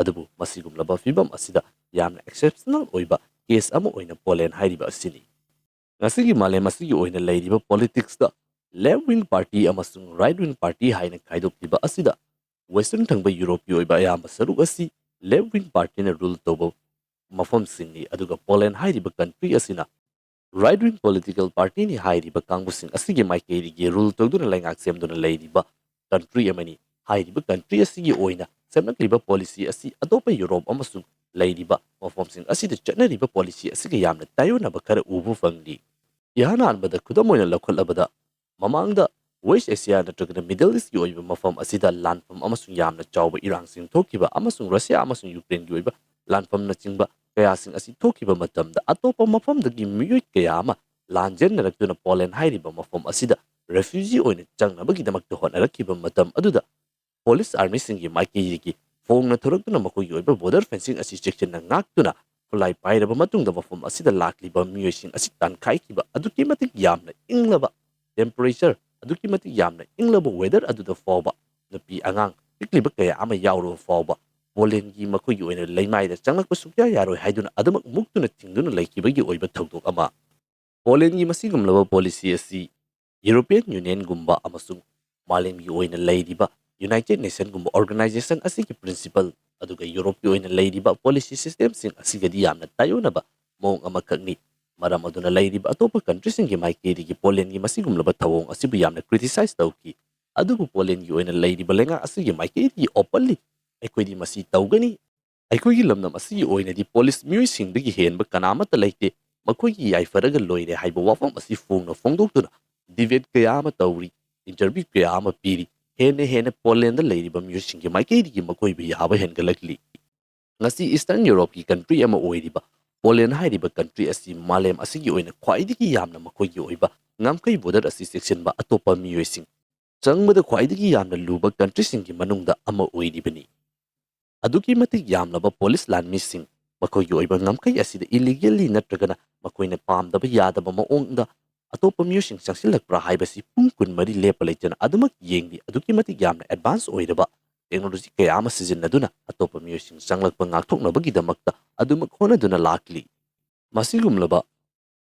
ꯑꯗꯨꯕꯨ ꯃꯁꯤꯒꯨꯝꯂꯕ ꯐꯤꯕꯝ ꯑꯁꯤꯗ ꯌꯥꯝꯅ ꯑꯦꯛꯁꯦꯞꯁꯅꯦꯜ ꯑꯣꯏꯕ ꯀꯦꯁ ꯑꯃ ꯑꯣꯏꯅ ꯄꯣꯂꯦꯟ ꯍꯥꯏꯔꯤꯕ ꯑꯁꯤꯅꯤ꯫ ꯉꯁꯤꯒꯤ ꯃꯥꯂꯦꯝ ꯑꯁꯤꯒꯤ ꯑꯣꯏꯅ ꯂꯩꯔꯤꯕ ꯄꯣꯂꯤꯇꯤꯛꯁꯇ ꯂꯦꯐ ꯋꯤꯡ ꯄꯥꯔꯇꯤ ꯑꯃꯁꯨꯡ ꯔꯥꯏꯠ ꯋꯤꯡ ꯄꯥꯔꯇꯤ ꯍꯥꯏꯅ ꯈꯥꯏꯗꯣꯛꯈꯤꯕ ꯑꯁꯤꯗ ꯋꯦꯁꯇꯔꯟ ꯊꯪꯕ ꯌꯨꯔꯣꯞꯀꯤ ꯑꯣꯏꯕ ꯑꯌꯥꯝꯕ ꯁꯔꯨꯛ ꯑꯁꯤ ꯂꯦꯐ ꯋꯤꯡ ꯄꯥꯔꯇꯤꯅ ꯔꯨꯜ ꯇꯧꯕ ꯃꯐꯝꯁꯤꯡꯅꯤ, ꯑꯗꯨꯒ ꯄꯣꯂꯦꯟ ꯍꯥꯏꯔꯤꯕ ꯀꯟꯇ꯭ꯔꯤ ꯑꯁꯤꯅ ꯔꯥꯏꯠ ꯋꯤꯡ ꯄꯣꯂꯤꯇꯤꯀꯦꯜ ꯄꯥꯔꯇꯤꯅꯤ ꯍꯥꯏꯔꯤꯕ ꯀꯥꯡꯕꯨꯁꯤꯡ ꯑꯁꯤꯒꯤ ꯃꯥꯏꯀꯩꯗꯒꯤ ꯔꯨꯜ ꯇꯧꯗꯨꯅ ꯂꯩꯉꯥꯛ ꯁꯦꯝꯗꯨꯅ ꯂꯩꯔꯤꯕ ꯀꯟꯇ꯭ꯔꯤ ꯑꯃꯅꯤ꯫ ꯍꯥꯏꯔꯤꯕ ꯀꯟꯇ꯭ꯔꯤ ꯑꯁꯤꯒꯤ ꯑꯣꯏꯅ ꯁꯦꯝꯂꯛꯂꯤꯕ ꯄꯣꯂꯤꯁꯤ ꯑꯁꯤ ꯑꯇꯣꯞꯄ ꯌꯨꯔꯣꯞ ꯑꯃꯁꯨꯡ ꯂꯩꯔꯤꯕ ꯃꯐꯝꯁꯤꯡ ꯑꯁꯤꯗ ꯆꯠꯅꯔꯤꯕ ꯄꯣꯂꯤꯁꯤ ꯑꯁꯤꯒ ꯌꯥꯝꯅ ꯇꯥꯏꯑꯣꯟꯅꯕ ꯈꯔ ꯎꯕ ꯐꯪꯂꯤ꯫ ꯏꯍꯥꯟ ꯍꯥꯟꯕꯗ ꯈꯨꯗꯝ ꯑꯣꯏꯅ ꯂꯧꯈꯠꯂꯕꯗ, ꯃꯃꯥꯡꯗ ꯋꯦꯁ ꯑꯦꯁꯤꯌꯥ ꯅꯠꯇ꯭ꯔꯒꯅ ꯃꯤꯗꯜ ꯏꯁꯀꯤ ꯑꯣꯏꯕ ꯃꯐꯝ ꯑꯁꯤꯗ ꯂꯥꯟꯐꯝ ꯑꯃꯁꯨꯡ ꯌꯥꯝꯅ ꯆꯥꯎꯕ ꯏꯔꯥꯡꯁꯤꯡ ꯊꯣꯛꯈꯤꯕ ꯑꯃꯁꯨꯡ ꯔꯁꯤꯌꯥ ꯑꯃꯁꯨꯡ ꯌꯨꯀ꯭ꯔꯦꯟꯒꯤ ꯑꯣꯏꯕ ꯂꯥꯟꯐꯝꯅꯆꯤꯡꯕ ꯀꯌꯥꯁꯤꯡ ꯑꯁꯤ ꯊꯣꯛꯈꯤꯕ ꯃꯇꯝꯗ, ꯑꯇꯣꯞꯄ ꯃꯐꯝꯗꯒꯤ ꯃꯤꯑꯣꯏ ꯀꯌꯥ ꯑꯃ ꯂꯥꯟꯖꯦꯟꯅꯔꯛꯇꯨꯅ ꯄꯣꯂꯦꯟ ꯍꯥꯏꯔꯤꯕ ꯃꯐꯝ ꯑꯁꯤꯗ ꯔꯦꯐ꯭ꯌꯨꯖꯤ ꯑꯣꯏꯅ ꯆꯪꯅꯕꯒꯤꯗꯃꯛꯇ ꯍꯣꯠꯅꯔꯛꯈꯤꯕ ꯃꯇꯝ ꯑꯗꯨꯗ, ꯄꯣꯂꯤꯁ ꯑꯥꯔꯃꯤꯁꯤꯡꯒꯤ ꯃꯥꯏꯀꯩꯗꯒꯤ ꯐꯣꯡꯅ ꯊꯣꯔꯛꯇꯨꯅ ꯃꯈꯣꯏꯒꯤ ꯑꯣꯏꯕ ꯕꯣꯔꯗꯔ ꯐꯦꯟꯁꯤꯡ ꯑꯁꯤ ꯆꯦꯛꯁꯤꯟꯅ ꯉꯥꯛꯇꯨꯅ ꯈꯨꯠꯂꯥꯏ ꯄꯥꯏꯔꯕ ꯃꯇꯨꯡꯗ ꯃꯐꯝ ꯑꯁꯤꯗ ꯂꯥꯛꯂꯤꯕ ꯃꯤꯑꯣꯏꯁꯤꯡ ꯑꯁꯤ ꯇꯥꯟꯈꯥꯏꯈꯤꯕ꯫ ꯑꯗꯨꯛꯀꯤ ꯃꯇꯤꯛ ꯌꯥꯝꯅ ꯏꯪꯂꯕ ꯇꯦꯝꯄꯔꯦꯆꯔ, ꯑꯗꯨꯛꯀꯤ ꯃꯇꯤꯛ ꯌꯥꯝꯅ ꯏꯪꯂꯕ ꯋꯦꯗꯔ ꯑꯗꯨꯗ ꯐꯥꯎꯕ, ꯅꯨꯄꯤ ꯑꯉꯥꯡ ꯄꯤꯛꯂꯤꯕ ꯀꯌꯥ ꯑꯃ ꯌꯥꯎꯔꯕ ꯐꯥꯎꯕ, ꯄꯣꯂꯦꯟꯒꯤ ꯃꯈꯣꯏꯒꯤ ꯑꯣꯏꯅ ꯂꯩꯃꯥꯏꯗ ꯆꯪꯂꯛꯄ ꯁꯨꯛꯌꯥ ꯌꯥꯔꯣꯏ ꯍꯥꯏꯗꯨꯅ ꯑꯗꯨꯃꯛ ꯃꯨꯛꯇꯨꯅ ꯊꯤꯡꯗꯨꯅ ꯂꯩꯈꯤꯕꯒꯤ ꯑꯣꯏꯕ ꯊꯧꯗꯣꯛ ꯑꯃ꯫ ꯄꯣꯂꯦꯟꯒꯤ ꯃꯁꯤꯒꯨꯝꯂꯕ ꯄꯣꯂꯤꯁꯤ ꯑꯁꯤ ꯌꯨꯔꯣꯄꯤꯌꯟ ꯌꯨꯅꯤꯌꯟꯒꯨꯝꯕ ꯑꯃꯁꯨꯡ ꯃꯥꯂꯦꯝꯒꯤ ꯑꯣꯏꯅ ꯂꯩꯔꯤꯕ ꯌꯨꯅꯥꯏꯇꯦꯗ ꯅꯦꯁꯟꯒꯨꯝꯕ ꯑꯣꯔꯒꯅꯥꯏꯖꯦꯁꯟ ꯑꯁꯤꯒꯤ ꯄ꯭ꯔꯤꯟꯁꯤꯄꯜ, ꯑꯗꯨꯒ ꯌꯨꯔꯣꯞꯀꯤ ꯑꯣꯏꯅ ꯂꯩꯔꯤꯕ ꯄꯣꯂꯤꯁꯤ ꯁꯤꯁꯇꯦꯝꯁꯤꯡ ꯑꯁꯤꯒꯗꯤ ꯌꯥꯝꯅ ꯇꯥꯏꯑꯣꯟꯅꯕ ꯃꯑꯣꯡ ꯑꯃꯈꯛꯅꯤ꯫ ꯃꯔꯝ ꯑꯗꯨꯅ ꯂꯩꯔꯤꯕ ꯑꯇꯣꯞꯄ ꯀꯟꯇ꯭ꯔꯤꯁꯤꯡꯒꯤ ꯃꯥꯏꯀꯩꯗꯒꯤ ꯄꯣꯂꯦꯟꯒꯤ ꯃꯁꯤꯒꯨꯝꯂꯕ ꯊꯧꯑꯣꯡ ꯑꯁꯤꯕꯨ ꯌꯥꯝꯅ ꯀ꯭ꯔꯤꯇꯤꯁꯥꯏꯖ ꯇꯧꯈꯤ꯫ ꯑꯗꯨꯕꯨ ꯄꯣꯂꯦꯟꯒꯤ ꯑꯣꯏꯅ ꯂꯩꯔꯤꯕ ꯂꯩꯉꯥꯛ ꯑꯁꯤꯒꯤ ꯃꯥꯏꯀꯩꯗꯒꯤ ꯑꯣꯄꯟꯂꯤ ꯑꯩꯈꯣꯏꯗꯤ ꯃꯁꯤ ꯇꯧꯒꯅꯤ, ꯑꯩꯈꯣꯏꯒꯤ ꯂꯝꯗꯝ ꯑꯁꯤꯒꯤ ꯑꯣꯏꯅꯗꯤ ꯄꯣꯂꯤꯁ ꯃꯤꯑꯣꯏꯁꯤꯡꯗꯒꯤ ꯍꯦꯟꯕ ꯀꯅꯥꯃꯠꯇ ꯂꯩꯇꯦ, ꯃꯈꯣꯏꯒꯤ ꯌꯥꯏꯐꯔꯒ ꯂꯣꯏꯔꯦ ꯍꯥꯏꯕ ꯋꯥꯐꯝ ꯑꯁꯤ ꯐꯣꯡꯅ ꯐꯣꯡꯗꯣꯛꯇꯨꯅ ꯗꯤꯕꯦꯠ ꯀꯌꯥ ꯑꯃ ꯇꯧꯔꯤ, ꯏꯟꯇꯔꯚ꯭ꯌꯨ ꯀꯌꯥ ꯑꯃ ꯄꯤꯔꯤ꯫ ꯍꯦꯟꯅ ꯍꯦꯟꯅ ꯄꯣꯂꯦꯟꯗ ꯂꯩꯔꯤꯕ ꯃꯤꯑꯣꯏꯁꯤꯡꯒꯤ ꯃꯥꯏꯀꯩꯗꯒꯤ ꯃꯈꯣꯏꯕꯨ ꯌꯥꯕ ꯍꯦꯟꯒꯠꯂꯛꯂꯤ꯫ ꯉꯁꯤ ꯏꯁꯇꯔꯟ ꯌꯨꯔꯣꯞꯀꯤ ꯀꯟꯇ꯭ꯔꯤ ꯑꯃ ꯑꯣꯏꯔꯤꯕ ꯄꯣꯂꯦꯟ ꯍꯥꯏꯔꯤꯕ ꯀꯟꯇ꯭ꯔꯤ ꯑꯁꯤ ꯃꯥꯂꯦꯝ ꯑꯁꯤꯒꯤ ꯑꯣꯏꯅ ꯈ꯭ꯋꯥꯏꯗꯒꯤ ꯌꯥꯝꯅ ꯃꯈꯣꯏꯒꯤ ꯑꯣꯏꯕ ꯉꯝꯈꯩ ꯕꯣꯔꯗꯔ ꯑꯁꯤ ꯆꯦꯛꯁꯤꯟꯕ ꯑꯇꯣꯞꯄ ꯃꯤꯑꯣꯏꯁꯤꯡ ꯆꯪꯕꯗ ꯈ꯭ꯋꯥꯏꯗꯒꯤ ꯌꯥꯝꯅ ꯂꯨꯕ ꯀꯟꯇ꯭ꯔꯤꯁꯤꯡꯒꯤ ꯃꯅꯨꯡꯗ ꯑꯃ ꯑꯣꯏꯔꯤꯕꯅꯤ꯫ ꯑꯗꯨꯛꯀꯤ ꯃꯇꯤꯛ ꯌꯥꯝꯂꯕ ꯄꯨꯂꯤꯁ ꯂꯥꯟꯃꯤꯁꯤꯡ, ꯃꯈꯣꯏꯒꯤ ꯑꯣꯏꯕ ꯉꯝꯈꯩ ꯑꯁꯤꯗ illegally ꯅꯠꯇ꯭ꯔꯒꯅ ꯃꯈꯣꯏꯅ ꯄꯥꯝꯗꯕ ꯌꯥꯗꯕ ꯃꯑꯣꯡꯗ ꯑꯇꯣꯞꯄ ꯃꯤꯑꯣꯏꯁꯤꯡ ꯆꯪꯁꯤꯜꯂꯛꯄ꯭ꯔꯥ ꯍꯥꯏꯕꯁꯤ ꯄꯨꯡ ꯀꯨꯟꯃꯔꯤ ꯂꯦꯞꯄ ꯂꯩꯇꯅ ꯑꯗꯨꯃꯛ ꯌꯦꯡꯂꯤ꯫ ꯑꯗꯨꯛꯀꯤ ꯃꯇꯤꯛ ꯌꯥꯝꯅ advance ꯑꯣꯏꯔꯕ technology ꯀꯌꯥ ꯑꯃ ꯁꯤꯖꯤꯟꯅꯗꯨꯅ ꯑꯇꯣꯞꯄ ꯃꯤꯑꯣꯏꯁꯤꯡ ꯆꯪꯂꯛꯄ ꯉꯥꯛꯊꯣꯛꯅꯕꯒꯤꯗꯃꯛꯇ ꯑꯗꯨꯃꯛ ꯍꯣꯠꯅꯗꯨꯅ ꯂꯥꯛꯂꯤ꯫ ꯃꯁꯤꯒꯨꯝꯂꯕ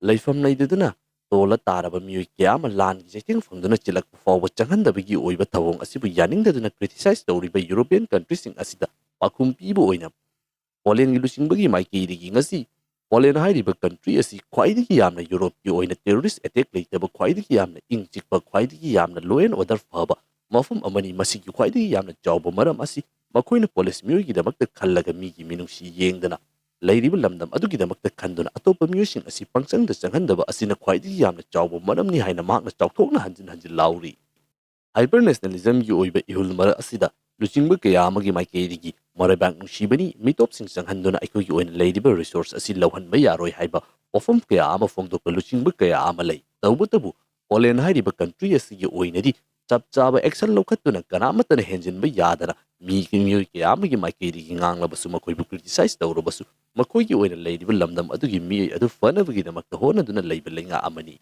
ꯂꯩꯐꯝ ꯂꯩꯇꯗꯨꯅ ꯇꯣꯜꯂ ꯇꯥꯔꯕ ꯃꯤꯑꯣꯏ ꯀꯌꯥ ꯑꯃ ꯂꯥꯟꯒꯤ ꯆꯩꯊꯦꯡ ꯐꯪꯗꯨꯅ ꯆꯤꯜꯂꯛꯄ ꯐꯥꯎꯕ ꯆꯪꯍꯟꯗꯕꯒꯤ ꯑꯣꯏꯕ ꯊꯧꯑꯣꯡ ꯑꯁꯤꯕꯨ ꯌꯥꯅꯤꯡꯗꯗꯨꯅ criticize ꯇꯧꯔꯤꯕ European countryꯁꯤꯡ ꯑꯁꯤꯗ ꯄꯥꯎꯈꯨꯝ ꯄꯤꯕ ꯑꯣꯏꯅ ꯄꯣꯂꯦꯟꯒꯤ ꯂꯨꯆꯤꯡꯕꯒꯤ ꯃꯥꯏꯀꯩꯗꯒꯤ ꯉꯁꯤ ꯄꯣꯂꯦꯟ ꯍꯥꯏꯔꯤꯕ country ꯑꯁꯤ ꯈ꯭ꯋꯥꯏꯗꯒꯤ ꯌꯥꯝꯅ ꯌꯨꯔꯣꯞꯀꯤ ꯑꯣꯏꯅ terrorist attack ꯂꯩꯇꯕ, ꯈ꯭ꯋꯥꯏꯗꯒꯤ ꯌꯥꯝꯅ ꯏꯪ ꯆꯤꯛꯄ, ꯈ꯭ꯋꯥꯏꯗꯒꯤ ꯌꯥꯝꯅ law and order ꯐꯕ ꯃꯐꯝ ꯑꯃꯅꯤ꯫ ꯃꯁꯤꯒꯤ ꯈ꯭ꯋꯥꯏꯗꯒꯤ ꯌꯥꯝꯅ ꯆꯥꯎꯕ ꯃꯔꯝ ꯑꯁꯤ ꯃꯈꯣꯏꯅ ꯄꯨꯂꯤꯁ ꯃꯤꯑꯣꯏꯒꯤꯗꯃꯛꯇ ꯈꯜꯂꯒ ꯃꯤꯒꯤ ꯃꯤꯅꯨꯡꯁꯤ ꯌꯦꯡꯗꯅ ꯂꯩꯔꯤꯕ ꯂꯝꯗꯝ ꯑꯗꯨꯒꯤꯗꯃꯛꯇ ꯈꯟꯗꯨꯅ ꯑꯇꯣꯞꯄ ꯃꯤꯑꯣꯏꯁꯤꯡ ꯑꯁꯤ ꯄꯪꯆꯪꯗ ꯆꯪꯍꯟꯗꯕ ꯑꯁꯤꯅ ꯈ꯭ꯋꯥꯏꯗꯒꯤ ꯌꯥꯝꯅ ꯆꯥꯎꯕ ꯃꯔꯝꯅꯤ ꯍꯥꯏꯅ ꯃꯍꯥꯛꯅ ꯆꯥꯎꯊꯣꯛꯅ ꯍꯟꯖꯤꯟ ꯍꯟꯖꯤꯟ ꯂꯥꯎꯔꯤ꯫ Hyper nationalismꯒꯤ ꯑꯣꯏꯕ ꯏꯍꯨꯜ ꯃꯔꯛ ꯑꯁꯤꯗ ꯂꯨꯆꯤꯡꯕ ꯀꯌꯥ ꯑꯃꯒꯤ ꯃꯥꯏꯀꯩꯗꯒꯤ ꯃꯔꯩꯕꯥꯛ ꯅꯨꯡꯁꯤꯕꯅꯤ, ꯃꯤꯇꯣꯞꯁꯤꯡ ꯆꯪꯍꯟꯗꯨꯅ ꯑꯩꯈꯣꯏꯒꯤ ꯑꯣꯏꯅ ꯂꯩꯔꯤꯕ resource ꯑꯁꯤ ꯂꯧꯍꯟꯕ ꯌꯥꯔꯣꯏ ꯍꯥꯏꯕ ꯋꯥꯐꯝ ꯀꯌꯥ ꯑꯃ ꯐꯣꯡꯗꯣꯛꯄ ꯂꯨꯆꯤꯡꯕ ꯀꯌꯥ ꯑꯃ ꯂꯩ꯫ ꯇꯧꯕꯇꯕꯨ ꯄꯣꯂꯦꯟ ꯍꯥꯏꯔꯤꯕ country ꯑꯁꯤꯒꯤ ꯑꯣꯏꯅꯗꯤ ꯆꯞ ꯆꯥꯕ action ꯂꯧꯈꯠꯇꯨꯅ ꯀꯅꯥꯃꯠꯇꯅ ꯍꯦꯟꯖꯤꯟꯕ ꯌꯥꯗꯅ ꯃꯤ, ꯃꯤꯑꯣꯏ ꯀꯌꯥ ꯑꯃꯒꯤ ꯃꯥꯏꯀꯩꯗꯒꯤ ꯉꯥꯡꯂꯕꯁꯨ, ꯃꯈꯣꯏꯕꯨ criticize ꯇꯧꯔꯕꯁꯨ, ꯃꯈꯣꯏꯒꯤ ꯑꯣꯏꯅ ꯂꯩꯔꯤꯕ ꯂꯝꯗꯝ ꯑꯗꯨꯒꯤ ꯃꯤꯑꯣꯏ ꯑꯗꯨ ꯐꯅꯕꯒꯤꯗꯃꯛꯇ ꯍꯣꯠꯅꯗꯨꯅ ꯂꯩꯕ ꯂꯩꯉꯥꯛ ꯑꯃꯅꯤ꯫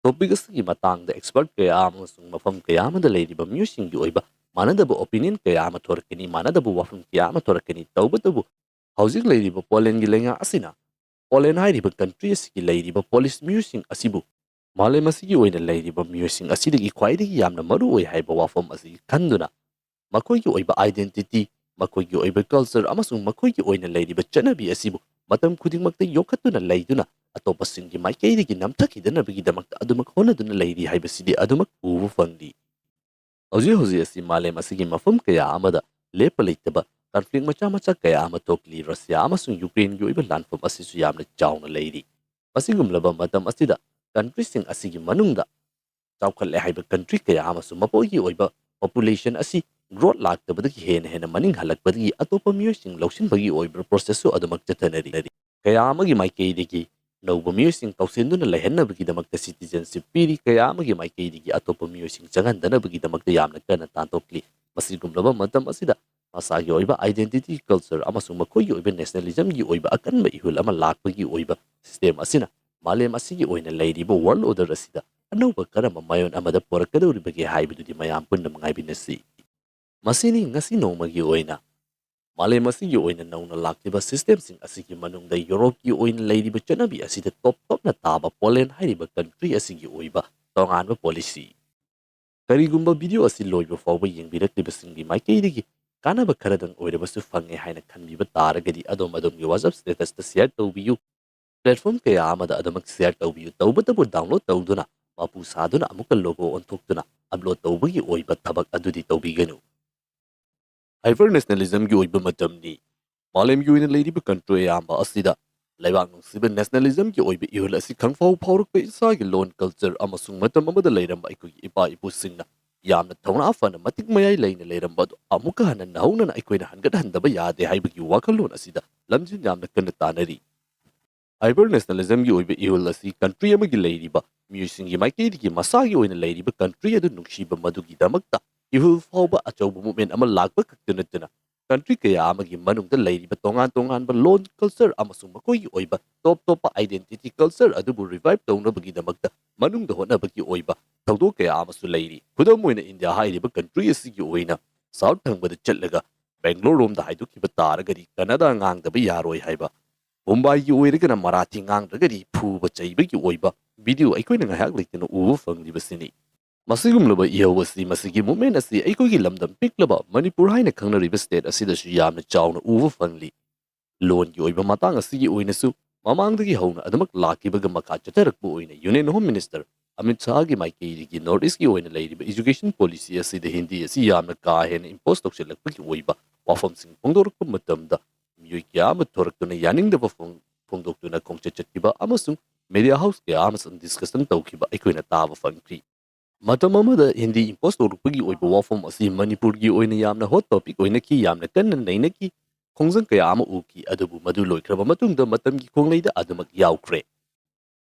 Topic ꯑꯁꯤꯒꯤ ꯃꯇꯥꯡꯗ expert ꯀꯌꯥ ꯑꯃꯁꯨꯡ ꯃꯐꯝ ꯀꯌꯥ ꯑꯃꯗ ꯂꯩꯔꯤꯕ ꯃꯤꯑꯣꯏꯁꯤꯡꯒꯤ ꯑꯣꯏꯕ ꯃꯥꯟꯅꯗꯕ opinion ꯀꯌꯥ ꯑꯃ ꯊꯣꯔꯛꯀꯅꯤ, ꯃꯥꯟꯅꯗꯕ ꯋꯥꯐꯝ ꯀꯌꯥ ꯑꯃ ꯊꯣꯔꯛꯀꯅꯤ꯫ ꯇꯧꯕꯇꯕꯨ ꯍꯧꯖꯤꯛ ꯂꯩꯔꯤꯕ ꯄꯣꯂꯦꯟꯒꯤ ꯂꯩꯉꯥꯛ ꯑꯁꯤꯅ ꯄꯣꯂꯦꯟ ꯍꯥꯏꯔꯤꯕ country ꯑꯁꯤꯒꯤ ꯂꯩꯔꯤꯕ ꯄꯨꯂꯤꯁ ꯃꯤꯑꯣꯏꯁꯤꯡ ꯑꯁꯤꯕꯨ ꯃꯥꯂꯦꯝ ꯑꯁꯤꯒꯤ ꯑꯣꯏꯅ ꯂꯩꯔꯤꯕ ꯃꯤꯑꯣꯏꯁꯤꯡ ꯑꯁꯤꯗꯒꯤ ꯈ꯭ꯋꯥꯏꯗꯒꯤ ꯌꯥꯝꯅ ꯃꯔꯨ ꯑꯣꯏ ꯍꯥꯏꯕ ꯋꯥꯐꯝ ꯑꯁꯤ ꯈꯟꯗꯨꯅ ꯃꯈꯣꯏꯒꯤ ꯑꯣꯏꯕ identity, ꯃꯈꯣꯏꯒꯤ ꯑꯣꯏꯕ culture ꯑꯃꯁꯨꯡ ꯃꯈꯣꯏꯒꯤ ꯑꯣꯏꯅ ꯂꯩꯔꯤꯕ ꯆꯠꯅꯕꯤ ꯑꯁꯤꯕꯨ ꯃꯇꯝ ꯈꯨꯗꯤꯡꯃꯛꯇ ꯌꯣꯛꯈꯠꯇꯨꯅ ꯂꯩꯗꯨꯅ ꯑꯇꯣꯞꯄꯁꯤꯡꯒꯤ ꯃꯥꯏꯀꯩꯗꯒꯤ ꯅꯝꯊꯈꯤꯗꯅꯕꯒꯤꯗꯃꯛꯇ ꯑꯗꯨꯃꯛ ꯍꯣꯠꯅꯗꯨꯅ ꯂꯩꯔꯤ ꯍꯥꯏꯕꯁꯤꯗꯤ ꯑꯗꯨꯃꯛ ꯎꯕ ꯐꯪꯂꯤ꯫ ꯍꯧꯖꯤꯛ ꯍꯧꯖꯤꯛ ꯑꯁꯤ ꯃꯥꯂꯦꯝ ꯑꯁꯤꯒꯤ ꯃꯐꯝ ꯀꯌꯥ ꯑꯃꯗ ꯂꯦꯞꯄ ꯂꯩꯇꯕ conflict ꯃꯆꯥ ꯃꯆꯥ ꯀꯌꯥ ꯑꯃ ꯊꯣꯛꯂꯤ꯫ ꯔꯁꯤꯌꯥ ꯑꯃꯁꯨꯡ ꯌꯨꯀ꯭ꯔꯦꯟꯒꯤ ꯑꯣꯏꯕ ꯂꯥꯟꯐꯝ ꯑꯁꯤꯁꯨ ꯌꯥꯝꯅ ꯆꯥꯎꯅ ꯂꯩꯔꯤ꯫ ꯑꯁꯤꯒꯨꯝꯂꯕ ꯃꯇꯝ ꯑꯁꯤꯗ countryꯁꯤꯡ ꯑꯁꯤꯒꯤ ꯃꯅꯨꯡꯗ ꯆꯥꯎꯈꯠꯂꯦ ꯍꯥꯏꯕ country ꯀꯌꯥ ꯑꯃꯁꯨ ꯃꯈꯣꯏꯒꯤ ꯑꯣꯏꯕ population ꯑꯁꯤ growth ꯂꯥꯛꯇꯕꯗꯒꯤ ꯍꯦꯟꯅ ꯍꯦꯟꯅ ꯃꯅꯤꯡ ꯍꯜꯂꯛꯄꯗꯒꯤ ꯑꯇꯣꯞꯄ ꯃꯤꯑꯣꯏꯁꯤꯡ ꯂꯧꯁꯤꯟꯕꯒꯤ ꯑꯣꯏꯕ processꯁꯨ ꯑꯗꯨꯃꯛ ꯆꯠꯊꯅꯔꯤ꯫ ꯀꯌꯥ ꯑꯃꯒꯤ ꯃꯥꯏꯀꯩꯗꯒꯤ ꯑꯅꯧꯕ ꯃꯤꯑꯣꯏꯁꯤꯡ ꯀꯧꯁꯤꯟꯗꯨꯅ ꯂꯩꯍꯟꯅꯕꯒꯤꯗꯃꯛꯇ citizenship ꯄꯤꯔꯤ, ꯀꯌꯥ ꯑꯃꯒꯤ ꯃꯥꯏꯀꯩꯗꯒꯤ ꯑꯇꯣꯞꯄ ꯃꯤꯑꯣꯏꯁꯤꯡ ꯆꯪꯍꯟꯗꯅꯕꯒꯤꯗꯃꯛꯇ ꯌꯥꯝꯅ ꯀꯟꯅ ꯇꯥꯟꯊꯣꯛꯂꯤ꯫ ꯃꯁꯤꯒꯨꯝꯂꯕ ꯃꯇꯝ ꯑꯁꯤꯗ ꯃꯁꯥꯒꯤ ꯑꯣꯏꯕ identity, culture ꯑꯃꯁꯨꯡ ꯃꯈꯣꯏꯒꯤ ꯑꯣꯏꯕ nationalismꯒꯤ ꯑꯣꯏꯕ ꯑꯀꯟꯕ ꯏꯍꯨꯜ ꯑꯃ ꯂꯥꯛꯄꯒꯤ ꯑꯣꯏꯕ system ꯑꯁꯤꯅ ꯃꯥꯂꯦꯝ ꯑꯁꯤꯒꯤ ꯑꯣꯏꯅ ꯂꯩꯔꯤꯕ world order ꯑꯁꯤꯗ ꯑꯅꯧꯕ ꯀꯔꯝꯕ ꯃꯥꯏꯑꯣꯟ ꯑꯃꯗ ꯄꯨꯔꯛꯀꯗꯧꯔꯤꯕꯒꯦ ꯍꯥꯏꯕꯗꯨꯗꯤ ꯃꯌꯥꯝ ꯄꯨꯟꯅ ꯉꯥꯏꯃꯤꯟꯅꯁꯤ꯫ ꯃꯁꯤꯅꯤ ꯉꯁꯤ ꯅꯣꯡꯃꯒꯤ ꯑꯣꯏꯅ ꯃꯥꯂꯦꯝ ꯑꯁꯤꯒꯤ ꯑꯣꯏꯅ ꯅꯧꯅ ꯂꯥꯛꯂꯤꯕ systemꯁꯤꯡ ꯑꯁꯤꯒꯤ ꯃꯅꯨꯡꯗ ꯌꯨꯔꯣꯞꯀꯤ ꯑꯣꯏꯅ ꯂꯩꯔꯤꯕ ꯆꯠꯅꯕꯤ ꯑꯁꯤꯗ top topꯅ ꯇꯥꯕ Poland ꯍꯥꯏꯔꯤꯕ country ꯑꯁꯤꯒꯤ ꯑꯣꯏꯕ ꯇꯣꯉꯥꯟꯕ policy꯫ ꯀꯔꯤꯒꯨꯝꯕ video ꯑꯁꯤ ꯂꯣꯏꯕ ꯐꯥꯎꯕ ꯌꯦꯡꯕꯤꯔꯛꯂꯤꯕꯁꯤꯡꯒꯤ ꯃꯥꯏꯀꯩꯗꯒꯤ ꯀꯥꯟꯅꯕ ꯈꯔꯗꯪ ꯑꯣꯏꯔꯕꯁꯨ ꯐꯪꯉꯦ ꯍꯥꯏꯅ ꯈꯟꯕꯤꯕ ꯇꯥꯔꯒꯗꯤ ꯑꯗꯣꯝ ꯑꯗꯣꯝꯒꯤ WhatsApp statusꯇ share ꯇꯧꯕꯤꯌꯨ꯫ Platform ꯀꯌꯥ ꯑꯃꯗ ꯑꯗꯨꯃꯛ share ꯇꯧꯕꯤꯌꯨ꯫ ꯇꯧꯕꯇꯕꯨ download ꯇꯧꯗꯨꯅ ꯃꯄꯨ ꯁꯥꯗꯨꯅ ꯑꯃꯨꯛꯀ logo ꯑꯣꯟꯊꯣꯛꯇꯨꯅ upload ꯇꯧꯕꯒꯤ ꯑꯣꯏꯕ ꯊꯕꯛ ꯑꯗꯨꯗꯤ ꯇꯧꯕꯤꯒꯅꯨ꯫ Hyper nationalismꯒꯤ ꯑꯣꯏꯕ ꯃꯇꯝꯅꯤ꯫ ꯃꯥꯂꯦꯝꯒꯤ ꯑꯣꯏꯅ ꯂꯩꯔꯤꯕ country ꯑꯌꯥꯝꯕ ꯑꯁꯤꯗ ꯂꯩꯕꯥꯛ ꯅꯨꯡꯁꯤꯕ nationalismꯒꯤ ꯑꯣꯏꯕ ꯏꯍꯨꯜ ꯑꯁꯤ ꯈꯪꯐꯥꯎ ꯐꯥꯎꯔꯛꯄ ꯏꯁꯥꯒꯤ ꯂꯣꯟ, culture ꯑꯃꯁꯨꯡ ꯃꯇꯝ ꯑꯃꯗ ꯂꯩꯔꯝꯕ ꯑꯩꯈꯣꯏꯒꯤ ꯏꯄꯥ ꯏꯄꯨꯁꯤꯡꯅ ꯌꯥꯝꯅ ꯊꯧꯅꯥ ꯐꯅ ꯃꯇꯤꯛ ꯃꯌꯥꯏ ꯂꯩꯅ ꯂꯩꯔꯝꯕ ꯑꯗꯨ ꯑꯃꯨꯛꯀ ꯍꯟꯅ ꯅꯧꯍꯧꯅꯅ ꯑꯩꯈꯣꯏꯅ ꯍꯟꯒꯠꯍꯟꯗꯕ ꯌꯥꯗꯦ ꯍꯥꯏꯕꯒꯤ ꯋꯥꯈꯜꯂꯣꯟ ꯑꯁꯤꯗ ꯂꯝꯖꯤꯡ ꯌꯥꯝꯅ ꯀꯟꯅ ꯇꯥꯟꯅꯔꯤ꯫ Hyper nationalismꯒꯤ ꯑꯣꯏꯕ ꯏꯍꯨꯜ ꯑꯁꯤ country ꯑꯃꯒꯤ ꯂꯩꯔꯤꯕ ꯃꯤꯑꯣꯏꯁꯤꯡꯒꯤ ꯃꯥꯏꯀꯩꯗꯒꯤ ꯃꯁꯥꯒꯤ ꯑꯣꯏꯅ ꯂꯩꯔꯤꯕ country ꯑꯗꯨ ꯅꯨꯡꯁꯤꯕ ꯃꯗꯨꯒꯤꯗꯃꯛꯇ ꯏꯍꯨꯜ ꯐꯥꯎꯕ ꯑꯆꯧꯕ movement ꯑꯃ ꯂꯥꯛꯄ ꯈꯛꯇ ꯅꯠꯇꯅ country ꯀꯌꯥ ꯑꯃꯒꯤ ꯃꯅꯨꯡꯗ ꯂꯩꯔꯤꯕ ꯇꯣꯉꯥꯟ ꯇꯣꯉꯥꯟꯕ ꯂꯣꯟ, culture ꯑꯃꯁꯨꯡ ꯃꯈꯣꯏꯒꯤ ꯑꯣꯏꯕ top ꯇꯣꯞꯄ identity, culture ꯑꯗꯨꯕꯨ revive ꯇꯧꯅꯕꯒꯤꯗꯃꯛꯇ ꯃꯅꯨꯡꯗ ꯍꯣꯠꯅꯕꯒꯤ ꯑꯣꯏꯕ ꯊꯧꯗꯣꯛ ꯀꯌꯥ ꯑꯃꯁꯨ ꯂꯩꯔꯤ꯫ ꯈꯨꯗꯝ ꯑꯣꯏꯅ India ꯍꯥꯏꯔꯤꯕ country ꯑꯁꯤꯒꯤ ꯑꯣꯏꯅ south ꯊꯪꯕꯗ ꯆꯠꯂꯒ Bangalore ꯔꯣꯝꯗ ꯍꯥꯏꯗꯣꯛꯈꯤꯕ ꯇꯥꯔꯒꯗꯤ Kannada ꯉꯥꯡꯗꯕ ꯌꯥꯔꯣꯏ ꯍꯥꯏꯕ, ꯃꯨꯝꯕꯥꯏꯒꯤ ꯑꯣꯏꯔꯒꯅ ꯃꯔꯥꯊꯤ ꯉꯥꯡꯗ꯭ꯔꯒꯗꯤ ꯐꯨꯕ ꯆꯩꯕꯒꯤ ꯑꯣꯏꯕ video ꯑꯩꯈꯣꯏꯅ ꯉꯥꯏꯍꯥꯛ ꯂꯩꯇꯅ ꯎꯕ ꯐꯪꯂꯤꯕꯁꯤꯅꯤ꯫ ꯃꯁꯤꯒꯨꯝꯂꯕ ꯏꯍꯧ ꯑꯁꯤ ꯃꯁꯤꯒꯤ movement ꯑꯁꯤ ꯑꯩꯈꯣꯏꯒꯤ ꯂꯝꯗꯝ ꯄꯤꯛꯂꯕ ꯃꯅꯤꯄꯨꯔ ꯍꯥꯏꯅ ꯈꯪꯅꯔꯤꯕ state ꯑꯁꯤꯗꯁꯨ ꯌꯥꯝꯅ ꯆꯥꯎꯅ ꯎꯕ ꯐꯪꯂꯤ꯫ ꯂꯣꯟꯒꯤ ꯑꯣꯏꯕ ꯃꯇꯥꯡ ꯑꯁꯤꯒꯤ ꯑꯣꯏꯅꯁꯨ ꯃꯃꯥꯡꯗꯒꯤ ꯍꯧꯅ ꯑꯗꯨꯃꯛ ꯂꯥꯛꯈꯤꯕꯒ ꯃꯈꯥ ꯆꯠꯊꯔꯛꯄ ꯑꯣꯏꯅ Union Home Minister ꯑꯃꯤꯠ ꯁꯥꯍꯒꯤ ꯃꯥꯏꯀꯩꯗꯒꯤ North Eastꯀꯤ ꯑꯣꯏꯅ ꯂꯩꯔꯤꯕ education policy ꯑꯁꯤꯗ ꯍꯤꯟꯗꯤ ꯑꯁꯤ ꯌꯥꯝꯅ ꯀꯥ ꯍꯦꯟꯅ impose ꯇꯧꯁꯤꯜꯂꯛꯄꯒꯤ ꯑꯣꯏꯕ ꯋꯥꯐꯝꯁꯤꯡ ꯐꯣꯡꯗꯣꯔꯛꯄ ꯃꯇꯝꯗ ꯃꯤꯑꯣꯏ ꯀꯌꯥ ꯑꯃ ꯊꯣꯔꯛꯇꯨꯅ ꯌꯥꯅꯤꯡꯗꯕ ꯐꯣꯡ-, ꯐꯣꯡꯗꯣꯛꯇꯨꯅ ꯈꯣꯡꯆꯠ ꯆꯠꯈꯤꯕ ꯑꯃꯁꯨꯡ media house ꯀꯌꯥ ꯑꯃꯁꯨꯡ discussion ꯇꯧꯈꯤꯕ ꯑꯩꯈꯣꯏꯅ ꯇꯥꯕ ꯐꯪꯈ꯭ꯔꯤ꯫ ꯃꯇꯝ ꯑꯃꯗ ꯍꯤꯟꯗꯤ impose ꯇꯧꯔꯛꯄꯒꯤ ꯑꯣꯏꯕ ꯋꯥꯐꯝ ꯑꯁꯤ ꯃꯅꯤꯄꯨꯔꯒꯤ ꯑꯣꯏꯅ ꯌꯥꯝꯅ hot topic ꯑꯣꯏꯅꯈꯤ, ꯌꯥꯝꯅ ꯀꯟꯅ ꯅꯩꯅꯈꯤ, ꯈꯣꯡꯖꯪ ꯀꯌꯥ ꯑꯃ ꯎꯈꯤ꯫ ꯑꯗꯨꯕꯨ ꯃꯗꯨ ꯂꯣꯏꯈ꯭ꯔꯕ ꯃꯇꯨꯡꯗ ꯃꯇꯝꯒꯤ ꯈꯣꯡꯂꯩꯗ ꯑꯗꯨꯃꯛ ꯌꯥꯎꯈ꯭ꯔꯦ꯫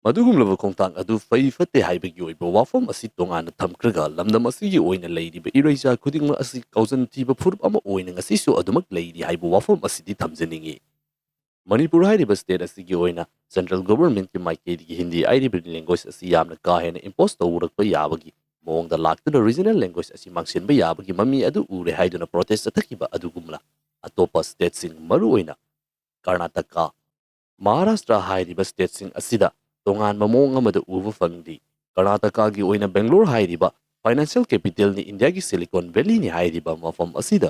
ꯃꯗꯨꯒꯨꯝꯂꯕ ꯈꯣꯡꯊꯥꯡ ꯑꯗꯨ ꯐꯩ ꯐꯠꯇꯦ ꯍꯥꯏꯕꯒꯤ ꯑꯣꯏꯕ ꯋꯥꯐꯝ ꯑꯁꯤ ꯇꯣꯉꯥꯟꯅ ꯊꯝꯈ꯭ꯔꯒ, ꯂꯝꯗꯝ ꯑꯁꯤꯒꯤ ꯑꯣꯏꯅ ꯂꯩꯔꯤꯕ ꯏꯔꯩꯆꯥ ꯈꯨꯗꯤꯡꯃꯛ ꯑꯁꯤ ꯀꯥꯎꯖꯟ ꯊꯤꯕ ꯐꯨꯔꯨꯞ ꯑꯃ ꯑꯣꯏꯅ ꯉꯁꯤꯁꯨ ꯑꯗꯨꯃꯛ ꯂꯩꯔꯤ ꯍꯥꯏꯕ ꯋꯥꯐꯝ ꯑꯁꯤꯗꯤ ꯊꯝꯖꯅꯤꯡꯏ꯫ ꯃꯅꯤꯄꯨꯔ ꯍꯥꯏꯔꯤꯕ state ꯑꯁꯤꯒꯤ ꯑꯣꯏꯅ central governmentꯀꯤ ꯃꯥꯏꯀꯩꯗꯒꯤ ꯍꯤꯟꯗꯤ ꯍꯥꯏꯔꯤꯕ language ꯑꯁꯤ ꯌꯥꯝꯅ ꯀꯥ ꯍꯦꯟꯅ impose ꯇꯧꯔꯛꯄ ꯌꯥꯕꯒꯤ ꯃꯑꯣꯡꯗ ꯂꯥꯛꯇꯨꯅ regional language ꯑꯁꯤ ꯃꯥꯡꯁꯤꯟꯕ ꯌꯥꯕꯒꯤ ꯃꯃꯤ ꯑꯗꯨ ꯎꯔꯦ ꯍꯥꯏꯗꯨꯅ protest ꯆꯠꯊꯈꯤꯕ ꯑꯗꯨꯒꯨꯝꯅ, ꯑꯇꯣꯞꯄ stateꯁꯤꯡ, ꯃꯔꯨꯑꯣꯏꯅ ꯀꯔꯅꯥꯇꯀꯥ, ꯃꯍꯥꯔꯥꯁꯇ꯭ꯔ ꯍꯥꯏꯔꯤꯕ stateꯁꯤꯡ ꯑꯁꯤꯗ ꯇꯣꯉꯥꯟꯕ ꯃꯑꯣꯡ ꯑꯃꯗ ꯎꯕ ꯐꯪꯂꯤ꯫ ꯀꯔꯅꯥꯇꯀꯥꯒꯤ ꯑꯣꯏꯅ ꯕꯦꯡꯒꯂꯣꯔ ꯍꯥꯏꯔꯤꯕ financial capitalꯅꯤ, ꯏꯟꯗꯤꯌꯥꯒꯤ Silicon Valleyꯅꯤ ꯍꯥꯏꯔꯤꯕ ꯃꯐꯝ ꯑꯁꯤꯗ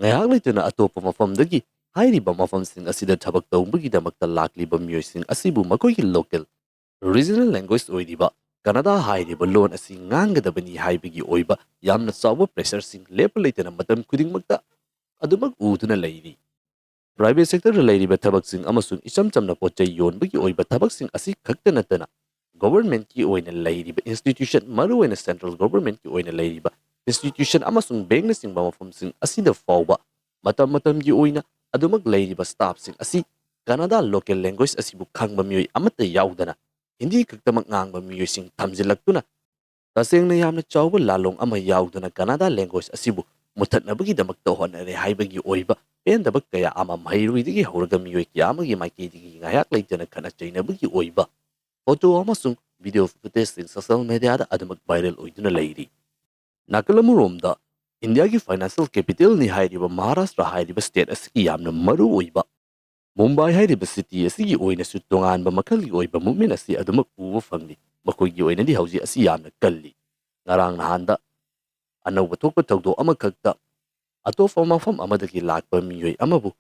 ꯉꯥꯏꯍꯥꯛ ꯂꯩꯇꯅ ꯑꯇꯣꯞꯄ ꯃꯐꯝꯗꯒꯤ ꯍꯥꯏꯔꯤꯕ ꯃꯐꯝꯁꯤꯡ ꯑꯁꯤꯗ ꯊꯕꯛ ꯇꯧꯕꯒꯤꯗꯃꯛꯇ ꯂꯥꯛꯂꯤꯕ ꯃꯤꯑꯣꯏꯁꯤꯡ ꯑꯁꯤꯕꯨ ꯃꯈꯣꯏꯒꯤ local regional language ꯑꯣꯏꯔꯤꯕ ꯀꯅꯥꯗꯥ ꯍꯥꯏꯔꯤꯕ ꯂꯣꯟ ꯑꯁꯤ ꯉꯥꯡꯒꯗꯕꯅꯤ ꯍꯥꯏꯕꯒꯤ ꯑꯣꯏꯕ ꯌꯥꯝꯅ ꯆꯥꯎꯕ pressureꯁꯤꯡ ꯂꯦꯞꯄ ꯂꯩꯇꯅ ꯃꯇꯝ ꯈꯨꯗꯤꯡꯃꯛꯇ ꯑꯗꯨꯃꯛ ꯎꯗꯨꯅ ꯂꯩꯔꯤ꯫ Private sectorꯗ ꯂꯩꯔꯤꯕ ꯊꯕꯛꯁꯤꯡ ꯑꯃꯁꯨꯡ ꯏꯆꯝ ꯆꯝꯅ ꯄꯣꯠ ꯆꯩ ꯌꯣꯟꯕꯒꯤ ꯑꯣꯏꯕ ꯊꯕꯛꯁꯤꯡ ꯑꯁꯤ ꯈꯛꯇ ꯅꯠꯇꯅ, governmentꯀꯤ ꯑꯣꯏꯅ ꯂꯩꯔꯤꯕ institution, ꯃꯔꯨꯑꯣꯏꯅ central governmentꯀꯤ ꯑꯣꯏꯅ ꯂꯩꯔꯤꯕ institution ꯑꯃꯁꯨꯡ bankꯅꯆꯤꯡꯕ ꯃꯐꯝꯁꯤꯡ ꯑꯁꯤꯗ ꯐꯥꯎꯕ ꯃꯇꯝ ꯃꯇꯝꯒꯤ ꯑꯣꯏꯅ ꯑꯗꯨꯃꯛ ꯂꯩꯔꯤꯕ staffꯁꯤꯡ ꯑꯁꯤ ꯀꯅꯥꯗꯥ local language ꯑꯁꯤꯕꯨ ꯈꯪꯕ ꯃꯤꯑꯣꯏ ꯑꯃꯠꯇ ꯌꯥꯎꯗꯅ, ꯍꯤꯟꯗꯤ ꯈꯛꯇꯃꯛ ꯉꯥꯡꯕ ꯃꯤꯑꯣꯏꯁꯤꯡ ꯊꯝꯖꯤꯜꯂꯛꯇꯨꯅ, ꯇꯁꯦꯡꯅ ꯌꯥꯝꯅ ꯆꯥꯎꯕ ꯂꯥꯜꯂꯣꯡ ꯑꯃ ꯌꯥꯎꯗꯨꯅ ꯀꯅꯥꯗꯥ language ꯑꯁꯤꯕꯨ ꯃꯨꯊꯠꯅꯕꯒꯤꯗꯃꯛꯇ ꯍꯣꯠꯅꯔꯦ ꯍꯥꯏꯕꯒꯤ ꯑꯣꯏꯕ ꯄꯦꯟꯗꯕ ꯀꯌꯥ ꯑꯃ ꯃꯍꯩꯔꯣꯏꯗꯒꯤ ꯍꯧꯔꯒ ꯃꯤꯑꯣꯏ ꯀꯌꯥ ꯑꯃꯒꯤ ꯃꯥꯏꯀꯩꯗꯒꯤ ꯉꯥꯏꯍꯥꯛ ꯂꯩꯇꯅ ꯈꯠꯅ ꯆꯩꯅꯕꯒꯤ ꯑꯣꯏꯕ photo ꯑꯃꯁꯨꯡ video footageꯁꯤꯡ social mediaꯗ ꯑꯗꯨꯃꯛ viral ꯑꯣꯏꯗꯨꯅ ꯂꯩꯔꯤ꯫ ꯅꯥꯀꯜ ꯑꯃꯔꯣꯝꯗ, ꯏꯟꯗꯤꯌꯥꯒꯤ financial capitalꯅꯤ ꯍꯥꯏꯔꯤꯕ ꯃꯍꯥꯔꯥꯁꯇ꯭ꯔ ꯍꯥꯏꯔꯤꯕ state ꯑꯁꯤꯒꯤ ꯌꯥꯝꯅ ꯃꯔꯨ ꯑꯣꯏꯕ ꯃꯨꯝꯕꯥꯏ ꯍꯥꯏꯔꯤꯕ city ꯑꯁꯤꯒꯤ ꯑꯣꯏꯅꯁꯨ ꯇꯣꯉꯥꯟꯕ ꯃꯈꯜꯒꯤ ꯑꯣꯏꯕ movement ꯑꯁꯤ ꯑꯗꯨꯃꯛ ꯎꯕ ꯐꯪꯂꯤ꯫ ꯃꯈꯣꯏꯒꯤ ꯑꯣꯏꯅꯗꯤ ꯍꯧꯖꯤꯛ ꯑꯁꯤ ꯌꯥꯝꯅ ꯀꯜꯂꯤ꯫ ꯉꯔꯥꯡ ꯅꯍꯥꯟꯗ ꯑꯅꯧꯕ ꯊꯣꯛꯄ ꯊꯧꯗꯣꯛ ꯑꯃꯈꯛꯇ, ꯑꯇꯣꯞꯄ ꯃꯐꯝ ꯑꯃꯗꯒꯤ ꯂꯥꯛꯄ ꯃꯤꯑꯣꯏ ꯑꯃꯕꯨ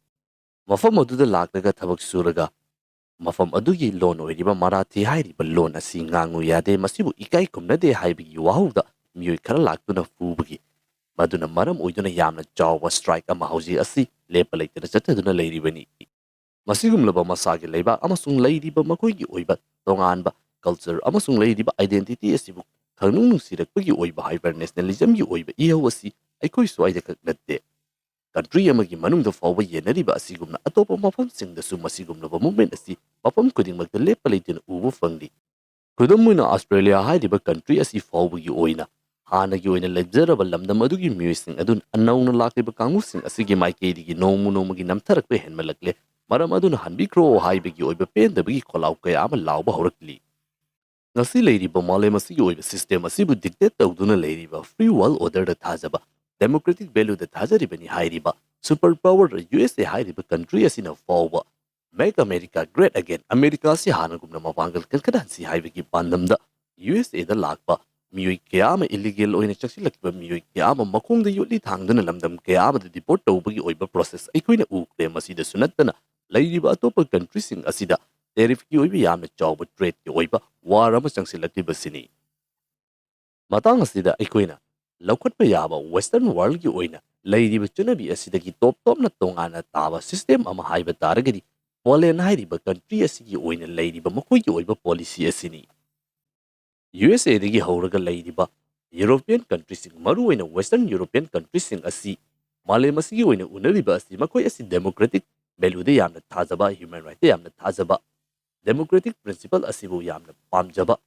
ꯃꯐꯝ ꯑꯗꯨꯗ ꯂꯥꯛꯂꯒ ꯊꯕꯛ ꯁꯨꯔꯒ ꯃꯐꯝ ꯑꯗꯨꯒꯤ ꯂꯣꯟ ꯑꯣꯏꯔꯤꯕ ꯃꯔꯥꯊꯤ ꯍꯥꯏꯔꯤꯕ ꯂꯣꯟ ꯑꯁꯤ ꯉꯥꯡꯉꯨ ꯌꯥꯗꯦ, ꯃꯁꯤꯕꯨ ꯏꯀꯥꯏ ꯈꯨꯝꯅꯗꯦ ꯍꯥꯏꯕꯒꯤ ꯋꯥꯍꯧꯗ ꯃꯤꯑꯣꯏ ꯈꯔ ꯂꯥꯛꯇꯨꯅ ꯐꯨꯕꯒꯤ, ꯃꯗꯨꯅ ꯃꯔꯝ ꯑꯣꯏꯗꯨꯅ ꯌꯥꯝꯅ ꯆꯥꯎꯕ strike ꯑꯃ ꯍꯧꯖꯤꯛ ꯑꯁꯤ ꯂꯦꯞꯄ ꯂꯩꯇꯅ ꯆꯠꯊꯗꯨꯅ ꯂꯩꯔꯤꯕꯅꯤ꯫ ꯃꯁꯤꯒꯨꯝꯂꯕ ꯃꯁꯥꯒꯤ ꯂꯩꯕꯥꯛ ꯑꯃꯁꯨꯡ ꯂꯩꯔꯤꯕ ꯃꯈꯣꯏꯒꯤ ꯑꯣꯏꯕ ꯇꯣꯉꯥꯟꯕ culture ꯑꯃꯁꯨꯡ ꯂꯩꯔꯤꯕ identity ꯑꯁꯤꯕꯨ ꯈꯪꯅꯨꯡ ꯅꯨꯡꯁꯤꯔꯛꯄꯒꯤ ꯑꯣꯏꯕ hyper nationalismꯒꯤ ꯑꯣꯏꯕ ꯏꯍꯧ ꯑꯁꯤ ꯑꯩꯈꯣꯏ ꯁ꯭ꯋꯥꯏꯗ ꯈꯛ ꯅꯠꯇꯦ꯫ country ꯑꯃꯒꯤ ꯃꯅꯨꯡꯗ ꯐꯥꯎꯕ ꯌꯦꯟꯅꯔꯤꯕ ꯑꯁꯤꯒꯨꯝꯅ ꯑꯇꯣꯞꯄ ꯃꯐꯝꯁꯤꯡꯗꯁꯨ ꯃꯁꯤꯒꯨꯝꯂꯕ movement ꯑꯁꯤ ꯃꯐꯝ ꯈꯨꯗꯤꯡꯃꯛꯇ ꯂꯦꯞꯄ ꯂꯩꯇꯅ ꯎꯕ ꯐꯪꯂꯤ꯫ ꯈꯨꯗꯝ ꯑꯣꯏꯅ, Australia ꯍꯥꯏꯔꯤꯕ country ꯑꯁꯤ ꯐꯥꯎꯕꯒꯤ ꯑꯣꯏꯅ ꯍꯥꯟꯅꯒꯤ ꯑꯣꯏꯅ ꯂꯩꯖꯔꯕ ꯂꯝꯗꯝ ꯑꯗꯨꯒꯤ ꯃꯤꯑꯣꯏꯁꯤꯡ ꯑꯗꯨꯅ ꯑꯅꯧꯅ ꯂꯥꯛꯂꯤꯕ ꯀꯥꯡꯕꯨꯁꯤꯡ ꯑꯁꯤꯒꯤ ꯃꯥꯏꯀꯩꯗꯒꯤ ꯅꯣꯡꯃ ꯅꯣꯡꯃꯒꯤ ꯅꯝꯊꯔꯛꯄ ꯍꯦꯟꯃꯜꯂꯛꯂꯦ, ꯃꯔꯝ ꯑꯗꯨꯅ ꯍꯟꯕꯤꯈ꯭ꯔꯣ ꯍꯥꯏꯕꯒꯤ ꯑꯣꯏꯕ ꯄꯦꯟꯗꯕꯒꯤ ꯈꯣꯜꯂꯥꯎ ꯀꯌꯥ ꯑꯃ ꯂꯥꯎꯕ ꯍꯧꯔꯛꯂꯤ꯫ ꯉꯁꯤ ꯂꯩꯔꯤꯕ ꯃꯥꯂꯦꯝ ꯑꯁꯤꯒꯤ ꯑꯣꯏꯕ system ꯑꯁꯤꯕꯨ dictate ꯇꯧꯗꯨꯅ ꯂꯩꯔꯤꯕ free world order ꯗ ꯊꯥꯖꯕ, democratic value ꯗ ꯊꯥꯖꯔꯤꯕꯅꯤ ꯍꯥꯏꯔꯤꯕ super power U S A ꯍꯥꯏꯔꯤꯕ country ꯑꯁꯤꯅ ꯐꯥꯎꯕ "Make America Great Again", America ꯑꯁꯤ ꯍꯥꯟꯅꯒꯨꯝꯅ ꯃꯄꯥꯡꯒꯜ ꯀꯟꯈꯠꯍꯟꯁꯤ ꯍꯥꯏꯕꯒꯤ ꯄꯥꯟꯗꯝꯗ U S A ꯗ ꯂꯥꯛꯄ ꯃꯤꯑꯣꯏ ꯀꯌꯥ ꯑꯃ, illegal ꯑꯣꯏꯅ ꯆꯪꯁꯤꯜꯂꯛꯈꯤꯕ ꯃꯤꯑꯣꯏ ꯀꯌꯥ ꯑꯃ ꯃꯈꯣꯡꯗ ꯌꯣꯠꯂꯤ ꯊꯥꯡꯗꯨꯅ ꯂꯝꯗꯝ ꯀꯌꯥ ꯑꯃꯗ deport ꯇꯧꯕꯒꯤ ꯑꯣꯏꯕ process ꯑꯩꯈꯣꯏꯅ ꯎꯈ꯭ꯔꯦ꯫ ꯃꯁꯤꯗꯁꯨ ꯅꯠꯇꯅ ꯂꯩꯔꯤꯕ ꯑꯇꯣꯞꯄ country ꯁꯤꯡ ꯑꯁꯤꯗ tariff ꯀꯤ ꯑꯣꯏꯕ ꯌꯥꯝꯅ ꯆꯥꯎꯕ trade ꯀꯤ ꯑꯣꯏꯕ war ꯑꯃ ꯆꯪꯁꯤꯜꯂꯛꯂꯤꯕꯁꯤꯅꯤ꯫ ꯃꯇꯥꯡ ꯑꯁꯤꯗ ꯑꯩꯈꯣꯏꯅ ꯂꯧꯈꯠꯄ ꯌꯥꯕ Western world ꯀꯤ ꯑꯣꯏꯅ ꯂꯩꯔꯤꯕ ꯆꯠꯅꯕꯤ ꯑꯁꯤꯗꯒꯤ ꯇꯣꯞ ꯇꯣꯞꯅ ꯇꯣꯉꯥꯟꯅ ꯇꯥꯕ system ꯑꯃ ꯍꯥꯏꯕ ꯇꯥꯔꯒꯗꯤ Poland ꯍꯥꯏꯔꯤꯕ country ꯑꯁꯤꯒꯤ ꯑꯣꯏꯅ ꯂꯩꯔꯤꯕ ꯃꯈꯣꯏꯒꯤ ꯑꯣꯏꯕ policy ꯑꯁꯤꯅꯤ꯫ U S A ꯗꯒꯤ ꯍꯧꯔꯒ ꯂꯩꯔꯤꯕ European country ꯁꯤꯡ, ꯃꯔꯨꯑꯣꯏꯅ Western European country ꯁꯤꯡ ꯑꯁꯤ ꯃꯥꯂꯦꯝ ꯑꯁꯤꯒꯤ ꯑꯣꯏꯅ ꯎꯅꯔꯤꯕ ꯑꯁꯤ ꯃꯈꯣꯏ ꯑꯁꯤ democratic value ꯗ ꯌꯥꯝꯅ ꯊꯥꯖꯕ, human right ꯇ ꯌꯥꯝꯅ ꯊꯥꯖꯕ, democratic principle ꯑꯁꯤꯕꯨ ꯌꯥꯝꯅ ꯄꯥꯝꯖꯕ,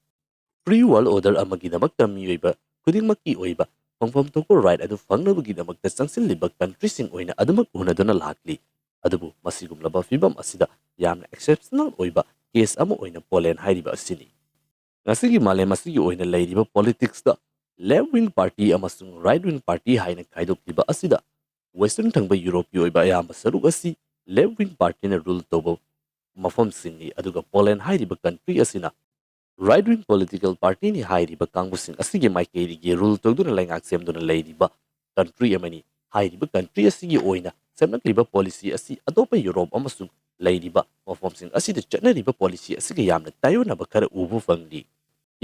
free world order ꯑꯃꯒꯤꯗꯃꯛꯇ ꯃꯤꯑꯣꯏꯕ ꯈꯨꯗꯤꯡꯃꯛꯀꯤ ꯑꯣꯏꯕ ꯐꯪꯐꯝ ꯊꯣꯛꯄ right ꯑꯗꯨ ꯐꯪꯅꯕꯒꯤꯗꯃꯛꯇ ꯆꯪꯁꯤꯜꯂꯤꯕ country ꯁꯤꯡ ꯑꯣꯏꯅ ꯑꯗꯨꯃꯛ ꯎꯅꯗꯨꯅ ꯂꯥꯛꯂꯤ꯫ ꯑꯗꯨꯕꯨ ꯃꯁꯤꯒꯨꯝꯂꯕ ꯐꯤꯚꯝ ꯑꯁꯤꯗ ꯌꯥꯝꯅ exceptional ꯑꯣꯏꯕ case ꯑꯃ ꯑꯣꯏꯅ Poland ꯍꯥꯏꯔꯤꯕ ꯑꯁꯤꯅꯤ꯫ ꯉꯁꯤꯒꯤ ꯃꯥꯂꯦꯝ ꯑꯁꯤꯒꯤ ꯑꯣꯏꯅ ꯂꯩꯔꯤꯕ politics ꯇ left wing party ꯑꯃꯁꯨꯡ right wing party ꯍꯥꯏꯅ ꯈꯥꯏꯗꯣꯛꯂꯤꯕ ꯑꯁꯤꯗ Western ꯊꯪꯕ Europe ꯀꯤ ꯑꯣꯏꯕ ꯑꯌꯥꯝꯕ ꯁꯔꯨꯛ ꯑꯁꯤ left wing party ꯅ rule ꯇꯧꯕ ꯃꯐꯝꯁꯤꯡꯅꯤ, ꯑꯗꯨꯒ Poland ꯍꯥꯏꯔꯤꯕ country ꯑꯁꯤꯅ right wing political party ꯅꯤ ꯍꯥꯏꯔꯤꯕ ꯀꯥꯡꯕꯨꯁꯤꯡ ꯑꯁꯤꯒꯤ ꯃꯥꯏꯀꯩꯗꯒꯤ rule ꯇꯧꯗꯨꯅ ꯂꯩꯉꯥꯛ ꯁꯦꯝꯗꯨꯅ ꯂꯩꯔꯤꯕ country ꯑꯃꯅꯤ꯫ ꯍꯥꯏꯔꯤꯕ country ꯑꯁꯤꯒꯤ ꯑꯣꯏꯅ ꯁꯦꯝꯂꯛꯂꯤꯕ policy ꯑꯁꯤ ꯑꯇꯣꯞꯄ Europe ꯑꯃꯁꯨꯡ ꯂꯩꯔꯤꯕ ꯃꯐꯝꯁꯤꯡ ꯑꯁꯤꯗ ꯆꯠꯅꯔꯤꯕ policy ꯑꯁꯤꯒ ꯌꯥꯝꯅ ꯇꯥꯏꯑꯣꯟꯅꯕ ꯈꯔ ꯎꯕ ꯐꯪꯂꯤ꯫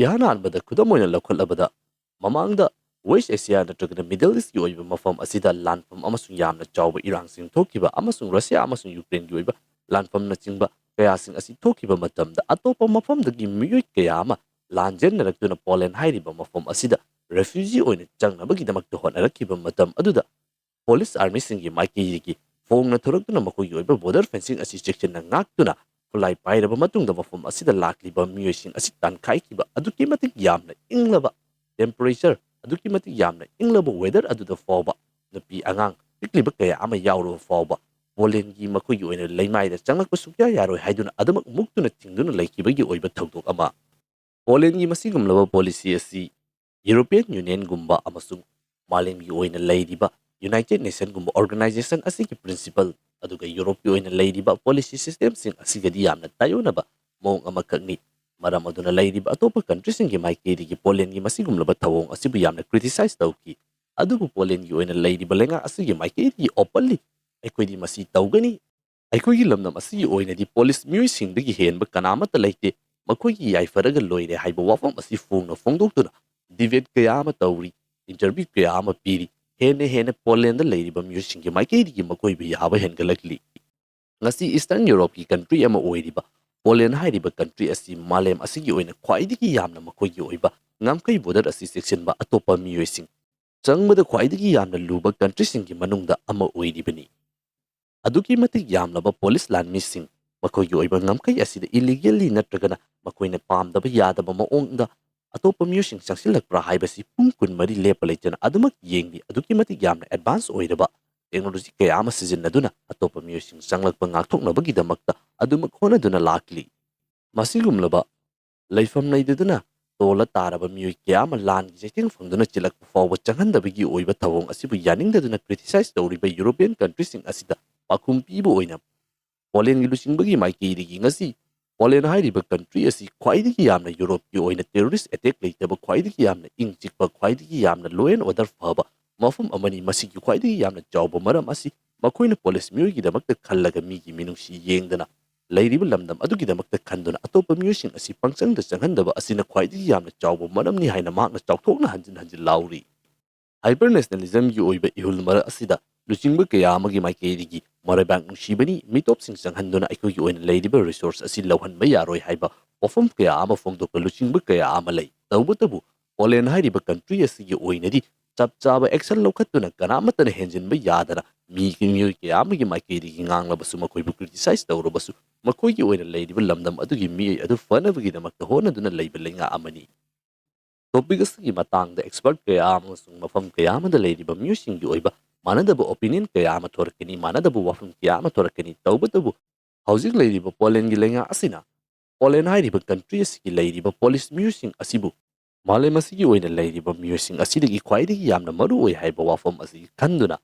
ꯏꯍꯥꯟ ꯍꯥꯟꯕꯗ ꯈꯨꯗꯝ ꯑꯣꯏꯅ ꯂꯧꯈꯠꯂꯕꯗ, ꯃꯃꯥꯡꯗ West Asia ꯅꯠꯇ꯭ꯔꯒꯅ Middle East ꯀꯤ ꯑꯣꯏꯕ ꯃꯐꯝ ꯑꯁꯤꯗ ꯂꯥꯟꯐꯝ ꯑꯃꯁꯨꯡ ꯌꯥꯝꯅ ꯆꯥꯎꯕ ꯏꯔꯥꯡꯁꯤꯡ ꯊꯣꯛꯈꯤꯕ ꯑꯃꯁꯨꯡ Russia ꯑꯃꯁꯨꯡ Ukraine ꯒꯤ ꯑꯣꯏꯕ ꯂꯥꯟꯐꯝꯅꯆꯤꯡꯕ ꯀꯌꯥꯁꯤꯡ ꯑꯁꯤ ꯊꯣꯛꯈꯤꯕ ꯃꯇꯝꯗ, ꯑꯇꯣꯞꯄ ꯃꯐꯝꯗꯒꯤ ꯃꯤꯑꯣꯏ ꯀꯌꯥ ꯑꯃ ꯂꯥꯟꯖꯦꯟꯅꯔꯛꯇꯨꯅ Poland ꯍꯥꯏꯔꯤꯕ ꯃꯐꯝ ꯑꯁꯤꯗ refugee ꯑꯣꯏꯅ ꯆꯪꯅꯕꯒꯤꯗꯃꯛꯇ ꯍꯣꯠꯅꯔꯛꯈꯤꯕ ꯃꯇꯝ ꯑꯗꯨꯗ, Polish armyꯁꯤꯡꯒꯤ ꯃꯥꯏꯀꯩꯗꯒꯤ ꯐꯣꯡꯅ ꯊꯣꯔꯛꯇꯨꯅ ꯃꯈꯣꯏꯒꯤ ꯑꯣꯏꯕ border fencing ꯑꯁꯤ ꯆꯦꯛꯁꯤꯟꯅ ꯉꯥꯛꯇꯨꯅ ꯈꯨꯠꯂꯥꯏ ꯄꯥꯏꯔꯕ ꯃꯇꯨꯡꯗ ꯃꯐꯝ ꯑꯁꯤꯗ ꯂꯥꯛꯂꯤꯕ ꯃꯤꯑꯣꯏꯁꯤꯡ ꯑꯁꯤ ꯇꯥꯟꯈꯥꯏꯈꯤꯕ ꯑꯗꯨꯛꯀꯤ ꯃꯇꯤꯛ ꯌꯥꯝꯅ ꯏꯪꯂꯕ temperature, ꯑꯗꯨꯛꯀꯤ ꯃꯇꯤꯛ ꯌꯥꯝꯅ ꯏꯪꯂꯕ weather ꯑꯗꯨꯗ ꯐꯥꯎꯕ ꯅꯨꯄꯤ ꯑꯉꯥꯡ ꯄꯤꯛꯂꯤꯕ ꯀꯌꯥ ꯑꯃ ꯌꯥꯎꯔꯕ ꯐꯥꯎꯕ ꯄꯣꯂꯦꯟꯒꯤ ꯃꯈꯣꯏꯒꯤ ꯑꯣꯏꯅ ꯂꯩꯃꯥꯏꯗ ꯆꯪꯂꯛꯄ ꯁꯨꯛꯌꯥ ꯌꯥꯔꯣꯏ ꯍꯥꯏꯗꯨꯅ ꯑꯗꯨꯃꯛ ꯃꯨꯛꯇꯨꯅ ꯊꯤꯡꯗꯨꯅ ꯂꯩꯈꯤꯕꯒꯤ ꯑꯣꯏꯕ ꯊꯧꯗꯣꯛ ꯑꯃ꯫ ꯄꯣꯂꯦꯟꯒꯤ ꯃꯁꯤꯒꯨꯝꯂꯕ policy ꯑꯁꯤ European Unionꯒꯨꯝꯕ ꯑꯃꯁꯨꯡ ꯃꯥꯂꯦꯝꯒꯤ ꯑꯣꯏꯅ ꯂꯩꯔꯤꯕ United Nationꯒꯨꯝꯕ organization ꯑꯁꯤꯒꯤ principle ꯑꯗꯨꯒ Europeꯀꯤ ꯑꯣꯏꯅ ꯂꯩꯔꯤꯕ policy systemꯁꯤꯡ ꯑꯁꯤꯒꯗꯤ ꯌꯥꯝꯅ ꯇꯥꯏꯑꯣꯟꯅꯕ ꯃꯑꯣꯡ ꯑꯃꯈꯛꯅꯤ꯫ ꯃꯔꯝ ꯑꯗꯨꯅ ꯂꯩꯔꯤꯕ ꯑꯇꯣꯞꯄ countryꯁꯤꯡꯒꯤ ꯃꯥꯏꯀꯩꯗꯒꯤ ꯄꯣꯂꯦꯟꯒꯤ ꯃꯁꯤꯒꯨꯝꯂꯕ ꯊꯧꯑꯣꯡ ꯑꯁꯤꯕꯨ ꯌꯥꯝꯅ criticize ꯇꯧꯈꯤ꯫ ꯑꯗꯨꯕꯨ ꯄꯣꯂꯦꯟꯒꯤ ꯑꯣꯏꯅ ꯂꯩꯔꯤꯕ ꯂꯩꯉꯥꯛ ꯑꯁꯤꯒꯤ ꯃꯥꯏꯀꯩꯗꯒꯤ openly ꯑꯩꯈꯣꯏꯗꯤ ꯃꯁꯤ ꯇꯧꯒꯅꯤ, ꯑꯩꯈꯣꯏꯒꯤ ꯂꯝꯗꯝ ꯑꯁꯤꯒꯤ ꯑꯣꯏꯅꯗꯤ Polish ꯃꯤꯑꯣꯏꯁꯤꯡꯗꯒꯤ ꯍꯦꯟꯕ ꯀꯅꯥꯃꯠꯇ ꯂꯩꯇꯦ, ꯃꯈꯣꯏꯒꯤ ꯌꯥꯏꯐꯔꯒ ꯂꯣꯏꯔꯦ ꯍꯥꯏꯕ ꯋꯥꯐꯝ ꯑꯁꯤ ꯐꯣꯡꯅ ꯐꯣꯡꯗꯣꯛꯇꯨꯅ debate ꯀꯌꯥ ꯑꯃ ꯇꯧꯔꯤ, interview ꯀꯌꯥ ꯑꯃ ꯄꯤꯔꯤ, ꯍꯦꯟꯅ ꯍꯦꯟꯅ ꯄꯣꯂꯦꯟꯗ ꯂꯩꯔꯤꯕ ꯃꯤꯑꯣꯏꯁꯤꯡꯒꯤ ꯃꯥꯏꯀꯩꯗꯒꯤ ꯃꯈꯣꯏꯕꯨ ꯌꯥꯕ ꯍꯦꯟꯒꯠꯂꯛꯂꯤ꯫ ꯉꯁꯤ Eastern Europeꯀꯤ country ꯑꯃ ꯑꯣꯏꯔꯤꯕ ꯄꯣꯂꯦꯟ ꯍꯥꯏꯔꯤꯕ country ꯑꯁꯤ ꯃꯥꯂꯦꯝ ꯑꯁꯤꯒꯤ ꯑꯣꯏꯅ ꯈ꯭ꯋꯥꯏꯗꯒꯤ ꯌꯥꯝꯅ ꯃꯈꯣꯏꯒꯤ ꯑꯣꯏꯕ ꯉꯝꯈꯩ border ꯑꯁꯤ ꯆꯦꯛꯁꯤꯟꯕ ꯑꯇꯣꯞꯄ ꯃꯤꯑꯣꯏꯁꯤꯡ ꯆꯪꯕꯗ ꯈ꯭ꯋꯥꯏꯗꯒꯤ ꯌꯥꯝꯅ ꯂꯨꯕ countryꯁꯤꯡꯒꯤ ꯃꯅꯨꯡꯗ ꯑꯃ ꯑꯣꯏꯔꯤꯕꯅꯤ꯫ ꯑꯗꯨꯛꯀꯤ ꯃꯇꯤꯛ ꯌꯥꯝꯂꯕ Polish ꯂꯥꯟꯃꯤꯁꯤꯡ, ꯃꯈꯣꯏꯒꯤ ꯑꯣꯏꯕ ꯉꯝꯈꯩ ꯑꯁꯤꯗ illegally ꯅꯠꯇ꯭ꯔꯒꯅ ꯃꯈꯣꯏꯅ ꯄꯥꯝꯗꯕ ꯌꯥꯗꯕ ꯃꯑꯣꯡꯗ ꯑꯇꯣꯞꯄ ꯃꯤꯑꯣꯏꯁꯤꯡ ꯆꯪꯁꯤꯜꯂꯛꯄ꯭ꯔꯥ ꯍꯥꯏꯕꯁꯤ ꯄꯨꯡ ꯀꯨꯟꯃꯔꯤ ꯂꯦꯞꯄ ꯂꯩꯇꯅ ꯑꯗꯨꯃꯛ ꯌꯦꯡꯂꯤ꯫ ꯑꯗꯨꯛꯀꯤ ꯃꯇꯤꯛ ꯌꯥꯝꯅ advance ꯑꯣꯏꯔꯕ technology ꯀꯌꯥ ꯑꯃ ꯁꯤꯖꯤꯟꯅꯗꯨꯅ ꯑꯇꯣꯞꯄ ꯃꯤꯑꯣꯏꯁꯤꯡ ꯆꯪꯂꯛꯄ ꯉꯥꯛꯊꯣꯛꯅꯕꯒꯤꯗꯃꯛꯇ ꯑꯗꯨꯃꯛ ꯍꯣꯠꯅꯗꯨꯅ ꯂꯥꯛꯂꯤ꯫ ꯃꯁꯤꯒꯨꯝꯂꯕ ꯂꯩꯐꯝ ꯂꯩꯇꯗꯨꯅ ꯇꯣꯜꯂ ꯇꯥꯔꯕ ꯃꯤꯑꯣꯏ ꯀꯌꯥ ꯑꯃ ꯂꯥꯟꯒꯤ ꯆꯩꯊꯦꯡ ꯐꯪꯗꯨꯅ ꯆꯤꯜꯂꯛꯄ ꯐꯥꯎꯕ ꯆꯪꯍꯟꯗꯕꯒꯤ ꯑꯣꯏꯕ ꯊꯧꯑꯣꯡ ꯑꯁꯤꯕꯨ ꯌꯥꯅꯤꯡꯗꯗꯨꯅ criticize ꯇꯧꯔꯤꯕ European countryꯁꯤꯡ ꯑꯁꯤꯗ ꯄꯥꯎꯈꯨꯝ ꯄꯤꯕ ꯑꯣꯏꯅ ꯄꯣꯂꯦꯟꯒꯤ ꯂꯨꯆꯤꯡꯕꯒꯤ ꯃꯥꯏꯀꯩꯗꯒꯤ ꯉꯁꯤ ꯄꯣꯂꯦꯟ ꯍꯥꯏꯔꯤꯕ country ꯑꯁꯤ ꯈ꯭ꯋꯥꯏꯗꯒꯤ ꯌꯥꯝꯅ Europeꯀꯤ ꯑꯣꯏꯅ terrorist attack ꯂꯩꯇꯕ, ꯈ꯭ꯋꯥꯏꯗꯒꯤ ꯌꯥꯝꯅ ꯏꯪ ꯆꯤꯛꯄ, ꯈ꯭ꯋꯥꯏꯗꯒꯤ ꯌꯥꯝꯅ law and order ꯐꯕ ꯃꯐꯝ ꯑꯃꯅꯤ, ꯃꯁꯤꯒꯤ ꯈ꯭ꯋꯥꯏꯗꯒꯤ ꯌꯥꯝꯅ ꯆꯥꯎꯕ ꯃꯔꯝ ꯑꯁꯤ ꯃꯈꯣꯏꯅ Polish ꯃꯤꯑꯣꯏꯒꯤꯗꯃꯛꯇ ꯈꯜꯂꯒ ꯃꯤꯒꯤ ꯃꯤꯅꯨꯡꯁꯤ ꯌꯦꯡꯗꯅ ꯂꯩꯔꯤꯕ ꯂꯝꯗꯝ ꯑꯗꯨꯒꯤꯗꯃꯛꯇ ꯈꯟꯗꯨꯅ ꯑꯇꯣꯞꯄ ꯃꯤꯑꯣꯏꯁꯤꯡ ꯑꯁꯤ ꯄꯪꯆꯪꯗ ꯆꯪꯍꯟꯗꯕ ꯑꯁꯤꯅ ꯈ꯭ꯋꯥꯏꯗꯒꯤ ꯌꯥꯝꯅ ꯆꯥꯎꯕ ꯃꯔꯝꯅꯤ ꯍꯥꯏꯅ ꯃꯍꯥꯛꯅ ꯆꯥꯎꯊꯣꯛꯅ ꯍꯟꯖꯤꯟ ꯍꯟꯖꯤꯟ ꯂꯥꯎꯔꯤ꯫ Hyper nationalismꯒꯤ ꯑꯣꯏꯕ ꯏꯍꯨꯜ ꯃꯔꯛ ꯑꯁꯤꯗ ꯂꯨꯆꯤꯡꯕ ꯀꯌꯥ ꯑꯃꯒꯤ ꯃꯥꯏꯀꯩꯗꯒꯤ ꯃꯔꯩꯕꯥꯛ ꯅꯨꯡꯁꯤꯕꯅꯤ, ꯃꯤꯇꯣꯞꯁꯤꯡ ꯆꯪꯍꯟꯗꯨꯅ ꯑꯩꯈꯣꯏꯒꯤ ꯑꯣꯏꯅ ꯂꯩꯔꯤꯕ resource ꯑꯁꯤ ꯂꯧꯍꯟꯕ ꯌꯥꯔꯣꯏ ꯍꯥꯏꯕ ꯋꯥꯐꯝ ꯀꯌꯥ ꯑꯃ ꯐꯣꯡꯗꯣꯛꯄ ꯂꯨꯆꯤꯡꯕ ꯀꯌꯥ ꯑꯃ ꯂꯩ꯫ ꯇꯧꯕꯇꯕꯨ ꯄꯣꯂꯦꯟ ꯍꯥꯏꯔꯤꯕ country ꯑꯁꯤꯒꯤ ꯑꯣꯏꯅꯗꯤ ꯆꯞ ꯆꯥꯕ action ꯂꯧꯈꯠꯇꯨꯅ ꯀꯅꯥꯃꯠꯇꯅ ꯍꯦꯟꯖꯤꯟꯕ ꯌꯥꯗꯅ ꯃꯤ, ꯃꯤꯑꯣꯏ ꯀꯌꯥ ꯑꯃꯒꯤ ꯃꯥꯏꯀꯩꯗꯒꯤ ꯉꯥꯡꯂꯕꯁꯨ, ꯃꯈꯣꯏꯕꯨ criticize ꯇꯧꯔꯕꯁꯨ, ꯃꯈꯣꯏꯒꯤ ꯑꯣꯏꯅ ꯂꯩꯔꯤꯕ ꯂꯝꯗꯝ ꯑꯗꯨꯒꯤ ꯃꯤꯑꯣꯏ ꯑꯗꯨ ꯐꯅꯕꯒꯤꯗꯃꯛꯇ ꯍꯣꯠꯅꯗꯨꯅ ꯂꯩꯕ ꯂꯩꯉꯥꯛ ꯑꯃꯅꯤ꯫ Topic ꯑꯁꯤꯒꯤ ꯃꯇꯥꯡꯗ expert ꯀꯌꯥ ꯑꯃꯁꯨꯡ ꯃꯐꯝ ꯀꯌꯥ ꯑꯃꯗ ꯂꯩꯔꯤꯕ ꯃꯤꯑꯣꯏꯁꯤꯡꯒꯤ ꯑꯣꯏꯕ ꯃꯥꯟꯅꯗꯕ opinion ꯀꯌꯥ ꯑꯃ ꯊꯣꯔꯛꯀꯅꯤ, ꯃꯥꯟꯅꯗꯕ ꯋꯥꯐꯝ ꯀꯌꯥ ꯑꯃ ꯊꯣꯔꯛꯀꯅꯤ꯫ ꯇꯧꯕꯇꯕꯨ ꯍꯧꯖꯤꯛ ꯂꯩꯔꯤꯕ ꯄꯣꯂꯦꯟꯒꯤ ꯂꯩꯉꯥꯛ ꯑꯁꯤꯅ ꯄꯣꯂꯦꯟ ꯍꯥꯏꯔꯤꯕ country ꯑꯁꯤꯒꯤ ꯂꯩꯔꯤꯕ ꯄꯣꯂꯤꯁ ꯃꯤꯑꯣꯏꯁꯤꯡ ꯑꯁꯤꯕꯨ ꯃꯥꯂꯦꯝ ꯑꯁꯤꯒꯤ ꯑꯣꯏꯅ ꯂꯩꯔꯤꯕ ꯃꯤꯑꯣꯏꯁꯤꯡ ꯑꯁꯤꯗꯒꯤ ꯈ꯭ꯋꯥꯏꯗꯒꯤ ꯌꯥꯝꯅ ꯃꯔꯨ ꯑꯣꯏ ꯍꯥꯏꯕ ꯋꯥꯐꯝ ꯑꯁꯤ ꯈꯟꯗꯨꯅ,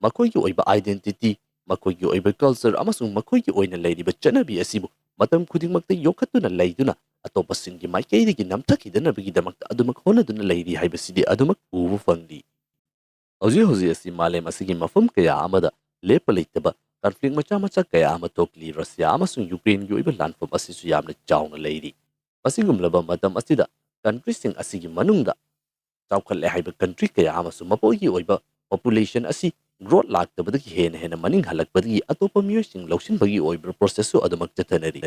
ꯃꯈꯣꯏꯒꯤ ꯑꯣꯏꯕ identity, ꯃꯈꯣꯏꯒꯤ ꯑꯣꯏꯕ culture ꯑꯃꯁꯨꯡ ꯃꯈꯣꯏꯒꯤ ꯑꯣꯏꯅ ꯂꯩꯔꯤꯕ ꯆꯠꯅꯕꯤ ꯑꯁꯤꯕꯨ ꯃꯇꯝ ꯈꯨꯗꯤꯡꯃꯛꯇ ꯌꯣꯛꯈꯠꯇꯨꯅ ꯂꯩꯗꯨꯅ, ꯑꯇꯣꯞꯄꯁꯤꯡꯒꯤ ꯃꯥꯏꯀꯩꯗꯒꯤ ꯅꯝꯊꯈꯤꯗꯅꯕꯒꯤꯗꯃꯛꯇ ꯑꯗꯨꯃꯛ ꯍꯣꯠꯅꯗꯨꯅ ꯂꯩꯔꯤ ꯍꯥꯏꯕꯁꯤꯗꯤ ꯑꯗꯨꯃꯛ ꯎꯕ ꯐꯪꯂꯤ꯫ ꯍꯧꯖꯤꯛ ꯍꯧꯖꯤꯛ ꯑꯁꯤ ꯃꯥꯂꯦꯝ ꯑꯁꯤꯒꯤ ꯃꯐꯝ ꯀꯌꯥ ꯑꯃꯗ ꯂꯦꯞꯄ ꯂꯩꯇꯕ conflict ꯃꯆꯥ ꯃꯆꯥ ꯀꯌꯥ ꯑꯃ ꯊꯣꯛꯂꯤ꯫ ꯔꯁꯤꯌꯥ ꯑꯃꯁꯨꯡ ꯌꯨꯀ꯭ꯔꯦꯟꯒꯤ ꯑꯣꯏꯕ ꯂꯥꯟꯐꯝ ꯑꯁꯤꯁꯨ ꯌꯥꯝꯅ ꯆꯥꯎꯅ ꯂꯩꯔꯤ꯫ ꯑꯁꯤꯒꯨꯝꯂꯕ ꯃꯇꯝ ꯑꯁꯤꯗ countryꯁꯤꯡ ꯑꯁꯤꯒꯤ ꯃꯅꯨꯡꯗ ꯆꯥꯎꯈꯠꯂꯦ ꯍꯥꯏꯕ country ꯀꯌꯥ ꯑꯃꯁꯨ ꯃꯈꯣꯏꯒꯤ ꯑꯣꯏꯕ population ꯑꯁꯤ growth ꯂꯥꯛꯇꯕꯗꯒꯤ ꯍꯦꯟꯅ ꯍꯦꯟꯅ ꯃꯅꯤꯡ ꯍꯜꯂꯛꯄꯗꯒꯤ ꯑꯇꯣꯞꯄ ꯃꯤꯑꯣꯏꯁꯤꯡ ꯂꯧꯁꯤꯟꯕꯒꯤ ꯑꯣꯏꯕ processꯁꯨ ꯑꯗꯨꯃꯛ ꯆꯠꯊꯅꯔꯤ꯫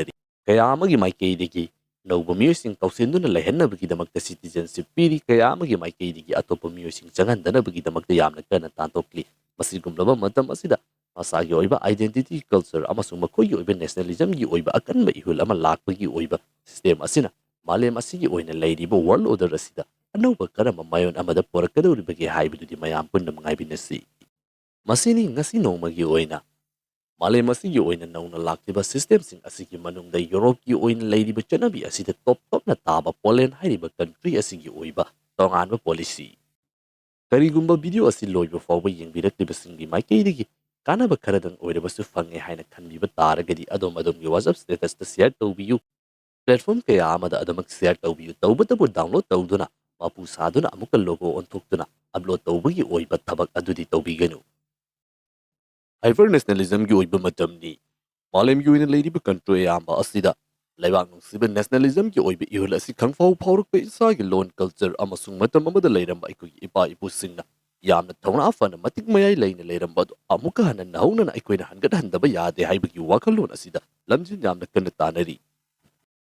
ꯀꯌꯥ ꯑꯃꯒꯤ ꯃꯥꯏꯀꯩꯗꯒꯤ ꯅꯧꯕ ꯃꯤꯑꯣꯏꯁꯤꯡ ꯀꯧꯁꯤꯟꯗꯨꯅ ꯂꯩꯍꯟꯅꯕꯒꯤꯗꯃꯛꯇ citizenship ꯄꯤꯔꯤ, ꯀꯌꯥ ꯑꯃꯒꯤ ꯃꯥꯏꯀꯩꯗꯒꯤ ꯑꯇꯣꯞꯄ ꯃꯤꯑꯣꯏꯁꯤꯡ ꯆꯪꯍꯟꯗꯅꯕꯒꯤꯗꯃꯛꯇ ꯌꯥꯝꯅ ꯀꯟꯅ ꯇꯥꯟꯊꯣꯛꯂꯤ꯫ ꯃꯁꯤꯒꯨꯝꯂꯕ ꯃꯇꯝ ꯑꯁꯤꯗ ꯃꯁꯥꯒꯤ ꯑꯣꯏꯕ identity, culture ꯑꯃꯁꯨꯡ ꯃꯈꯣꯏꯒꯤ ꯑꯣꯏꯕ nationalismꯒꯤ ꯑꯣꯏꯕ ꯑꯀꯟꯕ ꯏꯍꯨꯜ ꯑꯃ ꯂꯥꯛꯄꯒꯤ ꯑꯣꯏꯕ system ꯑꯁꯤꯅ ꯃꯥꯂꯦꯝ ꯑꯁꯤꯒꯤ ꯑꯣꯏꯅ ꯂꯩꯔꯤꯕ world order ꯑꯁꯤꯗ ꯑꯅꯧꯕ ꯀꯔꯝꯕ ꯃꯥꯏꯑꯣꯟ ꯑꯃꯗ ꯄꯨꯔꯛꯀꯗꯧꯔꯤꯕꯒꯦ ꯍꯥꯏꯕꯗꯨꯗꯤ ꯃꯌꯥꯝ ꯄꯨꯟꯅ ꯉꯥꯏꯃꯤꯟꯅꯁꯤ꯫ ꯃꯁꯤꯅꯤ ꯉꯁꯤ ꯅꯣꯡꯃꯒꯤ ꯑꯣꯏꯅ ꯃꯥꯂꯦꯝ ꯑꯁꯤꯒꯤ ꯑꯣꯏꯅ ꯅꯧꯅ ꯂꯥꯛꯂꯤꯕ systemꯁꯤꯡ ꯑꯁꯤꯒꯤ ꯃꯅꯨꯡꯗ ꯌꯨꯔꯣꯞꯀꯤ ꯑꯣꯏꯅ ꯂꯩꯔꯤꯕ ꯆꯠꯅꯕꯤ ꯑꯁꯤꯗ top topꯅ ꯇꯥꯕ ꯄꯣꯂꯦꯟ ꯍꯥꯏꯔꯤꯕ country ꯑꯁꯤꯒꯤ ꯑꯣꯏꯕ ꯇꯣꯉꯥꯟꯕ policy꯫ ꯀꯔꯤꯒꯨꯝꯕ video ꯑꯁꯤ ꯂꯣꯏꯕ ꯐꯥꯎꯕ ꯌꯦꯡꯕꯤꯔꯛꯂꯤꯕꯁꯤꯡꯒꯤ ꯃꯥꯏꯀꯩꯗꯒꯤ ꯀꯥꯟꯅꯕ ꯈꯔꯗꯪ ꯑꯣꯏꯔꯕꯁꯨ ꯐꯪꯉꯦ ꯍꯥꯏꯅ ꯈꯟꯕꯤꯕ ꯇꯥꯔꯒꯗꯤ ꯑꯗꯣꯝ ꯑꯗꯣꯝꯒꯤ WhatsApp statusꯇ share ꯇꯧꯕꯤꯌꯨ꯫ Platform ꯀꯌꯥ ꯑꯃꯗ ꯑꯗꯨꯃꯛ share ꯇꯧꯕꯤꯌꯨ꯫ ꯇꯧꯕꯇꯕꯨ download ꯇꯧꯗꯨꯅ ꯃꯄꯨ ꯁꯥꯗꯨꯅ ꯑꯃꯨꯛꯀ logo ꯑꯣꯟꯊꯣꯛꯇꯨꯅ upload ꯇꯧꯕꯒꯤ ꯑꯣꯏꯕ ꯊꯕꯛ ꯑꯗꯨꯗꯤ ꯇꯧꯕꯤꯒꯅꯨ꯫ Hyper nationalismꯒꯤ ꯑꯣꯏꯕ ꯃꯇꯝꯅꯤ꯫ ꯃꯥꯂꯦꯝꯒꯤ ꯑꯣꯏꯅ ꯂꯩꯔꯤꯕ country ꯑꯌꯥꯝꯕ ꯑꯁꯤꯗ ꯂꯩꯕꯥꯛ ꯅꯨꯡꯁꯤꯕ nationalismꯒꯤ ꯑꯣꯏꯕ ꯏꯍꯨꯜ ꯑꯁꯤ ꯈꯪꯐꯥꯎ ꯐꯥꯎꯔꯛꯄ ꯏꯁꯥꯒꯤ ꯂꯣꯟ, culture ꯑꯃꯁꯨꯡ ꯃꯇꯝ ꯑꯃꯗ ꯂꯩꯔꯝꯕ ꯑꯩꯈꯣꯏꯒꯤ ꯏꯄꯥ ꯏꯄꯨꯁꯤꯡꯅ ꯌꯥꯝꯅ ꯊꯧꯅꯥ ꯐꯅ ꯃꯇꯤꯛ ꯃꯌꯥꯏ ꯂꯩꯅ ꯂꯩꯔꯝꯕ ꯑꯗꯨ ꯑꯃꯨꯛꯀ ꯍꯟꯅ ꯅꯧꯍꯧꯅꯅ ꯑꯩꯈꯣꯏꯅ ꯍꯟꯒꯠꯍꯟꯗꯕ ꯌꯥꯗꯦ ꯍꯥꯏꯕꯒꯤ ꯋꯥꯈꯜꯂꯣꯟ ꯑꯁꯤꯗ ꯂꯝꯖꯤꯡ ꯌꯥꯝꯅ ꯀꯟꯅ ꯇꯥꯟꯅꯔꯤ꯫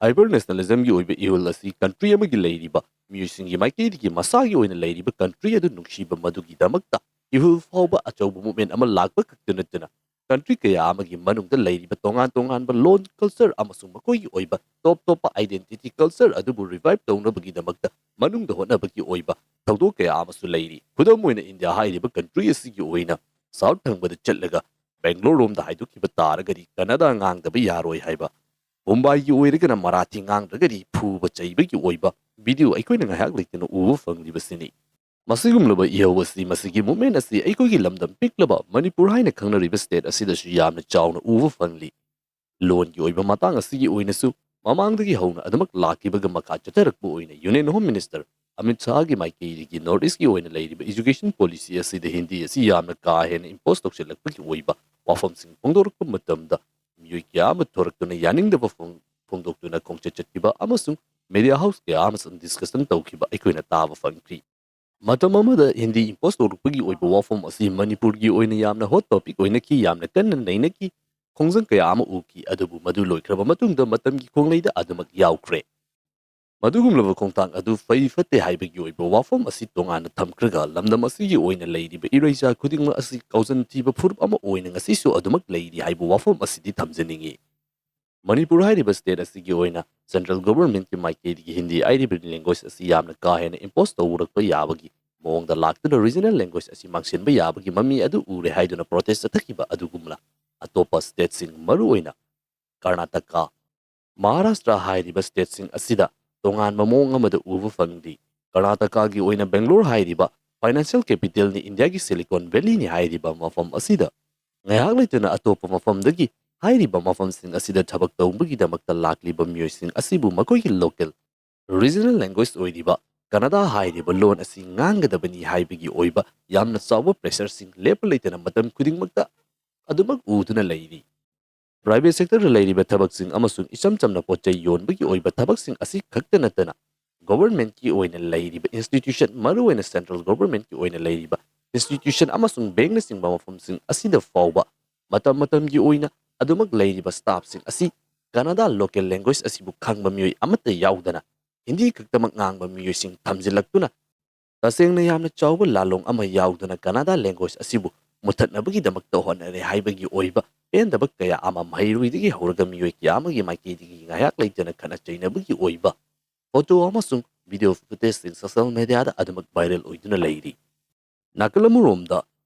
Hyper nationalismꯒꯤ ꯑꯣꯏꯕ ꯏꯍꯨꯜ ꯑꯁꯤ country ꯑꯃꯒꯤ ꯂꯩꯔꯤꯕ ꯃꯤꯑꯣꯏꯁꯤꯡꯒꯤ ꯃꯥꯏꯀꯩꯗꯒꯤ ꯃꯁꯥꯒꯤ ꯑꯣꯏꯅ ꯂꯩꯔꯤꯕ country ꯑꯗꯨ ꯅꯨꯡꯁꯤꯕ ꯃꯗꯨꯒꯤꯗꯃꯛꯇ ꯏꯍꯨꯜ ꯐꯥꯎꯕ ꯑꯆꯧꯕ movement ꯑꯃ ꯂꯥꯛꯄ ꯈꯛꯇ ꯅꯠꯇꯅ country ꯀꯌꯥ ꯑꯃꯒꯤ ꯃꯅꯨꯡꯗ ꯂꯩꯔꯤꯕ ꯇꯣꯉꯥꯟ ꯇꯣꯉꯥꯟꯕ ꯂꯣꯟ, culture ꯑꯃꯁꯨꯡ ꯃꯈꯣꯏꯒꯤ ꯑꯣꯏꯕ top ꯇꯣꯞꯄ identity, culture ꯑꯗꯨꯕꯨ revive ꯇꯧꯅꯕꯒꯤꯗꯃꯛꯇ ꯃꯅꯨꯡꯗ ꯍꯣꯠꯅꯕꯒꯤ ꯑꯣꯏꯕ ꯊꯧꯗꯣꯛ ꯀꯌꯥ ꯑꯃꯁꯨ ꯂꯩꯔꯤ꯫ ꯈꯨꯗꯝ ꯑꯣꯏꯅ, ꯏꯟꯗꯤꯌꯥ ꯍꯥꯏꯔꯤꯕ country ꯑꯁꯤꯒꯤ ꯑꯣꯏꯅ south ꯊꯪꯕꯗ ꯆꯠꯂꯒ ꯕꯦꯡꯒ꯭ꯂꯣꯔ ꯔꯣꯝꯗ ꯍꯥꯏꯗꯣꯛꯈꯤꯕ ꯇꯥꯔꯒꯗꯤ ꯀꯟꯅꯗꯥ ꯉꯥꯡꯗꯕ ꯌꯥꯔꯣꯏ ꯍꯥꯏꯕ, ꯃꯨꯝꯕꯥꯏꯒꯤ ꯑꯣꯏꯔꯒꯅ ꯃꯔꯥꯊꯤ ꯉꯥꯡꯗ꯭ꯔꯒꯗꯤ ꯐꯨꯕ ꯆꯩꯕꯒꯤ ꯑꯣꯏꯕ video ꯑꯩꯈꯣꯏꯅ ꯉꯥꯏꯍꯥꯛ ꯂꯩꯇꯅ ꯎꯕ ꯐꯪꯂꯤꯕꯁꯤꯅꯤ꯫ ꯃꯁꯤꯒꯨꯝꯂꯕ ꯏꯍꯧ ꯑꯁꯤ, ꯃꯁꯤꯒꯤ movement ꯑꯁꯤ ꯑꯩꯈꯣꯏꯒꯤ ꯂꯝꯗꯝ ꯄꯤꯛꯂꯕ ꯃꯅꯤꯄꯨꯔ ꯍꯥꯏꯅ ꯈꯪꯅꯔꯤꯕ state ꯑꯁꯤꯗꯁꯨ ꯌꯥꯝꯅ ꯆꯥꯎꯅ ꯎꯕ ꯐꯪꯂꯤ꯫ ꯂꯣꯟꯒꯤ ꯑꯣꯏꯕ ꯃꯇꯥꯡ ꯑꯁꯤꯒꯤ ꯑꯣꯏꯅꯁꯨ ꯃꯃꯥꯡꯗꯒꯤ ꯍꯧꯅ ꯑꯗꯨꯃꯛ ꯂꯥꯛꯈꯤꯕꯒ ꯃꯈꯥ ꯆꯠꯊꯔꯛꯄ ꯑꯣꯏꯅ Union Home Minister ꯑꯃꯤꯠ ꯁꯥꯍꯒꯤ ꯃꯥꯏꯀꯩꯗꯒꯤ North Eastꯀꯤ ꯑꯣꯏꯅ ꯂꯩꯔꯤꯕ education policy ꯑꯁꯤꯗ ꯍꯤꯟꯗꯤ ꯑꯁꯤ ꯌꯥꯝꯅ ꯀꯥ ꯍꯦꯟꯅ impose ꯇꯧꯁꯤꯜꯂꯛꯄꯒꯤ ꯑꯣꯏꯕ ꯋꯥꯐꯝꯁꯤꯡ ꯐꯣꯡꯗꯣꯔꯛꯄ ꯃꯇꯝꯗ ꯃꯤꯑꯣꯏ ꯀꯌꯥ ꯑꯃ ꯊꯣꯔꯛꯇꯨꯅ ꯌꯥꯅꯤꯡꯗꯕ ꯐꯣꯡ-, ꯐꯣꯡꯗꯣꯛꯇꯨꯅ ꯈꯣꯡꯆꯠ ꯆꯠꯈꯤꯕ ꯑꯃꯁꯨꯡ media house ꯀꯌꯥ ꯑꯃꯁꯨꯡ discussion ꯇꯧꯈꯤꯕ ꯑꯩꯈꯣꯏꯅ ꯇꯥꯕ ꯐꯪꯈ꯭ꯔꯤ꯫ ꯃꯇꯝ ꯑꯃꯗ ꯍꯤꯟꯗꯤ impose ꯇꯧꯔꯛꯄꯒꯤ ꯑꯣꯏꯕ ꯋꯥꯐꯝ ꯑꯁꯤ ꯃꯅꯤꯄꯨꯔꯒꯤ ꯑꯣꯏꯅ ꯌꯥꯝꯅ hot topic ꯑꯣꯏꯅꯈꯤ, ꯌꯥꯝꯅ ꯀꯟꯅ ꯅꯩꯅꯈꯤ, ꯈꯣꯡꯖꯪ ꯀꯌꯥ ꯑꯃ ꯎꯈꯤ, ꯑꯗꯨꯕꯨ ꯃꯗꯨ ꯂꯣꯏꯈ꯭ꯔꯕ ꯃꯇꯨꯡꯗ ꯃꯇꯝꯒꯤ ꯈꯣꯡꯂꯩꯗ ꯑꯗꯨꯃꯛ ꯌꯥꯎꯈ꯭ꯔꯦ꯫ ꯃꯗꯨꯒꯨꯝꯂꯕ ꯈꯣꯡꯊꯥꯡ ꯑꯗꯨ ꯐꯩ ꯐꯠꯇꯦ ꯍꯥꯏꯕꯒꯤ ꯑꯣꯏꯕ ꯋꯥꯐꯝ ꯑꯁꯤ ꯇꯣꯉꯥꯟꯅ ꯊꯝꯈ꯭ꯔꯒ, ꯂꯝꯗꯝ ꯑꯁꯤꯒꯤ ꯑꯣꯏꯅ ꯂꯩꯔꯤꯕ ꯏꯔꯩꯆꯥ ꯈꯨꯗꯤꯡꯃꯛ ꯑꯁꯤ ꯀꯥꯎꯖꯟ ꯊꯤꯕ ꯐꯨꯔꯨꯞ ꯑꯃ ꯑꯣꯏꯅ ꯉꯁꯤꯁꯨ ꯑꯗꯨꯃꯛ ꯂꯩꯔꯤ ꯍꯥꯏꯕ ꯋꯥꯐꯝ ꯑꯁꯤꯗꯤ ꯊꯝꯖꯅꯤꯡꯏ꯫ ꯃꯅꯤꯄꯨꯔ ꯍꯥꯏꯔꯤꯕ state ꯑꯁꯤꯒꯤ ꯑꯣꯏꯅ central governmentꯀꯤ ꯃꯥꯏꯀꯩꯗꯒꯤ ꯍꯤꯟꯗꯤ ꯍꯥꯏꯔꯤꯕ language ꯑꯁꯤ ꯌꯥꯝꯅ ꯀꯥ ꯍꯦꯟꯅ impose ꯇꯧꯔꯛꯄ ꯌꯥꯕꯒꯤ ꯃꯑꯣꯡꯗ ꯂꯥꯛꯇꯨꯅ regional language ꯑꯁꯤ ꯃꯥꯡꯁꯤꯟꯕ ꯌꯥꯕꯒꯤ ꯃꯃꯤ ꯑꯗꯨ ꯎꯔꯦ ꯍꯥꯏꯗꯨꯅ protest ꯆꯠꯊꯈꯤꯕ ꯑꯗꯨꯒꯨꯝꯅ ꯑꯇꯣꯞꯄ stateꯁꯤꯡ, ꯃꯔꯨꯑꯣꯏꯅ ꯀꯔꯅꯥꯇꯀꯥ, ꯃꯍꯥꯔꯥꯁꯇ꯭ꯔ ꯍꯥꯏꯔꯤꯕ stateꯁꯤꯡ ꯑꯁꯤꯗ ꯇꯣꯉꯥꯟꯕ ꯃꯑꯣꯡ ꯑꯃꯗ ꯎꯕ ꯐꯪꯂꯤ꯫ ꯀꯔꯅꯥꯇꯀꯥꯒꯤ ꯑꯣꯏꯅ ꯕꯦꯡꯒ꯭ꯂꯣꯔ ꯍꯥꯏꯔꯤꯕ financial capitalꯅꯤ, ꯏꯟꯗꯤꯌꯥꯒꯤ Silicon Valleyꯅꯤ ꯍꯥꯏꯔꯤꯕ ꯃꯐꯝ ꯑꯁꯤꯗ ꯉꯥꯏꯍꯥꯛ ꯂꯩꯇꯅ ꯑꯇꯣꯞꯄ ꯃꯐꯝꯗꯒꯤ ꯍꯥꯏꯔꯤꯕ ꯃꯐꯝꯁꯤꯡ ꯑꯁꯤꯗ ꯊꯕꯛ ꯇꯧꯕꯒꯤꯗꯃꯛꯇ ꯂꯥꯛꯂꯤꯕ ꯃꯤꯑꯣꯏꯁꯤꯡ ꯑꯁꯤꯕꯨ ꯃꯈꯣꯏꯒꯤ local regional language ꯑꯣꯏꯔꯤꯕ ꯀꯅꯥꯗꯥ ꯍꯥꯏꯔꯤꯕ ꯂꯣꯟ ꯑꯁꯤ ꯉꯥꯡꯒꯗꯕꯅꯤ ꯍꯥꯏꯕꯒꯤ ꯑꯣꯏꯕ ꯌꯥꯝꯅ ꯆꯥꯎꯕ pressureꯁꯤꯡ ꯂꯦꯞꯄ ꯂꯩꯇꯅ ꯃꯇꯝ ꯈꯨꯗꯤꯡꯃꯛꯇ ꯑꯗꯨꯃꯛ ꯎꯗꯨꯅ ꯂꯩꯔꯤ꯫ Private sectorꯗ ꯂꯩꯔꯤꯕ ꯊꯕꯛꯁꯤꯡ ꯑꯃꯁꯨꯡ ꯏꯆꯝ ꯆꯝꯅ ꯄꯣꯠ ꯆꯩ ꯌꯣꯟꯕꯒꯤ ꯑꯣꯏꯕ ꯊꯕꯛꯁꯤꯡ ꯑꯁꯤ ꯈꯛꯇ ꯅꯠꯇꯅ, governmentꯀꯤ ꯑꯣꯏꯅ ꯂꯩꯔꯤꯕ institution, ꯃꯔꯨꯑꯣꯏꯅ central governmentꯀꯤ ꯑꯣꯏꯅ ꯂꯩꯔꯤꯕ institution ꯑꯃꯁꯨꯡ bankꯅꯆꯤꯡꯕ ꯃꯐꯝꯁꯤꯡ ꯑꯁꯤꯗ ꯐꯥꯎꯕ ꯃꯇꯝ ꯃꯇꯝꯒꯤ ꯑꯣꯏꯅ ꯑꯗꯨꯃꯛ ꯂꯩꯔꯤꯕ staffꯁꯤꯡ ꯑꯁꯤ ꯀꯅꯥꯗꯥ local language ꯑꯁꯤꯕꯨ ꯈꯪꯕ ꯃꯤꯑꯣꯏ ꯑꯃꯠꯇ ꯌꯥꯎꯗꯅ ꯍꯤꯟꯗꯤ ꯈꯛꯇꯃꯛ ꯉꯥꯡꯕ ꯃꯤꯑꯣꯏꯁꯤꯡ ꯊꯝꯖꯤꯜꯂꯛꯇꯨꯅ ꯇꯁꯦꯡꯅ ꯌꯥꯝꯅ ꯆꯥꯎꯕ ꯂꯥꯜꯂꯣꯡ ꯑꯃ ꯌꯥꯎꯗꯅ ꯀꯅꯥꯗꯥ language ꯑꯁꯤꯕꯨ ꯃꯨꯊꯠꯅꯕꯒꯤꯗꯃꯛꯇ ꯍꯣꯠꯅꯔꯦ ꯍꯥꯏꯕꯒꯤ ꯑꯣꯏꯕ ꯄꯦꯟꯗꯕ ꯀꯌꯥ ꯑꯃ ꯃꯍꯩꯔꯣꯏꯗꯒꯤ ꯍꯧꯔꯒ ꯃꯤꯑꯣꯏ ꯀꯌꯥ ꯑꯃꯒꯤ ꯃꯥꯏꯀꯩꯗꯒꯤ ꯉꯥꯏꯍꯥꯛ ꯂꯩꯇꯅ ꯈꯠꯅ ꯆꯩꯅꯕꯒꯤ ꯑꯣꯏꯕ photo ꯑꯃꯁꯨꯡ video footageꯁꯤꯡ social mediaꯗ ꯑꯗꯨꯃꯛ viral ꯑꯣꯏꯗꯨꯅ ꯂꯩꯔꯤ꯫ ꯅꯥꯀꯜ ꯑꯃꯔꯣꯝꯗ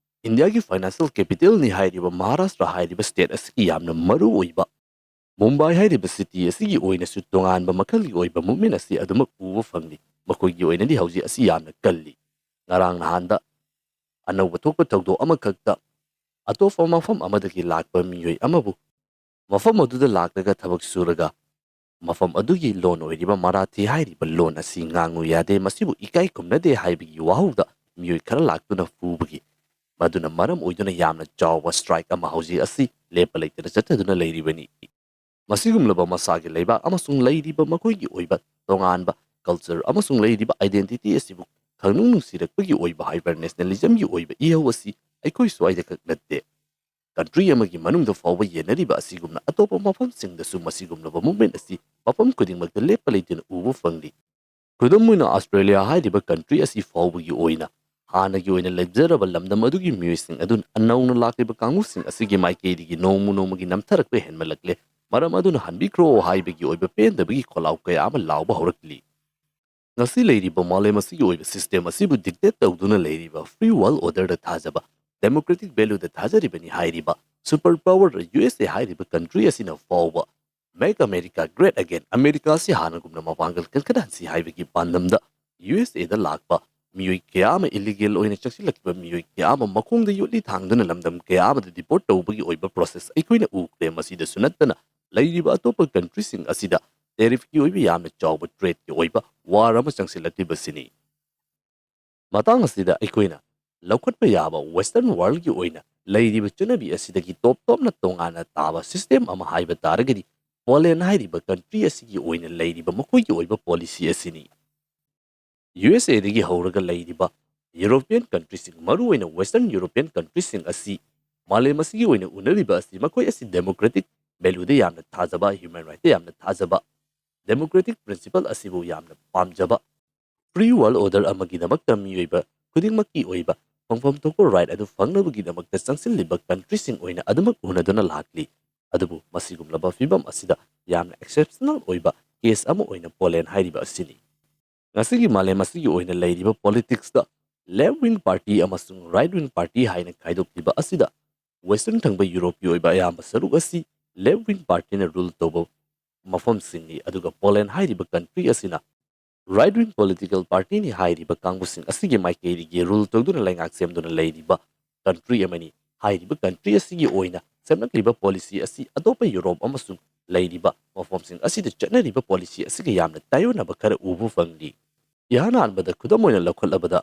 ꯏꯟꯗꯤꯌꯥꯒꯤ financial capitalꯅꯤ ꯍꯥꯏꯔꯤꯕ ꯃꯍꯥꯔꯥꯁꯇ꯭ꯔ ꯍꯥꯏꯔꯤꯕ state ꯑꯁꯤꯒꯤ ꯌꯥꯝꯅ ꯃꯔꯨ ꯑꯣꯏꯕ ꯃꯨꯝꯕꯥꯏ ꯍꯥꯏꯔꯤꯕ city ꯑꯁꯤꯒꯤ ꯑꯣꯏꯅꯁꯨ ꯇꯣꯉꯥꯟꯕ ꯃꯈꯜꯒꯤ ꯑꯣꯏꯕ movement ꯑꯁꯤ ꯑꯗꯨꯃꯛ ꯎꯕ ꯐꯪꯂꯤ꯫ ꯃꯈꯣꯏꯒꯤ ꯑꯣꯏꯅꯗꯤ ꯍꯧꯖꯤꯛ ꯑꯁꯤ ꯌꯥꯝꯅ ꯀꯜꯂꯤ꯫ ꯉꯔꯥꯡ ꯅꯍꯥꯟꯗ ꯑꯅꯧꯕ ꯊꯣꯛꯄ ꯊꯧꯗꯣꯛ ꯑꯃꯈꯛꯇ ꯑꯇꯣꯞꯄ ꯃꯐꯝ ꯑꯃꯗꯒꯤ ꯂꯥꯛꯄ ꯃꯤꯑꯣꯏ ꯑꯃꯕꯨ ꯃꯐꯝ ꯑꯗꯨꯗ ꯂꯥꯛꯂꯒ ꯊꯕꯛ ꯁꯨꯔꯒ ꯃꯐꯝ ꯑꯗꯨꯒꯤ ꯂꯣꯟ ꯑꯣꯏꯔꯤꯕ ꯃꯔꯥꯊꯤ ꯍꯥꯏꯔꯤꯕ ꯂꯣꯟ ꯑꯁꯤ ꯉꯥꯡꯉꯨ ꯌꯥꯗꯦ, ꯃꯁꯤꯕꯨ ꯏꯀꯥꯏ ꯈꯨꯝꯅꯗꯦ ꯍꯥꯏꯕꯒꯤ ꯋꯥꯍꯧꯗ ꯃꯤꯑꯣꯏ ꯈꯔ ꯂꯥꯛꯇꯨꯅ ꯐꯨꯕꯒꯤ ꯃꯗꯨꯅ ꯃꯔꯝ ꯑꯣꯏꯗꯨꯅ ꯌꯥꯝꯅ ꯆꯥꯎꯕ strike ꯑꯃ ꯍꯧꯖꯤꯛ ꯑꯁꯤ ꯂꯦꯞꯄ ꯂꯩꯇꯅ ꯆꯠꯊꯗꯨꯅ ꯂꯩꯔꯤꯕꯅꯤ꯫ ꯃꯁꯤꯒꯨꯝꯂꯕ ꯃꯁꯥꯒꯤ ꯂꯩꯕꯥꯛ ꯑꯃꯁꯨꯡ ꯂꯩꯔꯤꯕ ꯃꯈꯣꯏꯒꯤ ꯑꯣꯏꯕ ꯇꯣꯉꯥꯟꯕ culture ꯑꯃꯁꯨꯡ ꯂꯩꯔꯤꯕ identity ꯑꯁꯤꯕꯨ ꯈꯪꯅꯨꯡ ꯅꯨꯡꯁꯤꯔꯛꯄꯒꯤ ꯑꯣꯏꯕ hyper nationalismꯒꯤ ꯑꯣꯏꯕ ꯏꯍꯧ ꯑꯁꯤ ꯑꯩꯈꯣꯏ ꯁ꯭ꯋꯥꯏꯗ ꯈꯛ ꯅꯠꯇꯦ꯫ Country ꯑꯃꯒꯤ ꯃꯅꯨꯡꯗ ꯐꯥꯎꯕ ꯌꯦꯟꯅꯔꯤꯕ ꯑꯁꯤꯒꯨꯝꯅ ꯑꯇꯣꯞꯄ ꯃꯐꯝꯁꯤꯡꯗꯁꯨ ꯃꯁꯤꯒꯨꯝꯂꯕ movement ꯑꯁꯤ ꯃꯐꯝ ꯈꯨꯗꯤꯡꯃꯛꯇ ꯂꯦꯞꯄ ꯂꯩꯇꯅ ꯎꯕ ꯐꯪꯂꯤ꯫ ꯈꯨꯗꯝ ꯑꯣꯏꯅ Australia ꯍꯥꯏꯔꯤꯕ country ꯑꯁꯤ ꯐꯥꯎꯕꯒꯤ ꯑꯣꯏꯅ ꯍꯥꯟꯅꯒꯤ ꯑꯣꯏꯅ ꯂꯩꯖꯔꯕ ꯂꯝꯗꯝ ꯑꯗꯨꯒꯤ ꯃꯤꯑꯣꯏꯁꯤꯡ ꯑꯗꯨꯅ ꯅꯧꯅ ꯂꯥꯛꯂꯤꯕ ꯀꯥꯡꯕꯨꯁꯤꯡ ꯑꯁꯤꯒꯤ ꯃꯥꯏꯀꯩꯗꯒꯤ ꯅꯣꯡꯃ ꯅꯣꯡꯃꯒꯤ ꯅꯝꯊꯔꯛꯄ ꯍꯦꯟꯃꯜꯂꯛꯂꯦ꯫ ꯃꯔꯝ ꯑꯗꯨꯅ ꯍꯟꯕꯤꯈ꯭ꯔꯣ ꯍꯥꯏꯕꯒꯤ ꯑꯣꯏꯕ ꯄꯦꯟꯗꯕꯒꯤ ꯈꯣꯜꯂꯥꯎ ꯀꯌꯥ ꯑꯃ ꯂꯥꯎꯕ ꯍꯧꯔꯛꯂꯤ꯫ ꯉꯁꯤ ꯂꯩꯔꯤꯕ ꯃꯥꯂꯦꯝ ꯑꯁꯤꯒꯤ ꯑꯣꯏꯕ system ꯑꯁꯤꯕꯨ dictate ꯇꯧꯗꯨꯅ ꯂꯩꯔꯤꯕ free world orderꯗ ꯊꯥꯖꯕ, democratic valueꯗ ꯊꯥꯖꯔꯤꯕꯅꯤ ꯍꯥꯏꯔꯤꯕ super power USA ꯍꯥꯏꯔꯤꯕ country ꯑꯁꯤꯅ ꯐꯥꯎꯕ Make America Great Again, America ꯑꯁꯤ ꯍꯥꯟꯅꯒꯨꯝꯅ ꯃꯄꯥꯡꯒꯜ ꯀꯟꯈꯠꯍꯟꯁꯤ ꯍꯥꯏꯕꯒꯤ ꯄꯥꯟꯗꯝꯗ USAꯗ ꯂꯥꯛꯄ ꯃꯤꯑꯣꯏ ꯀꯌꯥ ꯑꯃ, illegal ꯑꯣꯏꯅ ꯆꯪꯁꯤꯜꯂꯛꯈꯤꯕ ꯃꯤꯑꯣꯏ ꯀꯌꯥ ꯑꯃ ꯃꯈꯣꯡꯗ ꯌꯣꯠꯂꯤ ꯊꯥꯡꯗꯨꯅ ꯂꯝꯗꯝ ꯀꯌꯥ ꯑꯃꯗ deport ꯇꯧꯕꯒꯤ ꯑꯣꯏꯕ process ꯑꯩꯈꯣꯏꯅ ꯎꯈ꯭ꯔꯦ꯫ ꯃꯁꯤꯗꯁꯨ ꯅꯠꯇꯅ ꯂꯩꯔꯤꯕ ꯑꯇꯣꯞꯄ countryꯁꯤꯡ ꯑꯁꯤꯗ tariffꯀꯤ ꯑꯣꯏꯕ ꯌꯥꯝꯅ ꯆꯥꯎꯕ tradeꯀꯤ ꯑꯣꯏꯕ war ꯑꯃ ꯆꯪꯁꯤꯜꯂꯛꯂꯤꯕꯁꯤꯅꯤ꯫ ꯃꯇꯥꯡ ꯑꯁꯤꯗ ꯑꯩꯈꯣꯏꯅ ꯂꯧꯈꯠꯄ ꯌꯥꯕ Western worldꯀꯤ ꯑꯣꯏꯅ ꯂꯩꯔꯤꯕ ꯆꯠꯅꯕꯤ ꯑꯁꯤꯗꯒꯤ ꯇꯣꯞ ꯇꯣꯞꯅ ꯇꯣꯉꯥꯟꯅ ꯇꯥꯕ system ꯑꯃ ꯍꯥꯏꯕ ꯇꯥꯔꯒꯗꯤ Poland ꯍꯥꯏꯔꯤꯕ country ꯑꯁꯤꯒꯤ ꯑꯣꯏꯅ ꯂꯩꯔꯤꯕ ꯃꯈꯣꯏꯒꯤ ꯑꯣꯏꯕ policy ꯑꯁꯤꯅꯤ꯫ USAꯗꯒꯤ ꯍꯧꯔꯒ ꯂꯩꯔꯤꯕ European countryꯁꯤꯡ, ꯃꯔꯨꯑꯣꯏꯅ Western European countryꯁꯤꯡ ꯑꯁꯤ ꯃꯥꯂꯦꯝ ꯑꯁꯤꯒꯤ ꯑꯣꯏꯅ ꯎꯅꯔꯤꯕ ꯑꯁꯤ ꯃꯈꯣꯏ ꯑꯁꯤ democratic ꯚꯦꯂꯨꯗ ꯌꯥꯝꯅ ꯊꯥꯖꯕ, ꯍ꯭ꯌꯨꯃꯦꯟ ꯔꯥꯏꯠꯇ ꯌꯥꯝꯅ ꯊꯥꯖꯕ, ꯗꯦꯃꯣꯀ꯭ꯔꯦꯇꯤꯛ ꯄ꯭ꯔꯤꯟꯁꯤꯄꯜ ꯑꯁꯤꯕꯨ ꯌꯥꯝꯅ ꯄꯥꯝꯖꯕ, ꯐ꯭ꯔꯤ ꯋꯥꯔꯜ ꯑꯣꯔꯗꯔ ꯑꯃꯒꯤꯗꯃꯛꯇ ꯃꯤꯑꯣꯏꯕ ꯈꯨꯗꯤꯡꯃꯛꯀꯤ ꯑꯣꯏꯕ ꯐꯪꯐꯝ ꯊꯣꯛꯄ ꯔꯥꯏꯠ ꯑꯗꯨ ꯐꯪꯅꯕꯒꯤꯗꯃꯛꯇ ꯆꯪꯁꯤꯜꯂꯤꯕ ꯀꯟꯇ꯭ꯔꯤꯁꯤꯡ ꯑꯣꯏꯅ ꯑꯗꯨꯃꯛ ꯎꯅꯗꯨꯅ ꯂꯥꯛꯂꯤ꯫ ꯑꯗꯨꯕꯨ ꯃꯁꯤꯒꯨꯝꯂꯕ ꯐꯤꯕꯝ ꯑꯁꯤꯗ ꯌꯥꯝꯅ ꯑꯦꯛꯁꯦꯞꯁꯅꯦꯜ ꯑꯣꯏꯕ ꯀꯦꯁ ꯑꯃ ꯑꯣꯏꯅ ꯄꯣꯂꯦꯟ ꯍꯥꯏꯔꯤꯕ ꯑꯁꯤꯅꯤ꯫ ꯉꯁꯤꯒꯤ ꯃꯥꯂꯦꯝ ꯑꯁꯤꯒꯤ ꯑꯣꯏꯅ ꯂꯩꯔꯤꯕ ꯄꯣꯂꯤꯇꯤꯛꯁꯇ ꯂꯦꯐ ꯋꯤꯡ ꯄꯥꯔꯇꯤ ꯑꯃꯁꯨꯡ ꯔꯥꯏꯠ ꯋꯤꯡ ꯄꯥꯔꯇꯤ ꯍꯥꯏꯅ ꯈꯥꯏꯗꯣꯛꯂꯤꯕ ꯑꯁꯤꯗ ꯋꯦꯁꯇꯔꯟ ꯊꯪꯕ ꯌꯨꯔꯣꯞꯀꯤ ꯑꯣꯏꯕ ꯑꯌꯥꯝꯕ ꯁꯔꯨꯛ ꯑꯁꯤ ꯂꯦꯐ ꯋꯤꯡ ꯄꯥꯔꯇꯤꯅ ꯔꯨꯜ ꯇꯧꯕ ꯃꯐꯝꯁꯤꯡꯅꯤ, ꯑꯗꯨꯒ ꯄꯣꯂꯦꯟ ꯍꯥꯏꯔꯤꯕ ꯀꯟꯇ꯭ꯔꯤ ꯑꯁꯤꯅ ꯔꯥꯏꯠ ꯋꯤꯡ ꯄꯣꯂꯤꯇꯤꯀꯦꯜ ꯄꯥꯔꯇꯤꯅꯤ ꯍꯥꯏꯔꯤꯕ ꯀꯥꯡꯕꯨꯁꯤꯡ ꯑꯁꯤꯒꯤ ꯃꯥꯏꯀꯩꯗꯒꯤ ꯔꯨꯜ ꯇꯧꯗꯨꯅ ꯂꯩꯉꯥꯛ ꯁꯦꯝꯗꯨꯅ ꯂꯩꯔꯤꯕ ꯀꯟꯇ꯭ꯔꯤ ꯑꯃꯅꯤ꯫ ꯍꯥꯏꯔꯤꯕ ꯀꯟꯇ꯭ꯔꯤ ꯑꯁꯤꯒꯤ ꯑꯣꯏꯅ ꯁꯦꯝꯂꯛꯂꯤꯕ ꯄꯣꯂꯤꯁꯤ ꯑꯁꯤ ꯑꯇꯣꯞꯄ ꯌꯨꯔꯣꯞ ꯑꯃꯁꯨꯡ ꯂꯩꯔꯤꯕ ꯃꯐꯝꯁꯤꯡ ꯑꯁꯤꯗ ꯆꯠꯅꯔꯤꯕ ꯄꯣꯂꯤꯁꯤ ꯑꯁꯤꯒ ꯌꯥꯝꯅ ꯇꯥꯏꯑꯣꯟꯅꯕ ꯈꯔ ꯎꯕ ꯐꯪꯂꯤ꯫ ꯏꯍꯥꯟ ꯍꯥꯟꯕꯗ ꯈꯨꯗꯝ ꯑꯣꯏꯅ ꯂꯧꯈꯠꯂꯕꯗ,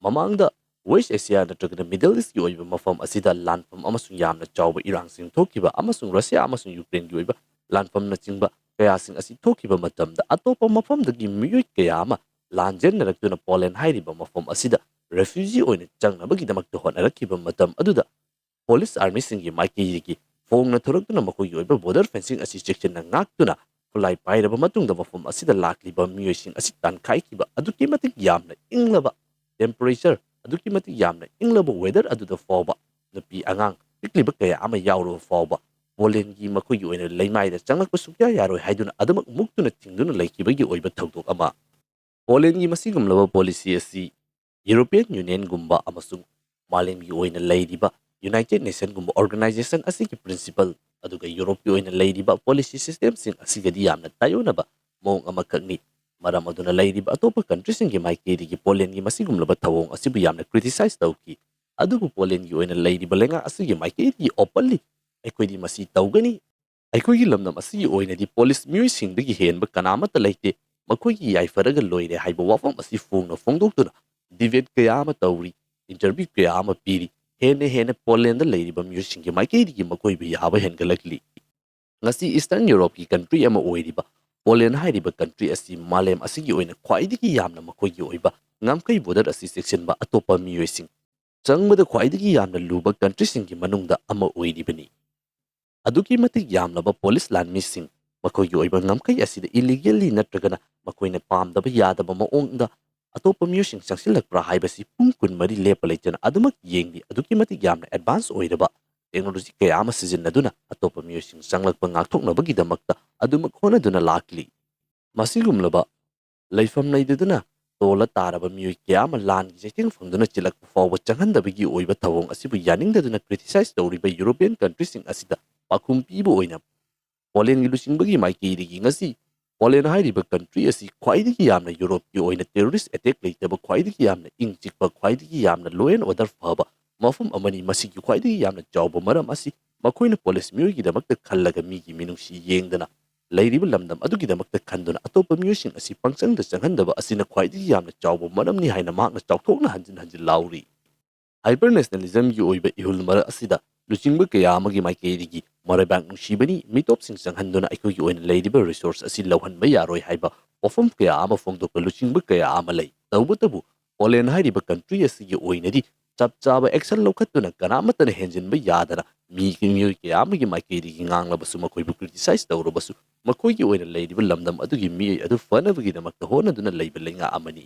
ꯃꯃꯥꯡꯗ ꯋꯦꯁ ꯑꯦꯁꯤꯌꯥ ꯅꯠꯇ꯭ꯔꯒꯅ ꯃꯤꯗꯜ ꯏꯁꯀꯤ ꯑꯣꯏꯕ ꯃꯐꯝ ꯑꯁꯤꯗ ꯂꯥꯟꯐꯝ ꯑꯃꯁꯨꯡ ꯌꯥꯝꯅ ꯆꯥꯎꯕ ꯏꯔꯥꯡꯁꯤꯡ ꯊꯣꯛꯈꯤꯕ ꯑꯃꯁꯨꯡ ꯔꯁꯤꯌꯥ ꯑꯃꯁꯨꯡ ꯌꯨꯀ꯭ꯔꯦꯟꯒꯤ ꯑꯣꯏꯕ ꯂꯥꯟꯐꯝꯅꯆꯤꯡꯕ ꯀꯌꯥꯁꯤꯡ ꯑꯁꯤ ꯊꯣꯛꯈꯤꯕ ꯃꯇꯝꯗ, ꯑꯇꯣꯞꯄ ꯃꯐꯝꯗꯒꯤ ꯃꯤꯑꯣꯏ ꯀꯌꯥ ꯑꯃ ꯂꯥꯟꯖꯦꯟꯅꯔꯛꯇꯨꯅ ꯄꯣꯂꯦꯟ ꯍꯥꯏꯔꯤꯕ ꯃꯐꯝ ꯑꯁꯤꯗ ꯔꯦꯐ꯭ꯌꯨꯖꯤ ꯑꯣꯏꯅ ꯆꯪꯅꯕꯒꯤꯗꯃꯛꯇ ꯍꯣꯠꯅꯔꯛꯈꯤꯕ ꯃꯇꯝ ꯑꯗꯨꯗ, ꯄꯣꯂꯤꯁ ꯑꯥꯔꯃꯤꯁꯤꯡꯒꯤ ꯃꯥꯏꯀꯩꯗꯒꯤ ꯐꯣꯡꯅ ꯊꯣꯔꯛꯇꯨꯅ ꯃꯈꯣꯏꯒꯤ ꯑꯣꯏꯕ ꯕꯣꯔꯗꯔ ꯐꯦꯟꯁꯤꯡ ꯑꯁꯤ ꯆꯦꯛꯁꯤꯟꯅ ꯉꯥꯛꯇꯨꯅ ꯈꯨꯠꯂꯥꯏ ꯄꯥꯏꯔꯕ ꯃꯇꯨꯡꯗ ꯃꯐꯝ ꯑꯁꯤꯗ ꯂꯥꯛꯂꯤꯕ ꯃꯤꯑꯣꯏꯁꯤꯡ ꯑꯁꯤ ꯇꯥꯟꯈꯥꯏꯈꯤꯕ꯫ ꯑꯗꯨꯛꯀꯤ ꯃꯇꯤꯛ ꯌꯥꯝꯅ ꯏꯪꯂꯕ ꯇꯦꯝꯄꯔꯦꯆꯔ, ꯑꯗꯨꯛꯀꯤ ꯃꯇꯤꯛ ꯌꯥꯝꯅ ꯏꯪꯂꯕ ꯋꯦꯗꯔ ꯑꯗꯨꯗ ꯐꯥꯎꯕ, ꯅꯨꯄꯤ ꯑꯉꯥꯡ ꯄꯤꯛꯂꯤꯕ ꯀꯌꯥ ꯑꯃ ꯌꯥꯎꯔꯕ ꯐꯥꯎꯕ, ꯄꯣꯂꯦꯟꯒꯤ ꯃꯈꯣꯏꯒꯤ ꯑꯣꯏꯅ ꯂꯩꯃꯥꯏꯗ ꯆꯪꯂꯛꯄ ꯁꯨꯛꯌꯥ ꯌꯥꯔꯣꯏ ꯍꯥꯏꯗꯨꯅ ꯑꯗꯨꯃꯛ ꯃꯨꯛꯇꯨꯅ ꯊꯤꯡꯗꯨꯅ ꯂꯩꯈꯤꯕꯒꯤ ꯑꯣꯏꯕ ꯊꯧꯗꯣꯛ ꯑꯃ꯫ ꯄꯣꯂꯦꯟꯒꯤ ꯃꯁꯤꯒꯨꯝꯂꯕ ꯄꯣꯂꯤꯁꯤ ꯑꯁꯤ ꯌꯨꯔꯣꯄꯤꯌꯟ ꯌꯨꯅꯤꯌꯟꯒꯨꯝꯕ ꯑꯃꯁꯨꯡ ꯃꯥꯂꯦꯝꯒꯤ ꯑꯣꯏꯅ ꯂꯩꯔꯤꯕ ꯌꯨꯅꯥꯏꯇꯦꯗ ꯅꯦꯁꯟꯒꯨꯝꯕ ꯑꯣꯔꯒꯅꯥꯏꯖꯦꯁꯟ ꯑꯁꯤꯒꯤ ꯄ꯭ꯔꯤꯟꯁꯤꯄꯜ, ꯑꯗꯨꯒ ꯌꯨꯔꯣꯞꯀꯤ ꯑꯣꯏꯅ ꯂꯩꯔꯤꯕ ꯄꯣꯂꯤꯁꯤ ꯁꯤꯁꯇꯦꯝꯁꯤꯡ ꯑꯁꯤꯒꯗꯤ ꯌꯥꯝꯅ ꯇꯥꯏꯑꯣꯟꯅꯕ ꯃꯑꯣꯡ ꯑꯃꯈꯛꯅꯤ꯫ ꯃꯔꯝ ꯑꯗꯨꯅ ꯂꯩꯔꯤꯕ ꯑꯇꯣꯞꯄ ꯀꯟꯇ꯭ꯔꯤꯁꯤꯡꯒꯤ ꯃꯥꯏꯀꯩꯗꯒꯤ ꯄꯣꯂꯦꯟꯒꯤ ꯃꯁꯤꯒꯨꯝꯂꯕ ꯊꯧꯑꯣꯡ ꯑꯁꯤꯕꯨ ꯌꯥꯝꯅ ꯀ꯭ꯔꯤꯇꯤꯁꯥꯏꯖ ꯇꯧꯈꯤ꯫ ꯑꯗꯨꯕꯨ ꯄꯣꯂꯦꯟꯒꯤ ꯑꯣꯏꯅ ꯂꯩꯔꯤꯕ ꯂꯩꯉꯥꯛ ꯑꯁꯤꯒꯤ ꯃꯥꯏꯀꯩꯗꯒꯤ ꯑꯣꯄꯟꯂꯤ ꯑꯩꯈꯣꯏꯗꯤ ꯃꯁꯤ ꯇꯧꯒꯅꯤ, ꯑꯩꯈꯣꯏꯒꯤ ꯂꯝꯗꯝ ꯑꯁꯤꯒꯤ ꯑꯣꯏꯅꯗꯤ ꯄꯣꯂꯤꯁ ꯃꯤꯑꯣꯏꯁꯤꯡꯗꯒꯤ ꯍꯦꯟꯕ ꯀꯅꯥꯃꯠꯇ ꯂꯩꯇꯦ, ꯃꯈꯣꯏꯒꯤ ꯌꯥꯏꯐꯔꯒ ꯂꯣꯏꯔꯦ ꯍꯥꯏꯕ ꯋꯥꯐꯝ ꯑꯁꯤ ꯐꯣꯡꯅ ꯐꯣꯡꯗꯣꯛꯇꯨꯅ ꯗꯤꯕꯦꯠ ꯀꯌꯥ ꯑꯃ ꯇꯧꯔꯤ, ꯏꯟꯇꯔꯚ꯭ꯌꯨ ꯀꯌꯥ ꯑꯃ ꯄꯤꯔꯤ꯫ ꯍꯦꯟꯅ ꯍꯦꯟꯅ ꯄꯣꯂꯦꯟꯗ ꯂꯩꯔꯤꯕ ꯃꯤꯑꯣꯏꯁꯤꯡꯒꯤ ꯃꯥꯏꯀꯩꯗꯒꯤ ꯃꯈꯣꯏꯕꯨ ꯌꯥꯕ ꯍꯦꯟꯒꯠꯂꯛꯂꯤ꯫ ꯉꯁꯤ ꯏꯁꯇꯔꯟ ꯌꯨꯔꯣꯞꯀꯤ ꯀꯟꯇ꯭ꯔꯤ ꯑꯃ ꯑꯣꯏꯔꯤꯕ ꯄꯣꯂꯦꯟ ꯍꯥꯏꯔꯤꯕ ꯀꯟꯇ꯭ꯔꯤ ꯑꯁꯤ ꯃꯥꯂꯦꯝ ꯑꯁꯤꯒꯤ ꯑꯣꯏꯅ ꯈ꯭ꯋꯥꯏꯗꯒꯤ ꯌꯥꯝꯅ ꯃꯈꯣꯏꯒꯤ ꯑꯣꯏꯕ ꯉꯝꯈꯩ ꯕꯣꯔꯗꯔ ꯑꯁꯤ ꯆꯦꯛꯁꯤꯟꯕ ꯑꯇꯣꯞꯄ ꯃꯤꯑꯣꯏꯁꯤꯡ ꯆꯪꯕꯗ ꯈ꯭ꯋꯥꯏꯗꯒꯤ ꯌꯥꯝꯅ ꯂꯨꯕ ꯀꯟꯇ꯭ꯔꯤꯁꯤꯡꯒꯤ ꯃꯅꯨꯡꯗ ꯑꯃ ꯑꯣꯏꯔꯤꯕꯅꯤ꯫ ꯑꯗꯨꯛꯀꯤ ꯃꯇꯤꯛ ꯌꯥꯝꯂꯕ ꯄꯣꯂꯤꯁ ꯂꯥꯟꯃꯤꯁꯤꯡ, ꯃꯈꯣꯏꯒꯤ ꯑꯣꯏꯕ ꯉꯝꯈꯩ ꯑꯁꯤꯗ illegally ꯅꯠꯇ꯭ꯔꯒꯅ ꯃꯈꯣꯏꯅ ꯄꯥꯝꯗꯕ ꯌꯥꯗꯕ ꯃꯑꯣꯡꯗ ꯑꯇꯣꯞꯄ ꯃꯤꯑꯣꯏꯁꯤꯡ ꯆꯪꯁꯤꯜꯂꯛꯄ꯭ꯔꯥ ꯍꯥꯏꯕꯁꯤ ꯄꯨꯡ ꯀꯨꯟꯃꯔꯤ ꯂꯦꯞꯄ ꯂꯩꯇꯅ ꯑꯗꯨꯃꯛ ꯌꯦꯡꯂꯤ꯫ ꯑꯗꯨꯛꯀꯤ ꯃꯇꯤꯛ ꯌꯥꯝꯅ advance ꯑꯣꯏꯔꯕ technology ꯀꯌꯥ ꯑꯃ ꯁꯤꯖꯤꯟꯅꯗꯨꯅ ꯑꯇꯣꯞꯄ ꯃꯤꯑꯣꯏꯁꯤꯡ ꯆꯪꯂꯛꯄ ꯉꯥꯛꯊꯣꯛꯅꯕꯒꯤꯗꯃꯛꯇ ꯑꯗꯨꯃꯛ ꯍꯣꯠꯅꯗꯨꯅ ꯂꯥꯛꯂꯤ꯫ ꯃꯁꯤꯒꯨꯝꯂꯕ ꯂꯩꯐꯝ ꯂꯩꯇꯗꯨꯅ ꯇꯣꯜꯂ ꯇꯥꯔꯕ ꯃꯤꯑꯣꯏ ꯀꯌꯥ ꯑꯃ ꯂꯥꯟꯒꯤ ꯆꯩꯊꯦꯡ ꯐꯪꯗꯨꯅ ꯆꯤꯜꯂꯛꯄ ꯐꯥꯎꯕ ꯆꯪꯍꯟꯗꯕꯒꯤ ꯑꯣꯏꯕ ꯊꯧꯑꯣꯡ ꯑꯁꯤꯕꯨ ꯌꯥꯅꯤꯡꯗꯗꯨꯅ criticize ꯇꯧꯔꯤꯕ European countryꯁꯤꯡ ꯑꯁꯤꯗ ꯄꯥꯎꯈꯨꯝ ꯄꯤꯕ ꯑꯣꯏꯅ ꯄꯣꯂꯦꯟꯒꯤ ꯂꯨꯆꯤꯡꯕꯒꯤ ꯃꯥꯏꯀꯩꯗꯒꯤ ꯉꯁꯤ ꯄꯣꯂꯦꯟ ꯍꯥꯏꯔꯤꯕ country ꯑꯁꯤ ꯈ꯭ꯋꯥꯏꯗꯒꯤ ꯌꯥꯝꯅ ꯌꯨꯔꯣꯞꯀꯤ ꯑꯣꯏꯅ terrorist attack ꯂꯩꯇꯕ, ꯈ꯭ꯋꯥꯏꯗꯒꯤ ꯌꯥꯝꯅ ꯏꯪ ꯆꯤꯛꯄ, ꯈ꯭ꯋꯥꯏꯗꯒꯤ ꯌꯥꯝꯅ law and order ꯐꯕ ꯃꯐꯝ ꯑꯃꯅꯤ꯫ ꯃꯁꯤꯒꯤ ꯈ꯭ꯋꯥꯏꯗꯒꯤ ꯌꯥꯝꯅ ꯆꯥꯎꯕ ꯃꯔꯝ ꯑꯁꯤ ꯃꯈꯣꯏꯅ ꯄꯣꯂꯤꯁ ꯃꯤꯑꯣꯏꯒꯤꯗꯃꯛꯇ ꯈꯜꯂꯒ ꯃꯤꯒꯤ ꯃꯤꯅꯨꯡꯁꯤ ꯌꯦꯡꯗꯅ ꯂꯩꯔꯤꯕ ꯂꯝꯗꯝ ꯑꯗꯨꯒꯤꯗꯃꯛꯇ ꯈꯟꯗꯨꯅ ꯑꯇꯣꯞꯄ ꯃꯤꯑꯣꯏꯁꯤꯡ ꯑꯁꯤ ꯄꯪꯆꯪꯗ ꯆꯪꯍꯟꯗꯕ ꯑꯁꯤꯅ ꯈ꯭ꯋꯥꯏꯗꯒꯤ ꯌꯥꯝꯅ ꯆꯥꯎꯕ ꯃꯔꯝꯅꯤ ꯍꯥꯏꯅ ꯃꯍꯥꯛꯅ ꯆꯥꯎꯊꯣꯛꯅ ꯍꯟꯖꯤꯟ ꯍꯟꯖꯤꯟ ꯂꯥꯎꯔꯤ꯫ Hyper nationalismꯒꯤ ꯑꯣꯏꯕ ꯏꯍꯨꯜ ꯃꯔꯛ ꯑꯁꯤꯗ ꯂꯨꯆꯤꯡꯕ ꯀꯌꯥ ꯑꯃꯒꯤ ꯃꯥꯏꯀꯩꯗꯒꯤ ꯃꯔꯩꯕꯥꯛ ꯅꯨꯡꯁꯤꯕꯅꯤ, ꯃꯤꯇꯣꯞꯁꯤꯡ ꯆꯪꯍꯟꯗꯨꯅ ꯑꯩꯈꯣꯏꯒꯤ ꯑꯣꯏꯅ ꯂꯩꯔꯤꯕ resource ꯑꯁꯤ ꯂꯧꯍꯟꯕ ꯌꯥꯔꯣꯏ ꯍꯥꯏꯕ ꯋꯥꯐꯝ ꯀꯌꯥ ꯑꯃ ꯐꯣꯡꯗꯣꯛꯄ ꯂꯨꯆꯤꯡꯕ ꯀꯌꯥ ꯑꯃ ꯂꯩ꯫ ꯇꯧꯕꯇꯕꯨ ꯄꯣꯂꯦꯟ ꯍꯥꯏꯔꯤꯕ country ꯑꯁꯤꯒꯤ ꯑꯣꯏꯅꯗꯤ ꯆꯞ ꯆꯥꯕ action ꯂꯧꯈꯠꯇꯨꯅ ꯀꯅꯥꯃꯠꯇꯅ ꯍꯦꯟꯖꯤꯟꯕ ꯌꯥꯗꯅ ꯃꯤ, ꯃꯤꯑꯣꯏ ꯀꯌꯥ ꯑꯃꯒꯤ ꯃꯥꯏꯀꯩꯗꯒꯤ ꯉꯥꯡꯂꯕꯁꯨ, ꯃꯈꯣꯏꯕꯨ criticize ꯇꯧꯔꯕꯁꯨ, ꯃꯈꯣꯏꯒꯤ ꯑꯣꯏꯅ ꯂꯩꯔꯤꯕ ꯂꯝꯗꯝ ꯑꯗꯨꯒꯤ ꯃꯤꯑꯣꯏ ꯑꯗꯨ ꯐꯅꯕꯒꯤꯗꯃꯛꯇ ꯍꯣꯠꯅꯗꯨꯅ ꯂꯩꯕ ꯂꯩꯉꯥꯛ ꯑꯃꯅꯤ꯫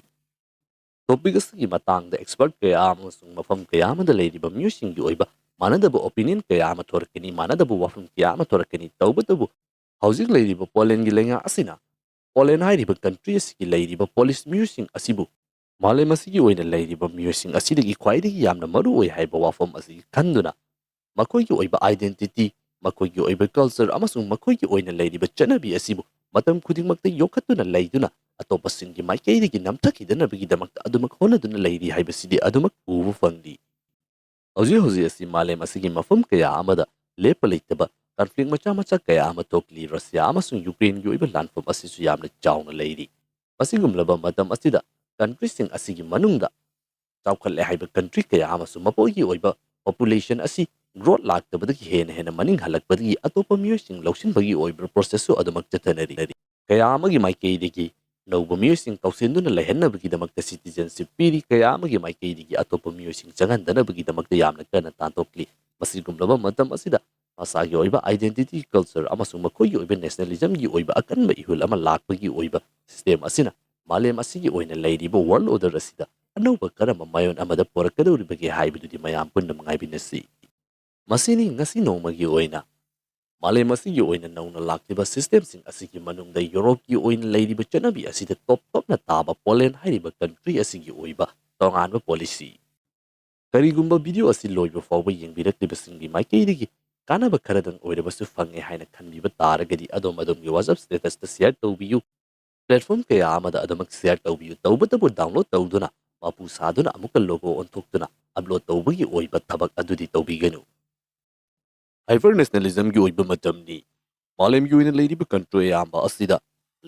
Topic ꯑꯁꯤꯒꯤ ꯃꯇꯥꯡꯗ expert ꯀꯌꯥ ꯑꯃꯁꯨꯡ ꯃꯐꯝ ꯀꯌꯥ ꯑꯃꯗ ꯂꯩꯔꯤꯕ ꯃꯤꯑꯣꯏꯁꯤꯡꯒꯤ ꯑꯣꯏꯕ ꯃꯥꯟꯅꯗꯕ opinion ꯀꯌꯥ ꯑꯃ ꯊꯣꯔꯛꯀꯅꯤ, ꯃꯥꯟꯅꯗꯕ ꯋꯥꯐꯝ ꯀꯌꯥ ꯑꯃ ꯊꯣꯔꯛꯀꯅꯤ꯫ ꯇꯧꯕꯇꯕꯨ ꯍꯧꯖꯤꯛ ꯂꯩꯔꯤꯕ ꯄꯣꯂꯦꯟꯒꯤ ꯂꯩꯉꯥꯛ ꯑꯁꯤꯅ ꯄꯣꯂꯦꯟ ꯍꯥꯏꯔꯤꯕ country ꯑꯁꯤꯒꯤ ꯂꯩꯔꯤꯕ ꯄꯣꯂꯤꯁ ꯃꯤꯑꯣꯏꯁꯤꯡ ꯑꯁꯤꯕꯨ ꯃꯥꯂꯦꯝ ꯑꯁꯤꯒꯤ ꯑꯣꯏꯅ ꯂꯩꯔꯤꯕ ꯃꯤꯑꯣꯏꯁꯤꯡ ꯑꯁꯤꯗꯒꯤ ꯈ꯭ꯋꯥꯏꯗꯒꯤ ꯌꯥꯝꯅ ꯃꯔꯨ ꯑꯣꯏ ꯍꯥꯏꯕ ꯋꯥꯐꯝ ꯑꯁꯤ ꯈꯟꯗꯨꯅ ꯃꯈꯣꯏꯒꯤ ꯑꯣꯏꯕ identity, ꯃꯈꯣꯏꯒꯤ ꯑꯣꯏꯕ culture ꯑꯃꯁꯨꯡ ꯃꯈꯣꯏꯒꯤ ꯑꯣꯏꯅ ꯂꯩꯔꯤꯕ ꯆꯠꯅꯕꯤ ꯑꯁꯤꯕꯨ ꯃꯇꯝ ꯈꯨꯗꯤꯡꯃꯛꯇ ꯌꯣꯛꯈꯠꯇꯨꯅ ꯂꯩꯗꯨꯅ ꯑꯇꯣꯞꯄꯁꯤꯡꯒꯤ ꯃꯥꯏꯀꯩꯗꯒꯤ ꯅꯝꯊꯈꯤꯗꯅꯕꯒꯤꯗꯃꯛꯇ ꯑꯗꯨꯃꯛ ꯍꯣꯠꯅꯗꯨꯅ ꯂꯩꯔꯤ ꯍꯥꯏꯕꯁꯤꯗꯤ ꯑꯗꯨꯃꯛ ꯎꯕ ꯐꯪꯂꯤ꯫ ꯍꯧꯖꯤꯛ ꯍꯧꯖꯤꯛ ꯑꯁꯤ ꯃꯥꯂꯦꯝ ꯑꯁꯤꯒꯤ ꯃꯐꯝ ꯀꯌꯥ ꯑꯃꯗ ꯂꯦꯞꯄ ꯂꯩꯇꯕ conflict ꯃꯆꯥ ꯃꯆꯥ ꯀꯌꯥ ꯑꯃ ꯊꯣꯛꯂꯤ꯫ ꯔꯁꯤꯌꯥ ꯑꯃꯁꯨꯡ ꯌꯨꯀ꯭ꯔꯦꯟꯒꯤ ꯑꯣꯏꯕ ꯂꯥꯟꯐꯝ ꯑꯁꯤꯁꯨ ꯌꯥꯝꯅ ꯆꯥꯎꯅ ꯂꯩꯔꯤ꯫ ꯑꯁꯤꯒꯨꯝꯂꯕ ꯃꯇꯝ ꯑꯁꯤꯗ countryꯁꯤꯡ ꯑꯁꯤꯒꯤ ꯃꯅꯨꯡꯗ ꯆꯥꯎꯈꯠꯂꯦ ꯍꯥꯏꯕ country ꯀꯌꯥ ꯑꯃꯁꯨ ꯃꯈꯣꯏꯒꯤ ꯑꯣꯏꯕ population ꯑꯁꯤ growth ꯂꯥꯛꯇꯕꯗꯒꯤ ꯍꯦꯟꯅ ꯍꯦꯟꯅ ꯃꯅꯤꯡ ꯍꯜꯂꯛꯄꯗꯒꯤ ꯑꯇꯣꯞꯄ ꯃꯤꯑꯣꯏꯁꯤꯡ ꯂꯧꯁꯤꯟꯕꯒꯤ ꯑꯣꯏꯕ processꯁꯨ ꯑꯗꯨꯃꯛ ꯆꯠꯊꯅꯔꯤ꯫ ꯀꯌꯥ ꯑꯃꯒꯤ ꯃꯥꯏꯀꯩꯗꯒꯤ ꯅꯧꯕ ꯃꯤꯑꯣꯏꯁꯤꯡ ꯀꯧꯁꯤꯟꯗꯨꯅ ꯂꯩꯍꯟꯅꯕꯒꯤꯗꯃꯛꯇ citizenship ꯄꯤꯔꯤ, ꯀꯌꯥ ꯑꯃꯒꯤ ꯃꯥꯏꯀꯩꯗꯒꯤ ꯑꯇꯣꯞꯄ ꯃꯤꯑꯣꯏꯁꯤꯡ ꯆꯪꯍꯟꯗꯅꯕꯒꯤꯗꯃꯛꯇ ꯌꯥꯝꯅ ꯀꯟꯅ ꯇꯥꯟꯊꯣꯛꯂꯤ꯫ ꯃꯁꯤꯒꯨꯝꯂꯕ ꯃꯇꯝ ꯑꯁꯤꯗ ꯃꯁꯥꯒꯤ ꯑꯣꯏꯕ identity, culture ꯑꯃꯁꯨꯡ ꯃꯈꯣꯏꯒꯤ ꯑꯣꯏꯕ nationalismꯒꯤ ꯑꯣꯏꯕ ꯑꯀꯟꯕ ꯏꯍꯨꯜ ꯑꯃ ꯂꯥꯛꯄꯒꯤ ꯑꯣꯏꯕ system ꯑꯁꯤꯅ ꯃꯥꯂꯦꯝ ꯑꯁꯤꯒꯤ ꯑꯣꯏꯅ ꯂꯩꯔꯤꯕ world order ꯑꯁꯤꯗ ꯑꯅꯧꯕ ꯀꯔꯝꯕ ꯃꯥꯏꯑꯣꯟ ꯑꯃꯗ ꯄꯨꯔꯛꯀꯗꯧꯔꯤꯕꯒꯦ ꯍꯥꯏꯕꯗꯨꯗꯤ ꯃꯌꯥꯝ ꯄꯨꯟꯅ ꯉꯥꯏꯃꯤꯟꯅꯁꯤ꯫ ꯃꯁꯤꯅꯤ ꯉꯁꯤ ꯅꯣꯡꯃꯒꯤ ꯑꯣꯏꯅ ꯃꯥꯂꯦꯝ ꯑꯁꯤꯒꯤ ꯑꯣꯏꯅ ꯅꯧꯅ ꯂꯥꯛꯂꯤꯕ systemꯁꯤꯡ ꯑꯁꯤꯒꯤ ꯃꯅꯨꯡꯗ ꯌꯨꯔꯣꯞꯀꯤ ꯑꯣꯏꯅ ꯂꯩꯔꯤꯕ ꯆꯠꯅꯕꯤ ꯑꯁꯤꯗ top topꯅ ꯇꯥꯕ ꯄꯣꯂꯦꯟ ꯍꯥꯏꯔꯤꯕ country ꯑꯁꯤꯒꯤ ꯑꯣꯏꯕ ꯇꯣꯉꯥꯟꯕ policy꯫ ꯀꯔꯤꯒꯨꯝꯕ video ꯑꯁꯤ ꯂꯣꯏꯕ ꯐꯥꯎꯕ ꯌꯦꯡꯕꯤꯔꯛꯂꯤꯕꯁꯤꯡꯒꯤ ꯃꯥꯏꯀꯩꯗꯒꯤ ꯀꯥꯟꯅꯕ ꯈꯔꯗꯪ ꯑꯣꯏꯔꯕꯁꯨ ꯐꯪꯉꯦ ꯍꯥꯏꯅ ꯈꯟꯕꯤꯕ ꯇꯥꯔꯒꯗꯤ ꯑꯗꯣꯝ ꯑꯗꯣꯝꯒꯤ WhatsApp statusꯇ share ꯇꯧꯕꯤꯌꯨ꯫ Platform ꯀꯌꯥ ꯑꯃꯗ ꯑꯗꯨꯃꯛ share ꯇꯧꯕꯤꯌꯨ꯫ ꯇꯧꯕꯇꯕꯨ download ꯇꯧꯗꯨꯅ ꯃꯄꯨ ꯁꯥꯗꯨꯅ ꯑꯃꯨꯛꯀ logo ꯑꯣꯟꯊꯣꯛꯇꯨꯅ upload ꯇꯧꯕꯒꯤ ꯑꯣꯏꯕ ꯊꯕꯛ ꯑꯗꯨꯗꯤ ꯇꯧꯕꯤꯒꯅꯨ꯫ Hyper nationalismꯒꯤ ꯑꯣꯏꯕ ꯃꯇꯝꯅꯤ꯫ ꯃꯥꯂꯦꯝꯒꯤ ꯑꯣꯏꯅ ꯂꯩꯔꯤꯕ country ꯑꯌꯥꯝꯕ ꯑꯁꯤꯗ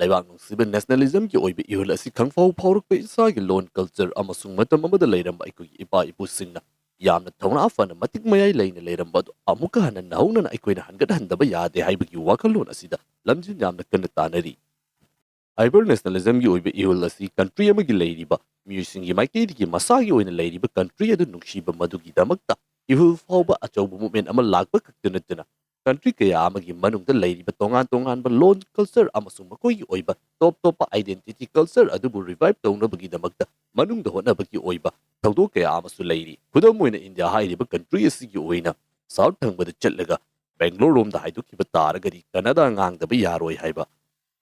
ꯂꯩꯕꯥꯛ ꯅꯨꯡꯁꯤꯕ nationalismꯒꯤ ꯑꯣꯏꯕ ꯏꯍꯨꯜ ꯑꯁꯤ ꯈꯪꯐꯥꯎ ꯐꯥꯎꯔꯛꯄ ꯏꯁꯥꯒꯤ ꯂꯣꯟ, culture ꯑꯃꯁꯨꯡ ꯃꯇꯝ ꯑꯃꯗ ꯂꯩꯔꯝꯕ ꯑꯩꯈꯣꯏꯒꯤ ꯏꯄꯥ ꯏꯄꯨꯁꯤꯡꯅ ꯌꯥꯝꯅ ꯊꯧꯅꯥ ꯐꯅ ꯃꯇꯤꯛ ꯃꯌꯥꯏ ꯂꯩꯅ ꯂꯩꯔꯝꯕ ꯑꯗꯨ ꯑꯃꯨꯛꯀ ꯍꯟꯅ ꯅꯧꯍꯧꯅꯅ ꯑꯩꯈꯣꯏꯅ ꯍꯟꯒꯠꯍꯟꯗꯕ ꯌꯥꯗꯦ ꯍꯥꯏꯕꯒꯤ ꯋꯥꯈꯜꯂꯣꯟ ꯑꯁꯤꯗ ꯂꯝꯖꯤꯡ ꯌꯥꯝꯅ ꯀꯟꯅ ꯇꯥꯟꯅꯔꯤ꯫ Hyper nationalismꯒꯤ ꯑꯣꯏꯕ ꯏꯍꯨꯜ ꯑꯁꯤ country ꯑꯃꯒꯤ ꯂꯩꯔꯤꯕ ꯃꯤꯑꯣꯏꯁꯤꯡꯒꯤ ꯃꯥꯏꯀꯩꯗꯒꯤ ꯃꯁꯥꯒꯤ ꯑꯣꯏꯅ ꯂꯩꯔꯤꯕ country ꯑꯗꯨ ꯅꯨꯡꯁꯤꯕ ꯃꯗꯨꯒꯤꯗꯃꯛꯇ ꯏꯍꯨꯜ ꯐꯥꯎꯕ ꯑꯆꯧꯕ movement ꯑꯃ ꯂꯥꯛꯄ ꯈꯛꯇ ꯅꯠꯇꯅ country ꯀꯌꯥ ꯑꯃꯒꯤ ꯃꯅꯨꯡꯗ ꯂꯩꯔꯤꯕ ꯇꯣꯉꯥꯟ ꯇꯣꯉꯥꯟꯕ ꯂꯣꯟ, culture ꯑꯃꯁꯨꯡ ꯃꯈꯣꯏꯒꯤ ꯑꯣꯏꯕ top ꯇꯣꯞꯄ identity, culture ꯑꯗꯨꯕꯨ revive ꯇꯧꯅꯕꯒꯤꯗꯃꯛꯇ ꯃꯅꯨꯡꯗ ꯍꯣꯠꯅꯕꯒꯤ ꯑꯣꯏꯕ ꯊꯧꯗꯣꯛ ꯀꯌꯥ ꯑꯃꯁꯨ ꯂꯩꯔꯤ꯫ ꯈꯨꯗꯝ ꯑꯣꯏꯅ ꯏꯟꯗꯤꯌꯥ ꯍꯥꯏꯔꯤꯕ country ꯑꯁꯤꯒꯤ ꯑꯣꯏꯅ south ꯊꯪꯕꯗ ꯆꯠꯂꯒ ꯕꯦꯡꯒ꯭ꯂꯣꯔ ꯔꯣꯝꯗ ꯍꯥꯏꯗꯣꯛꯈꯤꯕ ꯇꯥꯔꯒꯗꯤ ꯀꯟꯅꯗꯥ ꯉꯥꯡꯗꯕ ꯌꯥꯔꯣꯏ ꯍꯥꯏꯕ,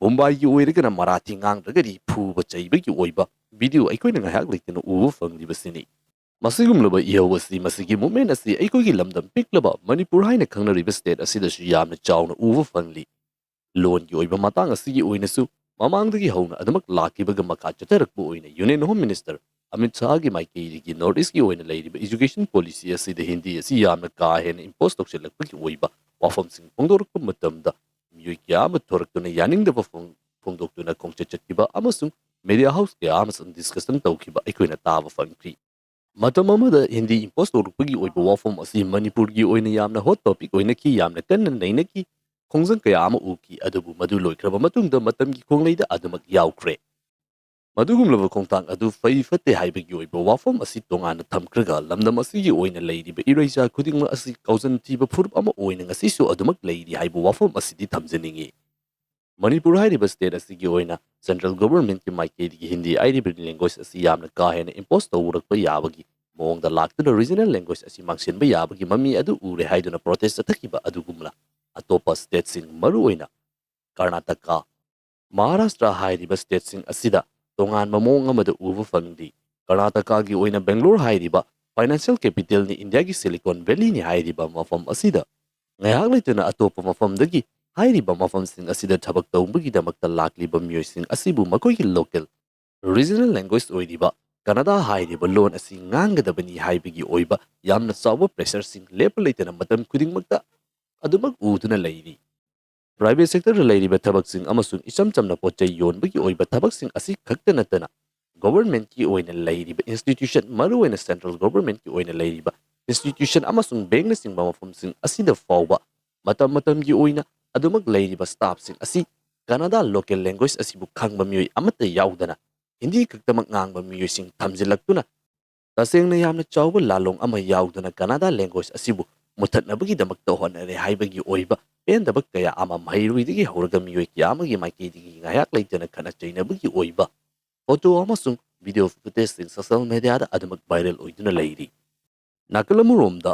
ꯃꯨꯝꯕꯥꯏꯒꯤ ꯑꯣꯏꯔꯒꯅ ꯃꯔꯥꯊꯤ ꯉꯥꯡꯗ꯭ꯔꯒꯗꯤ ꯐꯨꯕ ꯆꯩꯕꯒꯤ ꯑꯣꯏꯕ video ꯑꯩꯈꯣꯏꯅ ꯉꯥꯏꯍꯥꯛ ꯂꯩꯇꯅ ꯎꯕ ꯐꯪꯂꯤꯕꯁꯤꯅꯤ꯫ ꯃꯁꯤꯒꯨꯝꯂꯕ ꯏꯍꯧ ꯑꯁꯤ ꯃꯁꯤꯒꯤ movement ꯑꯁꯤ ꯑꯩꯈꯣꯏꯒꯤ ꯂꯝꯗꯝ ꯄꯤꯛꯂꯕ ꯃꯅꯤꯄꯨꯔ ꯍꯥꯏꯅ ꯈꯪꯅꯔꯤꯕ state ꯑꯁꯤꯗꯁꯨ ꯌꯥꯝꯅ ꯆꯥꯎꯅ ꯎꯕ ꯐꯪꯂꯤ꯫ ꯂꯣꯟꯒꯤ ꯑꯣꯏꯕ ꯃꯇꯥꯡ ꯑꯁꯤꯒꯤ ꯑꯣꯏꯅꯁꯨ ꯃꯃꯥꯡꯗꯒꯤ ꯍꯧꯅ ꯑꯗꯨꯃꯛ ꯂꯥꯛꯈꯤꯕꯒ ꯃꯈꯥ ꯆꯠꯊꯔꯛꯄ ꯑꯣꯏꯅ Union Home Minister ꯑꯃꯤꯠ ꯁꯥꯍꯒꯤ ꯃꯥꯏꯀꯩꯗꯒꯤ North Eastꯀꯤ ꯑꯣꯏꯅ ꯂꯩꯔꯤꯕ education policy ꯑꯁꯤꯗ ꯍꯤꯟꯗꯤ ꯑꯁꯤ ꯌꯥꯝꯅ ꯀꯥ ꯍꯦꯟꯅ impose ꯇꯧꯁꯤꯜꯂꯛꯄꯒꯤ ꯑꯣꯏꯕ ꯋꯥꯐꯝꯁꯤꯡ ꯐꯣꯡꯗꯣꯔꯛꯄ ꯃꯇꯝꯗ ꯃꯤꯑꯣꯏ ꯀꯌꯥ ꯑꯃ ꯊꯣꯔꯛꯇꯨꯅ ꯌꯥꯅꯤꯡꯗꯕ ꯐꯣꯡ-, ꯐꯣꯡꯗꯣꯛꯇꯨꯅ ꯈꯣꯡꯆꯠ ꯆꯠꯈꯤꯕ ꯑꯃꯁꯨꯡ media house ꯀꯌꯥ ꯑꯃꯁꯨꯡ discussion ꯇꯧꯈꯤꯕ ꯑꯩꯈꯣꯏꯅ ꯇꯥꯕ ꯐꯪꯈ꯭ꯔꯤ꯫ ꯃꯇꯝ ꯑꯃꯗ ꯍꯤꯟꯗꯤ impose ꯇꯧꯔꯛꯄꯒꯤ ꯑꯣꯏꯕ ꯋꯥꯐꯝ ꯑꯁꯤ ꯃꯅꯤꯄꯨꯔꯒꯤ ꯑꯣꯏꯅ ꯌꯥꯝꯅ hot topic ꯑꯣꯏꯅꯈꯤ, ꯌꯥꯝꯅ ꯀꯟꯅ ꯅꯩꯅꯈꯤ, ꯈꯣꯡꯖꯪ ꯀꯌꯥ ꯑꯃ ꯎꯈꯤ꯫ ꯑꯗꯨꯕꯨ ꯃꯗꯨ ꯂꯣꯏꯈ꯭ꯔꯕ ꯃꯇꯨꯡꯗ ꯃꯇꯝꯒꯤ ꯈꯣꯡꯂꯩꯗ ꯑꯗꯨꯃꯛ ꯌꯥꯎꯈ꯭ꯔꯦ꯫ ꯃꯗꯨꯒꯨꯝꯂꯕ ꯈꯣꯡꯊꯥꯡ ꯑꯗꯨ ꯐꯩ ꯐꯠꯇꯦ ꯍꯥꯏꯕꯒꯤ ꯑꯣꯏꯕ ꯋꯥꯐꯝ ꯑꯁꯤ ꯇꯣꯉꯥꯟꯅ ꯊꯝꯈ꯭ꯔꯒ, ꯂꯝꯗꯝ ꯑꯁꯤꯒꯤ ꯑꯣꯏꯅ ꯂꯩꯔꯤꯕ ꯏꯔꯩꯆꯥ ꯈꯨꯗꯤꯡꯃꯛ ꯑꯁꯤ ꯀꯥꯎꯖꯟ ꯊꯤꯕ ꯐꯨꯔꯨꯞ ꯑꯃ ꯑꯣꯏꯅ ꯉꯁꯤꯁꯨ ꯑꯗꯨꯃꯛ ꯂꯩꯔꯤ ꯍꯥꯏꯕ ꯋꯥꯐꯝ ꯑꯁꯤꯗꯤ ꯊꯝꯖꯅꯤꯡꯏ꯫ ꯃꯅꯤꯄꯨꯔ ꯍꯥꯏꯔꯤꯕ state ꯑꯁꯤꯒꯤ ꯑꯣꯏꯅ central governmentꯀꯤ ꯃꯥꯏꯀꯩꯗꯒꯤ ꯍꯤꯟꯗꯤ ꯍꯥꯏꯔꯤꯕ language ꯑꯁꯤ ꯌꯥꯝꯅ ꯀꯥ ꯍꯦꯟꯅ impose ꯇꯧꯔꯛꯄ ꯌꯥꯕꯒꯤ ꯃꯑꯣꯡꯗ ꯂꯥꯛꯇꯨꯅ regional language ꯑꯁꯤ ꯃꯥꯡꯁꯤꯟꯕ ꯌꯥꯕꯒꯤ ꯃꯃꯤ ꯑꯗꯨ ꯎꯔꯦ ꯍꯥꯏꯗꯨꯅ protest ꯆꯠꯊꯈꯤꯕ ꯑꯗꯨꯒꯨꯝꯅ, ꯑꯇꯣꯞꯄ stateꯁꯤꯡ, ꯃꯔꯨꯑꯣꯏꯅ ꯀꯔꯅꯥꯇꯀꯥ, ꯃꯍꯥꯔꯥꯁꯇ꯭ꯔ ꯍꯥꯏꯔꯤꯕ stateꯁꯤꯡ ꯑꯁꯤꯗ ꯇꯣꯉꯥꯟꯕ ꯃꯑꯣꯡ ꯑꯃꯗ ꯎꯕ ꯐꯪꯂꯤ꯫ ꯀꯔꯅꯥꯇꯀꯥꯒꯤ ꯑꯣꯏꯅ ꯕꯦꯡꯒꯂꯣꯔ ꯍꯥꯏꯔꯤꯕ financial capitalꯅꯤ, ꯏꯟꯗꯤꯌꯥꯒꯤ Silicon Valleyꯅꯤ ꯍꯥꯏꯔꯤꯕ ꯃꯐꯝ ꯑꯁꯤꯗ ꯉꯥꯏꯍꯥꯛ ꯂꯩꯇꯅ ꯑꯇꯣꯞꯄ ꯃꯐꯝꯗꯒꯤ ꯍꯥꯏꯔꯤꯕ ꯃꯐꯝꯁꯤꯡ ꯑꯁꯤꯗ ꯊꯕꯛ ꯇꯧꯕꯒꯤꯗꯃꯛꯇ ꯂꯥꯛꯂꯤꯕ ꯃꯤꯑꯣꯏꯁꯤꯡ ꯑꯁꯤꯕꯨ ꯃꯈꯣꯏꯒꯤ local regional language ꯑꯣꯏꯔꯤꯕ ꯀꯅꯥꯗꯥ ꯍꯥꯏꯔꯤꯕ ꯂꯣꯟ ꯑꯁꯤ ꯉꯥꯡꯒꯗꯕꯅꯤ ꯍꯥꯏꯕꯒꯤ ꯑꯣꯏꯕ ꯌꯥꯝꯅ ꯆꯥꯎꯕ pressureꯁꯤꯡ ꯂꯦꯞꯄ ꯂꯩꯇꯅ ꯃꯇꯝ ꯈꯨꯗꯤꯡꯃꯛꯇ ꯑꯗꯨꯃꯛ ꯎꯗꯨꯅ ꯂꯩꯔꯤ꯫ Private sectorꯗ ꯂꯩꯔꯤꯕ ꯊꯕꯛꯁꯤꯡ ꯑꯃꯁꯨꯡ ꯏꯆꯝ ꯆꯝꯅ ꯄꯣꯠ ꯆꯩ ꯌꯣꯟꯕꯒꯤ ꯑꯣꯏꯕ ꯊꯕꯛꯁꯤꯡ ꯑꯁꯤ ꯈꯛꯇ ꯅꯠꯇꯅ, governmentꯀꯤ ꯑꯣꯏꯅ ꯂꯩꯔꯤꯕ institution, ꯃꯔꯨꯑꯣꯏꯅ central governmentꯀꯤ ꯑꯣꯏꯅ ꯂꯩꯔꯤꯕ institution ꯑꯃꯁꯨꯡ bankꯅꯆꯤꯡꯕ ꯃꯐꯝꯁꯤꯡ ꯑꯁꯤꯗ ꯐꯥꯎꯕ ꯃꯇꯝ ꯃꯇꯝꯒꯤ ꯑꯣꯏꯅ ꯑꯗꯨꯃꯛ ꯂꯩꯔꯤꯕ staffꯁꯤꯡ ꯑꯁꯤ ꯀꯅꯥꯗꯥ local language ꯑꯁꯤꯕꯨ ꯈꯪꯕ ꯃꯤꯑꯣꯏ ꯑꯃꯠꯇ ꯌꯥꯎꯗꯅ, ꯍꯤꯟꯗꯤ ꯈꯛꯇꯃꯛ ꯉꯥꯡꯕ ꯃꯤꯑꯣꯏꯁꯤꯡ ꯊꯝꯖꯤꯜꯂꯛꯇꯨꯅ, ꯇꯁꯦꯡꯅ ꯌꯥꯝꯅ ꯆꯥꯎꯕ ꯂꯥꯜꯂꯣꯡ ꯑꯃ ꯌꯥꯎꯗꯨꯅ ꯀꯅꯥꯗꯥ language ꯑꯁꯤꯕꯨ ꯃꯨꯊꯠꯅꯕꯒꯤꯗꯃꯛꯇ ꯍꯣꯠꯅꯔꯦ ꯍꯥꯏꯕꯒꯤ ꯑꯣꯏꯕ ꯄꯦꯟꯗꯕ ꯀꯌꯥ ꯑꯃ ꯃꯍꯩꯔꯣꯏꯗꯒꯤ ꯍꯧꯔꯒ ꯃꯤꯑꯣꯏ ꯀꯌꯥ ꯑꯃꯒꯤ ꯃꯥꯏꯀꯩꯗꯒꯤ ꯉꯥꯏꯍꯥꯛ ꯂꯩꯇꯅ ꯈꯠꯅ ꯆꯩꯅꯕꯒꯤ ꯑꯣꯏꯕ photo ꯑꯃꯁꯨꯡ video footageꯁꯤꯡ social mediaꯗ ꯑꯗꯨꯃꯛ viral ꯑꯣꯏꯗꯨꯅ ꯂꯩꯔꯤ꯫ ꯅꯥꯀꯜ ꯑꯃꯔꯣꯝꯗ,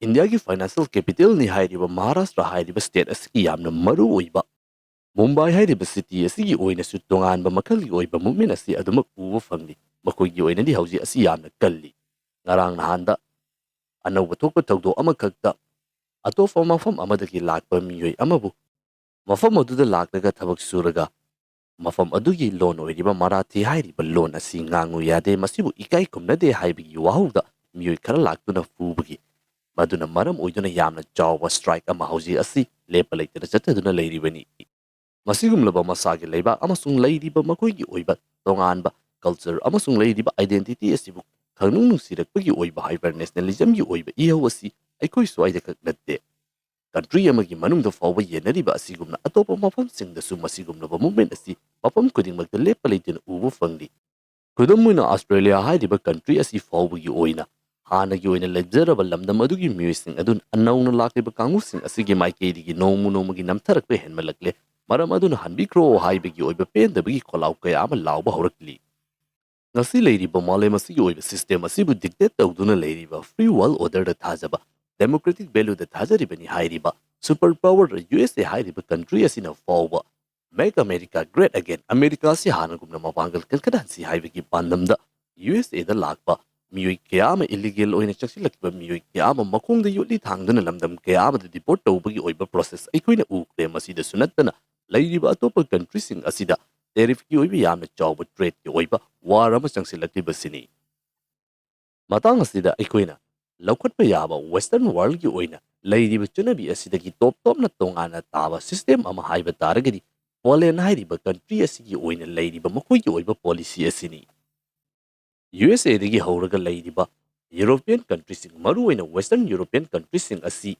ꯏꯟꯗꯤꯌꯥꯒꯤ financial capitalꯅꯤ ꯍꯥꯏꯔꯤꯕ ꯃꯍꯥꯔꯥꯁꯇ꯭ꯔ ꯍꯥꯏꯔꯤꯕ state ꯑꯁꯤꯒꯤ ꯌꯥꯝꯅ ꯃꯔꯨ ꯑꯣꯏꯕ ꯃꯨꯝꯕꯥꯏ ꯍꯥꯏꯔꯤꯕ city ꯑꯁꯤꯒꯤ ꯑꯣꯏꯅꯁꯨ ꯇꯣꯉꯥꯟꯕ ꯃꯈꯜꯒꯤ ꯑꯣꯏꯕ movement ꯑꯁꯤ ꯑꯗꯨꯃꯛ ꯎꯕ ꯐꯪꯂꯤ꯫ ꯃꯈꯣꯏꯒꯤ ꯑꯣꯏꯅꯗꯤ ꯍꯧꯖꯤꯛ ꯑꯁꯤ ꯌꯥꯝꯅ ꯀꯜꯂꯤ꯫ ꯉꯔꯥꯡ ꯅꯍꯥꯟꯗ ꯑꯅꯧꯕ ꯊꯣꯛꯄ ꯊꯧꯗꯣꯛ ꯑꯃꯈꯛꯇ, ꯑꯇꯣꯞꯄ ꯃꯐꯝ ꯑꯃꯗꯒꯤ ꯂꯥꯛꯄ ꯃꯤꯑꯣꯏ ꯑꯃꯕꯨ ꯃꯐꯝ ꯑꯗꯨꯗ ꯂꯥꯛꯂꯒ ꯊꯕꯛ ꯁꯨꯔꯒ ꯃꯐꯝ ꯑꯗꯨꯒꯤ ꯂꯣꯟ ꯑꯣꯏꯔꯤꯕ ꯃꯔꯥꯊꯤ ꯍꯥꯏꯔꯤꯕ ꯂꯣꯟ ꯑꯁꯤ ꯉꯥꯡꯉꯨ ꯌꯥꯗꯦ, ꯃꯁꯤꯕꯨ ꯏꯀꯥꯏ ꯈꯨꯝꯅꯗꯦ ꯍꯥꯏꯕꯒꯤ ꯋꯥꯍꯧꯗ ꯃꯤꯑꯣꯏ ꯈꯔ ꯂꯥꯛꯇꯨꯅ ꯐꯨꯕꯒꯤ, ꯃꯗꯨꯅ ꯃꯔꯝ ꯑꯣꯏꯗꯨꯅ ꯌꯥꯝꯅ ꯆꯥꯎꯕ strike ꯑꯃ ꯍꯧꯖꯤꯛ ꯑꯁꯤ ꯂꯦꯞꯄ ꯂꯩꯇꯅ ꯆꯠꯊꯗꯨꯅ ꯂꯩꯔꯤꯕꯅꯤ꯫ ꯃꯁꯤꯒꯨꯝꯂꯕ ꯃꯁꯥꯒꯤ ꯂꯩꯕꯥꯛ ꯑꯃꯁꯨꯡ ꯂꯩꯔꯤꯕ ꯃꯈꯣꯏꯒꯤ ꯑꯣꯏꯕ ꯇꯣꯉꯥꯟꯕ culture ꯑꯃꯁꯨꯡ ꯂꯩꯔꯤꯕ identity ꯑꯁꯤꯕꯨ ꯈꯪꯅꯨꯡ ꯅꯨꯡꯁꯤꯔꯛꯄꯒꯤ ꯑꯣꯏꯕ hyper nationalismꯒꯤ ꯑꯣꯏꯕ ꯏꯍꯧ ꯑꯁꯤ ꯑꯩꯈꯣꯏ ꯁ꯭ꯋꯥꯏꯗ ꯈꯛ ꯅꯠꯇꯦ꯫ country ꯑꯃꯒꯤ ꯃꯅꯨꯡꯗ ꯐꯥꯎꯕ ꯌꯦꯟꯅꯔꯤꯕ ꯑꯁꯤꯒꯨꯝꯅ ꯑꯇꯣꯞꯄ ꯃꯐꯝꯁꯤꯡꯗꯁꯨ ꯃꯁꯤꯒꯨꯝꯂꯕ movement ꯑꯁꯤ ꯃꯐꯝ ꯈꯨꯗꯤꯡꯃꯛꯇ ꯂꯦꯞꯄ ꯂꯩꯇꯅ ꯎꯕ ꯐꯪꯂꯤ꯫ ꯈꯨꯗꯝ ꯑꯣꯏꯅ, Australia ꯍꯥꯏꯔꯤꯕ country ꯑꯁꯤ ꯐꯥꯎꯕꯒꯤ ꯑꯣꯏꯅ ꯍꯥꯟꯅꯒꯤ ꯑꯣꯏꯅ ꯂꯩꯖꯔꯕ ꯂꯝꯗꯝ ꯑꯗꯨꯒꯤ ꯃꯤꯑꯣꯏꯁꯤꯡ ꯑꯗꯨꯅ ꯑꯅꯧꯅ ꯂꯥꯛꯂꯤꯕ ꯀꯥꯡꯕꯨꯁꯤꯡ ꯑꯁꯤꯒꯤ ꯃꯥꯏꯀꯩꯗꯒꯤ ꯅꯣꯡꯃ ꯅꯣꯡꯃꯒꯤ ꯅꯝꯊꯔꯛꯄ ꯍꯦꯟꯃꯜꯂꯛꯂꯦ, ꯃꯔꯝ ꯑꯗꯨꯅ ꯍꯟꯕꯤꯈ꯭ꯔꯣ ꯍꯥꯏꯕꯒꯤ ꯑꯣꯏꯕ ꯄꯦꯟꯗꯕꯒꯤ ꯈꯣꯜꯂꯥꯎ ꯀꯌꯥ ꯑꯃ ꯂꯥꯎꯕ ꯍꯧꯔꯛꯂꯤ꯫ ꯉꯁꯤ ꯂꯩꯔꯤꯕ ꯃꯥꯂꯦꯝ ꯑꯁꯤꯒꯤ ꯑꯣꯏꯕ system ꯑꯁꯤꯕꯨ dictate ꯇꯧꯗꯨꯅ ꯂꯩꯔꯤꯕ free world order ꯗ ꯊꯥꯖꯕ, democratic value ꯗ ꯊꯥꯖꯔꯤꯕꯅꯤ ꯍꯥꯏꯔꯤꯕ super power U S A ꯍꯥꯏꯔꯤꯕ country ꯑꯁꯤꯅ ꯐꯥꯎꯕ "Make America Great Again", America ꯑꯁꯤ ꯍꯥꯟꯅꯒꯨꯝꯅ ꯃꯄꯥꯡꯒꯜ ꯀꯟꯈꯠꯍꯟꯁꯤ ꯍꯥꯏꯕꯒꯤ ꯄꯥꯟꯗꯝꯗ U S A ꯗ ꯂꯥꯛꯄ ꯃꯤꯑꯣꯏ ꯀꯌꯥ ꯑꯃ, illegal ꯑꯣꯏꯅ ꯆꯪꯁꯤꯜꯂꯛꯈꯤꯕ ꯃꯤꯑꯣꯏ ꯀꯌꯥ ꯑꯃ ꯃꯈꯣꯡꯗ ꯌꯣꯠꯂꯤ ꯊꯥꯡꯗꯨꯅ ꯂꯝꯗꯝ ꯀꯌꯥ ꯑꯃꯗ deport ꯇꯧꯕꯒꯤ ꯑꯣꯏꯕ process ꯑꯩꯈꯣꯏꯅ ꯎꯈ꯭ꯔꯦ꯫ ꯃꯁꯤꯗꯁꯨ ꯅꯠꯇꯅ ꯂꯩꯔꯤꯕ ꯑꯇꯣꯞꯄ country ꯁꯤꯡ ꯑꯁꯤꯗ tariff ꯀꯤ ꯑꯣꯏꯕ ꯌꯥꯝꯅ ꯆꯥꯎꯕ trade ꯀꯤ ꯑꯣꯏꯕ war ꯑꯃ ꯆꯪꯁꯤꯜꯂꯛꯂꯤꯕꯁꯤꯅꯤ꯫ ꯃꯇꯥꯡ ꯑꯁꯤꯗ ꯑꯩꯈꯣꯏꯅ ꯂꯧꯈꯠꯄ ꯌꯥꯕ Western world ꯀꯤ ꯑꯣꯏꯅ ꯂꯩꯔꯤꯕ ꯆꯠꯅꯕꯤ ꯑꯁꯤꯗꯒꯤ ꯇꯣꯞ ꯇꯣꯞꯅ ꯇꯣꯉꯥꯟꯅ ꯇꯥꯕ system ꯑꯃ ꯍꯥꯏꯕ ꯇꯥꯔꯒꯗꯤ Poland ꯍꯥꯏꯔꯤꯕ country ꯑꯁꯤꯒꯤ ꯑꯣꯏꯅ ꯂꯩꯔꯤꯕ ꯃꯈꯣꯏꯒꯤ ꯑꯣꯏꯕ policy ꯑꯁꯤꯅꯤ꯫ U S A ꯗꯒꯤ ꯍꯧꯔꯒ ꯂꯩꯔꯤꯕ European country ꯁꯤꯡ, ꯃꯔꯨꯑꯣꯏꯅ Western European country ꯁꯤꯡ ꯑꯁꯤ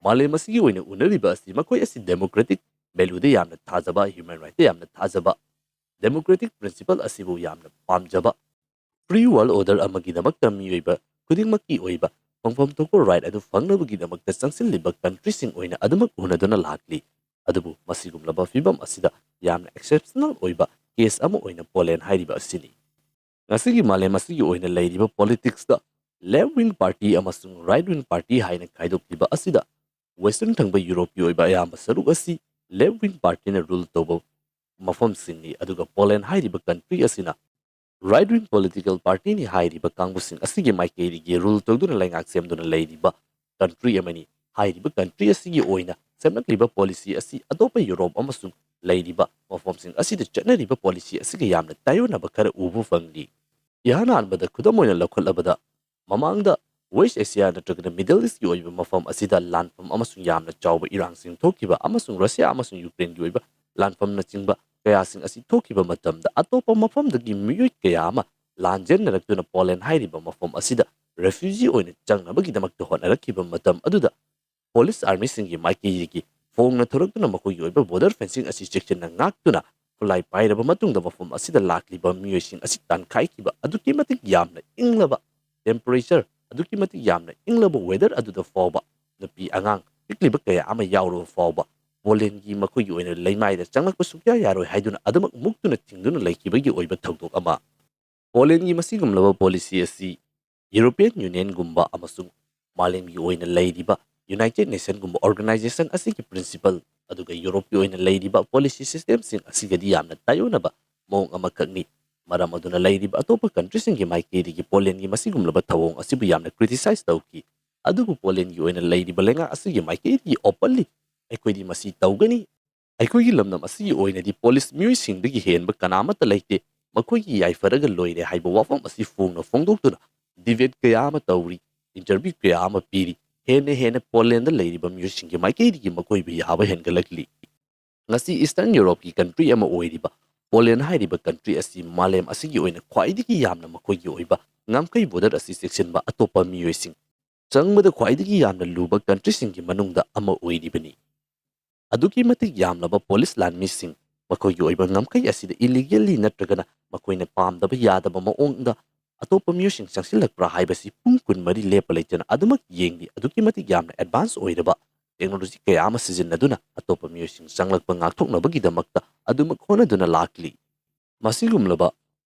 ꯃꯥꯂꯦꯝ ꯑꯁꯤꯒꯤ ꯑꯣꯏꯅ ꯎꯅꯔꯤꯕ ꯑꯁꯤ ꯃꯈꯣꯏ ꯑꯁꯤ democratic value ꯗ ꯌꯥꯝꯅ ꯊꯥꯖꯕ, human right ꯇ ꯌꯥꯝꯅ ꯊꯥꯖꯕ, democratic principle ꯑꯁꯤꯕꯨ ꯌꯥꯝꯅ ꯄꯥꯝꯖꯕ, free world order ꯑꯃꯒꯤꯗꯃꯛꯇ ꯃꯤꯑꯣꯏꯕ ꯈꯨꯗꯤꯡꯃꯛꯀꯤ ꯑꯣꯏꯕ ꯐꯪꯐꯝ ꯊꯣꯛꯄ right ꯑꯗꯨ ꯐꯪꯅꯕꯒꯤꯗꯃꯛꯇ ꯆꯪꯁꯤꯜꯂꯤꯕ country ꯁꯤꯡ ꯑꯣꯏꯅ ꯑꯗꯨꯃꯛ ꯎꯅꯗꯨꯅ ꯂꯥꯛꯂꯤ꯫ ꯑꯗꯨꯕꯨ ꯃꯁꯤꯒꯨꯝꯂꯕ ꯐꯤꯚꯝ ꯑꯁꯤꯗ ꯌꯥꯝꯅ exceptional ꯑꯣꯏꯕ case ꯑꯃ ꯑꯣꯏꯅ Poland ꯍꯥꯏꯔꯤꯕ ꯑꯁꯤꯅꯤ꯫ ꯉꯁꯤꯒꯤ ꯃꯥꯂꯦꯝ ꯑꯁꯤꯒꯤ ꯑꯣꯏꯅ ꯂꯩꯔꯤꯕ politics ꯇ left wing party ꯑꯃꯁꯨꯡ right wing party ꯍꯥꯏꯅ ꯈꯥꯏꯗꯣꯛꯂꯤꯕ ꯑꯁꯤꯗ Western ꯊꯪꯕ Europe ꯀꯤ ꯑꯣꯏꯕ ꯑꯌꯥꯝꯕ ꯁꯔꯨꯛ ꯑꯁꯤ left wing party ꯅ rule ꯇꯧꯕ ꯃꯐꯝꯁꯤꯡꯅꯤ, ꯑꯗꯨꯒ Poland ꯍꯥꯏꯔꯤꯕ country ꯑꯁꯤꯅ right wing political party ꯅꯤ ꯍꯥꯏꯔꯤꯕ ꯀꯥꯡꯕꯨꯁꯤꯡ ꯑꯁꯤꯒꯤ ꯃꯥꯏꯀꯩꯗꯒꯤ rule ꯇꯧꯗꯨꯅ ꯂꯩꯉꯥꯛ ꯁꯦꯝꯗꯨꯅ ꯂꯩꯔꯤꯕ country ꯑꯃꯅꯤ꯫ ꯍꯥꯏꯔꯤꯕ country ꯑꯁꯤꯒꯤ ꯑꯣꯏꯅ ꯁꯦꯝꯂꯛꯂꯤꯕ policy ꯑꯁꯤ ꯑꯇꯣꯞꯄ Europe ꯑꯃꯁꯨꯡ ꯂꯩꯔꯤꯕ ꯃꯐꯝꯁꯤꯡ ꯑꯁꯤꯗ ꯆꯠꯅꯔꯤꯕ policy ꯑꯁꯤꯒ ꯌꯥꯝꯅ ꯇꯥꯏꯑꯣꯟꯅꯕ ꯈꯔ ꯎꯕ ꯐꯪꯂꯤ꯫ ꯏꯍꯥꯟ ꯍꯥꯟꯕꯗ ꯈꯨꯗꯝ ꯑꯣꯏꯅ ꯂꯧꯈꯠꯂꯕꯗ, ꯃꯃꯥꯡꯗ West Asia ꯅꯠꯇ꯭ꯔꯒꯅ Middle East ꯀꯤ ꯑꯣꯏꯕ ꯃꯐꯝ ꯑꯁꯤꯗ ꯂꯥꯟꯐꯝ ꯑꯃꯁꯨꯡ ꯌꯥꯝꯅ ꯆꯥꯎꯕ ꯏꯔꯥꯡꯁꯤꯡ ꯊꯣꯛꯈꯤꯕ ꯑꯃꯁꯨꯡ Russia ꯑꯃꯁꯨꯡ Ukraine ꯒꯤ ꯑꯣꯏꯕ ꯂꯥꯟꯐꯝꯅꯆꯤꯡꯕ ꯀꯌꯥꯁꯤꯡ ꯑꯁꯤ ꯊꯣꯛꯈꯤꯕ ꯃꯇꯝꯗ, ꯑꯇꯣꯞꯄ ꯃꯐꯝꯗꯒꯤ ꯃꯤꯑꯣꯏ ꯀꯌꯥ ꯑꯃ ꯂꯥꯟꯖꯦꯟꯅꯔꯛꯇꯨꯅ Poland ꯍꯥꯏꯔꯤꯕ ꯃꯐꯝ ꯑꯁꯤꯗ refugee ꯑꯣꯏꯅ ꯆꯪꯅꯕꯒꯤꯗꯃꯛꯇ ꯍꯣꯠꯅꯔꯛꯈꯤꯕ ꯃꯇꯝ ꯑꯗꯨꯗ, Polish armyꯁꯤꯡꯒꯤ ꯃꯥꯏꯀꯩꯗꯒꯤ ꯐꯣꯡꯅ ꯊꯣꯔꯛꯇꯨꯅ ꯃꯈꯣꯏꯒꯤ ꯑꯣꯏꯕ border fencing ꯑꯁꯤ ꯆꯦꯛꯁꯤꯟꯅ ꯉꯥꯛꯇꯨꯅ ꯈꯨꯠꯂꯥꯏ ꯄꯥꯏꯔꯕ ꯃꯇꯨꯡꯗ ꯃꯐꯝ ꯑꯁꯤꯗ ꯂꯥꯛꯂꯤꯕ ꯃꯤꯑꯣꯏꯁꯤꯡ ꯑꯁꯤ ꯇꯥꯟꯈꯥꯏꯈꯤꯕ ꯑꯗꯨꯛꯀꯤ ꯃꯇꯤꯛ ꯌꯥꯝꯅ ꯏꯪꯂꯕ temperature, ꯑꯗꯨꯛꯀꯤ ꯃꯇꯤꯛ ꯌꯥꯝꯅ ꯏꯪꯂꯕ weather ꯑꯗꯨꯗ ꯐꯥꯎꯕ ꯅꯨꯄꯤ ꯑꯉꯥꯡ ꯄꯤꯛꯂꯤꯕ ꯀꯌꯥ ꯑꯃ ꯌꯥꯎꯔꯕ ꯐꯥꯎꯕ ꯄꯣꯂꯦꯟꯒꯤ ꯃꯈꯣꯏꯒꯤ ꯑꯣꯏꯅ ꯂꯩꯃꯥꯏꯗ ꯆꯪꯂꯛꯄ ꯁꯨꯛꯌꯥ ꯌꯥꯔꯣꯏ ꯍꯥꯏꯗꯨꯅ ꯑꯗꯨꯃꯛ ꯃꯨꯛꯇꯨꯅ ꯊꯤꯡꯗꯨꯅ ꯂꯩꯈꯤꯕꯒꯤ ꯑꯣꯏꯕ ꯊꯧꯗꯣꯛ ꯑꯃ꯫ ꯄꯣꯂꯦꯟꯒꯤ ꯃꯁꯤꯒꯨꯝꯂꯕ policy ꯑꯁꯤ European Unionꯒꯨꯝꯕ ꯑꯃꯁꯨꯡ ꯃꯥꯂꯦꯝꯒꯤ ꯑꯣꯏꯅ ꯂꯩꯔꯤꯕ United Nationꯒꯨꯝꯕ organization ꯑꯁꯤꯒꯤ principle ꯑꯗꯨꯒ ꯌꯨꯔꯣꯞꯀꯤ ꯑꯣꯏꯅ ꯂꯩꯔꯤꯕ policy systemꯁꯤꯡ ꯑꯁꯤꯒꯗꯤ ꯌꯥꯝꯅ ꯇꯥꯏꯑꯣꯟꯅꯕ ꯃꯑꯣꯡ ꯑꯃꯈꯛꯅꯤ꯫ ꯃꯔꯝ ꯑꯗꯨꯅ ꯂꯩꯔꯤꯕ ꯑꯇꯣꯞꯄ countryꯁꯤꯡꯒꯤ ꯃꯥꯏꯀꯩꯗꯒꯤ ꯄꯣꯂꯦꯟꯒꯤ ꯃꯁꯤꯒꯨꯝꯂꯕ ꯊꯧꯑꯣꯡ ꯑꯁꯤꯕꯨ ꯌꯥꯝꯅ criticize ꯇꯧꯈꯤ꯫ ꯑꯗꯨꯕꯨ ꯄꯣꯂꯦꯟꯒꯤ ꯑꯣꯏꯅ ꯂꯩꯔꯤꯕ ꯂꯩꯉꯥꯛ ꯑꯁꯤꯒꯤ ꯃꯥꯏꯀꯩꯗꯒꯤ openly ꯑꯩꯈꯣꯏꯗꯤ ꯃꯁꯤ ꯇꯧꯒꯅꯤ, ꯑꯩꯈꯣꯏꯒꯤ ꯂꯝꯗꯝ ꯑꯁꯤꯒꯤ ꯑꯣꯏꯅꯗꯤ police ꯃꯤꯑꯣꯏꯁꯤꯡꯗꯒꯤ ꯍꯦꯟꯕ ꯀꯅꯥꯃꯠꯇ ꯂꯩꯇꯦ, ꯃꯈꯣꯏꯒꯤ ꯌꯥꯏꯐꯔꯒ ꯂꯣꯏꯔꯦ ꯍꯥꯏꯕ ꯋꯥꯐꯝ ꯑꯁꯤ ꯐꯣꯡꯅ ꯐꯣꯡꯗꯣꯛꯇꯨꯅ debate ꯀꯌꯥ ꯑꯃ ꯇꯧꯔꯤ, interview ꯀꯌꯥ ꯑꯃ ꯄꯤꯔꯤ, ꯍꯦꯟꯅ ꯍꯦꯟꯅ ꯄꯣꯂꯦꯟꯗ ꯂꯩꯔꯤꯕ ꯃꯤꯑꯣꯏꯁꯤꯡꯒꯤ ꯃꯥꯏꯀꯩꯗꯒꯤ ꯃꯈꯣꯏꯕꯨ ꯌꯥꯕ ꯍꯦꯟꯒꯠꯂꯛꯂꯤ꯫ ꯉꯁꯤ Eastern Europeꯀꯤ country ꯑꯃ ꯑꯣꯏꯔꯤꯕ ꯄꯣꯂꯦꯟ ꯍꯥꯏꯔꯤꯕ country ꯑꯁꯤ ꯃꯥꯂꯦꯝ ꯑꯁꯤꯒꯤ ꯑꯣꯏꯅ ꯈ꯭ꯋꯥꯏꯗꯒꯤ ꯌꯥꯝꯅ ꯃꯈꯣꯏꯒꯤ ꯑꯣꯏꯕ ꯉꯝꯈꯩ border ꯑꯁꯤ ꯆꯦꯛꯁꯤꯟꯕ ꯑꯇꯣꯞꯄ ꯃꯤꯑꯣꯏꯁꯤꯡ ꯆꯪꯕꯗ ꯈ꯭ꯋꯥꯏꯗꯒꯤ ꯌꯥꯝꯅ ꯂꯨꯕ countryꯁꯤꯡꯒꯤ ꯃꯅꯨꯡꯗ ꯑꯃ ꯑꯣꯏꯔꯤꯕꯅꯤ꯫ ꯑꯗꯨꯛꯀꯤ ꯃꯇꯤꯛ ꯌꯥꯝꯂꯕ police ꯂꯥꯟꯃꯤꯁꯤꯡ, ꯃꯈꯣꯏꯒꯤ ꯑꯣꯏꯕ ꯉꯝꯈꯩ ꯑꯁꯤꯗ illegally ꯅꯠꯇ꯭ꯔꯒꯅ ꯃꯈꯣꯏꯅ ꯄꯥꯝꯗꯕ ꯌꯥꯗꯕ ꯃꯑꯣꯡꯗ ꯑꯇꯣꯞꯄ ꯃꯤꯑꯣꯏꯁꯤꯡ ꯆꯪꯁꯤꯜꯂꯛꯄ꯭ꯔꯥ ꯍꯥꯏꯕꯁꯤ ꯄꯨꯡ ꯀꯨꯟꯃꯔꯤ ꯂꯦꯞꯄ ꯂꯩꯇꯅ ꯑꯗꯨꯃꯛ ꯌꯦꯡꯂꯤ꯫ ꯑꯗꯨꯛꯀꯤ ꯃꯇꯤꯛ ꯌꯥꯝꯅ advance ꯑꯣꯏꯔꯕ technology ꯀꯌꯥ ꯑꯃ ꯁꯤꯖꯤꯟꯅꯗꯨꯅ ꯑꯇꯣꯞꯄ ꯃꯤꯑꯣꯏꯁꯤꯡ ꯆꯪꯂꯛꯄ ꯉꯥꯛꯊꯣꯛꯅꯕꯒꯤꯗꯃꯛꯇ ꯑꯗꯨꯃꯛ ꯍꯣꯠꯅꯗꯨꯅ ꯂꯥꯛꯂꯤ꯫ ꯃꯁꯤꯒꯨꯝꯂꯕ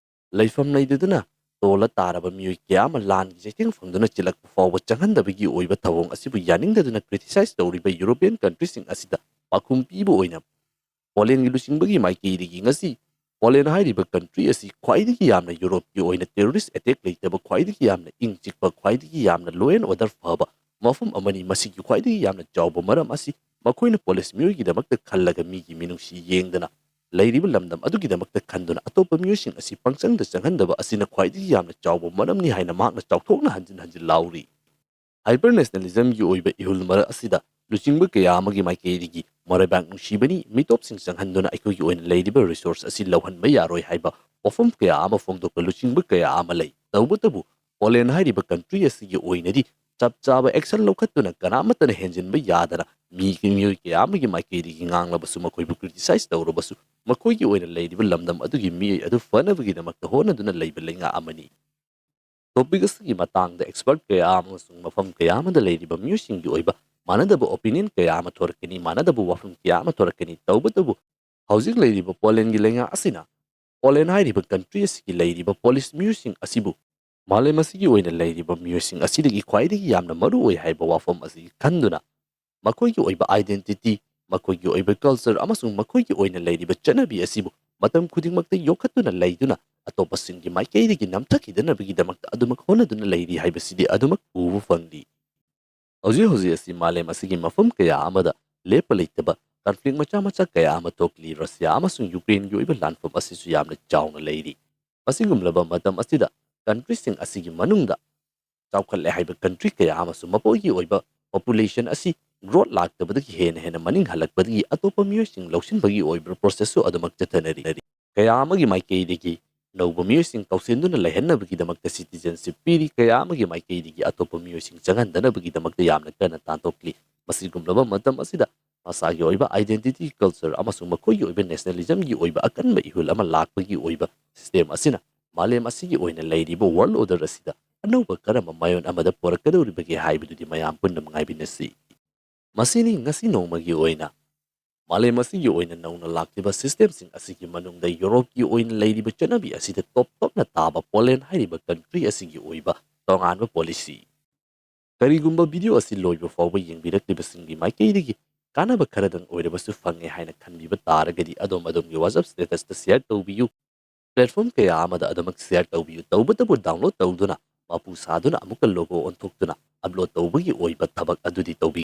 ꯂꯩꯐꯝ ꯂꯩꯇꯗꯨꯅ ꯇꯣꯜꯂ ꯇꯥꯔꯕ ꯃꯤꯑꯣꯏ ꯀꯌꯥ ꯑꯃ ꯂꯥꯟꯒꯤ ꯆꯩꯊꯦꯡ ꯐꯪꯗꯨꯅ ꯆꯤꯜꯂꯛꯄ ꯐꯥꯎꯕ ꯆꯪꯍꯟꯗꯕꯒꯤ ꯑꯣꯏꯕ ꯊꯧꯑꯣꯡ ꯑꯁꯤꯕꯨ ꯌꯥꯅꯤꯡꯗꯗꯨꯅ criticize ꯇꯧꯔꯤꯕ European countryꯁꯤꯡ ꯑꯁꯤꯗ ꯄꯥꯎꯈꯨꯝ ꯄꯤꯕ ꯑꯣꯏꯅ ꯄꯣꯂꯦꯟꯒꯤ ꯂꯨꯆꯤꯡꯕꯒꯤ ꯃꯥꯏꯀꯩꯗꯒꯤ ꯉꯁꯤ ꯄꯣꯂꯦꯟ ꯍꯥꯏꯔꯤꯕ country ꯑꯁꯤ ꯈ꯭ꯋꯥꯏꯗꯒꯤ ꯌꯥꯝꯅ ꯌꯨꯔꯣꯞꯀꯤ ꯑꯣꯏꯅ terrorist attack ꯂꯩꯇꯕ, ꯈ꯭ꯋꯥꯏꯗꯒꯤ ꯌꯥꯝꯅ ꯏꯪ ꯆꯤꯛꯄ, ꯈ꯭ꯋꯥꯏꯗꯒꯤ ꯌꯥꯝꯅ law and order ꯐꯕ ꯃꯐꯝ ꯑꯃꯅꯤ, ꯃꯁꯤꯒꯤ ꯈ꯭ꯋꯥꯏꯗꯒꯤ ꯌꯥꯝꯅ ꯆꯥꯎꯕ ꯃꯔꯝ ꯑꯁꯤ ꯃꯈꯣꯏꯅ police ꯃꯤꯑꯣꯏꯒꯤꯗꯃꯛꯇ ꯈꯜꯂꯒ ꯃꯤꯒꯤ ꯃꯤꯅꯨꯡꯁꯤ ꯌꯦꯡꯗꯅ ꯂꯩꯔꯤꯕ ꯂꯝꯗꯝ ꯑꯗꯨꯒꯤꯗꯃꯛꯇ ꯈꯟꯗꯨꯅ ꯑꯇꯣꯞꯄ ꯃꯤꯑꯣꯏꯁꯤꯡ ꯑꯁꯤ ꯄꯪꯆꯪꯗ ꯆꯪꯍꯟꯗꯕ ꯑꯁꯤꯅ ꯈ꯭ꯋꯥꯏꯗꯒꯤ ꯌꯥꯝꯅ ꯆꯥꯎꯕ ꯃꯔꯝꯅꯤ ꯍꯥꯏꯅ ꯃꯍꯥꯛꯅ ꯆꯥꯎꯊꯣꯛꯅ ꯍꯟꯖꯤꯟ ꯍꯟꯖꯤꯟ ꯂꯥꯎꯔꯤ꯫ Hyper nationalismꯒꯤ ꯑꯣꯏꯕ ꯏꯍꯨꯜ ꯃꯔꯛ ꯑꯁꯤꯗ ꯂꯨꯆꯤꯡꯕ ꯀꯌꯥ ꯑꯃꯒꯤ ꯃꯥꯏꯀꯩꯗꯒꯤ ꯃꯔꯩꯕꯥꯛ ꯅꯨꯡꯁꯤꯕꯅꯤ, ꯃꯤꯇꯣꯞꯁꯤꯡ ꯆꯪꯍꯟꯗꯨꯅ ꯑꯩꯈꯣꯏꯒꯤ ꯑꯣꯏꯅ ꯂꯩꯔꯤꯕ resource ꯑꯁꯤ ꯂꯧꯍꯟꯕ ꯌꯥꯔꯣꯏ ꯍꯥꯏꯕ ꯋꯥꯐꯝ ꯀꯌꯥ ꯑꯃ ꯐꯣꯡꯗꯣꯛꯄ ꯂꯨꯆꯤꯡꯕ ꯀꯌꯥ ꯑꯃ ꯂꯩ꯫ ꯇꯧꯕꯇꯕꯨ ꯄꯣꯂꯦꯟ ꯍꯥꯏꯔꯤꯕ country ꯑꯁꯤꯒꯤ ꯑꯣꯏꯅꯗꯤ ꯆꯞ ꯆꯥꯕ action ꯂꯧꯈꯠꯇꯨꯅ ꯀꯅꯥꯃꯠꯇꯅ ꯍꯦꯟꯖꯤꯟꯕ ꯌꯥꯗꯅ ꯃꯤ, ꯃꯤꯑꯣꯏ ꯀꯌꯥ ꯑꯃꯒꯤ ꯃꯥꯏꯀꯩꯗꯒꯤ ꯉꯥꯡꯂꯕꯁꯨ, ꯃꯈꯣꯏꯕꯨ criticize ꯇꯧꯔꯕꯁꯨ, ꯃꯈꯣꯏꯒꯤ ꯑꯣꯏꯅ ꯂꯩꯔꯤꯕ ꯂꯝꯗꯝ ꯑꯗꯨꯒꯤ ꯃꯤꯑꯣꯏ ꯑꯗꯨ ꯐꯅꯕꯒꯤꯗꯃꯛꯇ ꯍꯣꯠꯅꯗꯨꯅ ꯂꯩꯕ ꯂꯩꯉꯥꯛ ꯑꯃꯅꯤ꯫ Topic ꯑꯁꯤꯒꯤ ꯃꯇꯥꯡꯗ expert ꯀꯌꯥ ꯑꯃꯁꯨꯡ ꯃꯐꯝ ꯀꯌꯥ ꯑꯃꯗ ꯂꯩꯔꯤꯕ ꯃꯤꯑꯣꯏꯁꯤꯡꯒꯤ ꯑꯣꯏꯕ ꯃꯥꯟꯅꯗꯕ opinion ꯀꯌꯥ ꯑꯃ ꯊꯣꯔꯛꯀꯅꯤ, ꯃꯥꯟꯅꯗꯕ ꯋꯥꯐꯝ ꯀꯌꯥ ꯑꯃ ꯊꯣꯔꯛꯀꯅꯤ꯫ ꯇꯧꯕꯇꯕꯨ ꯍꯧꯖꯤꯛ ꯂꯩꯔꯤꯕ ꯄꯣꯂꯦꯟꯒꯤ ꯂꯩꯉꯥꯛ ꯑꯁꯤꯅ ꯄꯣꯂꯦꯟ ꯍꯥꯏꯔꯤꯕ country ꯑꯁꯤꯒꯤ ꯂꯩꯔꯤꯕ ꯄꯣꯂꯤꯁ ꯃꯤꯑꯣꯏꯁꯤꯡ ꯑꯁꯤꯕꯨ ꯃꯥꯂꯦꯝ ꯑꯁꯤꯒꯤ ꯑꯣꯏꯅ ꯂꯩꯔꯤꯕ ꯃꯤꯑꯣꯏꯁꯤꯡ ꯑꯁꯤꯗꯒꯤ ꯈ꯭ꯋꯥꯏꯗꯒꯤ ꯌꯥꯝꯅ ꯃꯔꯨ ꯑꯣꯏ ꯍꯥꯏꯕ ꯋꯥꯐꯝ ꯑꯁꯤ ꯈꯟꯗꯨꯅ ꯃꯈꯣꯏꯒꯤ ꯑꯣꯏꯕ identity, ꯃꯈꯣꯏꯒꯤ ꯑꯣꯏꯕ culture ꯑꯃꯁꯨꯡ ꯃꯈꯣꯏꯒꯤ ꯑꯣꯏꯅ ꯂꯩꯔꯤꯕ ꯆꯠꯅꯕꯤ ꯑꯁꯤꯕꯨ ꯃꯇꯝ ꯈꯨꯗꯤꯡꯃꯛꯇ ꯌꯣꯛꯈꯠꯇꯨꯅ ꯂꯩꯗꯨꯅ ꯑꯇꯣꯞꯄꯁꯤꯡꯒꯤ ꯃꯥꯏꯀꯩꯗꯒꯤ ꯅꯝꯊꯈꯤꯗꯅꯕꯒꯤꯗꯃꯛꯇ ꯑꯗꯨꯃꯛ ꯍꯣꯠꯅꯗꯨꯅ ꯂꯩꯔꯤ ꯍꯥꯏꯕꯁꯤꯗꯤ ꯑꯗꯨꯃꯛ ꯎꯕ ꯐꯪꯂꯤ꯫ ꯍꯧꯖꯤꯛ ꯍꯧꯖꯤꯛ ꯑꯁꯤ ꯃꯥꯂꯦꯝ ꯑꯁꯤꯒꯤ ꯃꯐꯝ ꯀꯌꯥ ꯑꯃꯗ ꯂꯦꯞꯄ ꯂꯩꯇꯕ conflict ꯃꯆꯥ ꯃꯆꯥ ꯀꯌꯥ ꯑꯃ ꯊꯣꯛꯂꯤ꯫ ꯔꯁꯤꯌꯥ ꯑꯃꯁꯨꯡ ꯌꯨꯀ꯭ꯔꯦꯟꯒꯤ ꯑꯣꯏꯕ ꯂꯥꯟꯐꯝ ꯑꯁꯤꯁꯨ ꯌꯥꯝꯅ ꯆꯥꯎꯅ ꯂꯩꯔꯤ꯫ ꯑꯁꯤꯒꯨꯝꯂꯕ ꯃꯇꯝ ꯑꯁꯤꯗ countryꯁꯤꯡ ꯑꯁꯤꯒꯤ ꯃꯅꯨꯡꯗ ꯆꯥꯎꯈꯠꯂꯦ ꯍꯥꯏꯕ country ꯀꯌꯥ ꯑꯃꯁꯨ ꯃꯈꯣꯏꯒꯤ ꯑꯣꯏꯕ population ꯑꯁꯤ growth ꯂꯥꯛꯇꯕꯗꯒꯤ ꯍꯦꯟꯅ ꯍꯦꯟꯅ ꯃꯅꯤꯡ ꯍꯜꯂꯛꯄꯗꯒꯤ ꯑꯇꯣꯞꯄ ꯃꯤꯑꯣꯏꯁꯤꯡ ꯂꯧꯁꯤꯟꯕꯒꯤ ꯑꯣꯏꯕ processꯁꯨ ꯑꯗꯨꯃꯛ ꯆꯠꯊꯅꯔꯤ꯫ ꯀꯌꯥ ꯑꯃꯒꯤ ꯃꯥꯏꯀꯩꯗꯒꯤ ꯅꯧꯕ ꯃꯤꯑꯣꯏꯁꯤꯡ ꯀꯧꯁꯤꯟꯗꯨꯅ ꯂꯩꯍꯟꯅꯕꯒꯤꯗꯃꯛꯇ citizenship ꯄꯤꯔꯤ, ꯀꯌꯥ ꯑꯃꯒꯤ ꯃꯥꯏꯀꯩꯗꯒꯤ ꯑꯇꯣꯞꯄ ꯃꯤꯑꯣꯏꯁꯤꯡ ꯆꯪꯍꯟꯗꯅꯕꯒꯤꯗꯃꯛꯇ ꯌꯥꯝꯅ ꯀꯟꯅ ꯇꯥꯟꯊꯣꯛꯂꯤ꯫ ꯃꯁꯤꯒꯨꯝꯂꯕ ꯃꯇꯝ ꯑꯁꯤꯗ ꯃꯁꯥꯒꯤ ꯑꯣꯏꯕ identity, culture ꯑꯃꯁꯨꯡ ꯃꯈꯣꯏꯒꯤ ꯑꯣꯏꯕ nationalismꯒꯤ ꯑꯣꯏꯕ ꯑꯀꯟꯕ ꯏꯍꯨꯜ ꯑꯃ ꯂꯥꯛꯄꯒꯤ ꯑꯣꯏꯕ system ꯑꯁꯤꯅ ꯃꯥꯂꯦꯝ ꯑꯁꯤꯒꯤ ꯑꯣꯏꯅ ꯂꯩꯔꯤꯕ world order ꯑꯁꯤꯗ ꯑꯅꯧꯕ ꯀꯔꯝꯕ ꯃꯥꯏꯑꯣꯟ ꯑꯃꯗ ꯄꯨꯔꯛꯀꯗꯧꯔꯤꯕꯒꯦ ꯍꯥꯏꯕꯗꯨꯗꯤ ꯃꯌꯥꯝ ꯄꯨꯟꯅ ꯉꯥꯏꯃꯤꯟꯅꯁꯤ꯫ ꯃꯁꯤꯅꯤ ꯉꯁꯤ ꯅꯣꯡꯃꯒꯤ ꯑꯣꯏꯅ ꯃꯥꯂꯦꯝ ꯑꯁꯤꯒꯤ ꯑꯣꯏꯅ ꯅꯧꯅ ꯂꯥꯛꯂꯤꯕ systemꯁꯤꯡ ꯑꯁꯤꯒꯤ ꯃꯅꯨꯡꯗ Europeꯀꯤ ꯑꯣꯏꯅ ꯂꯩꯔꯤꯕ ꯆꯠꯅꯕꯤ ꯑꯁꯤꯗ top topꯅ ꯇꯥꯕ ꯄꯣꯂꯦꯟ ꯍꯥꯏꯔꯤꯕ country ꯑꯁꯤꯒꯤ ꯑꯣꯏꯕ ꯇꯣꯉꯥꯟꯕ policy꯫ ꯀꯔꯤꯒꯨꯝꯕ video ꯑꯁꯤ ꯂꯣꯏꯕ ꯐꯥꯎꯕ ꯌꯦꯡꯕꯤꯔꯛꯂꯤꯕꯁꯤꯡꯒꯤ ꯃꯥꯏꯀꯩꯗꯒꯤ ꯀꯥꯟꯅꯕ ꯈꯔꯗꯪ ꯑꯣꯏꯔꯕꯁꯨ ꯐꯪꯉꯦ ꯍꯥꯏꯅ ꯈꯟꯕꯤꯕ ꯇꯥꯔꯒꯗꯤ ꯑꯗꯣꯝ ꯑꯗꯣꯝꯒꯤ WhatsApp statusꯇ share ꯇꯧꯕꯤꯌꯨ꯫ Platform ꯀꯌꯥ ꯑꯃꯗ ꯑꯗꯨꯃꯛ share ꯇꯧꯕꯤꯌꯨ꯫ ꯇꯧꯕꯇꯕꯨ download ꯇꯧꯗꯨꯅ ꯃꯄꯨ ꯁꯥꯗꯨꯅ ꯑꯃꯨꯛꯀ logo ꯑꯣꯟꯊꯣꯛꯇꯨꯅ upload ꯇꯧꯕꯒꯤ ꯑꯣꯏꯕ ꯊꯕꯛ ꯑꯗꯨꯗꯤ ꯇꯧꯕꯤꯒꯅꯨ꯫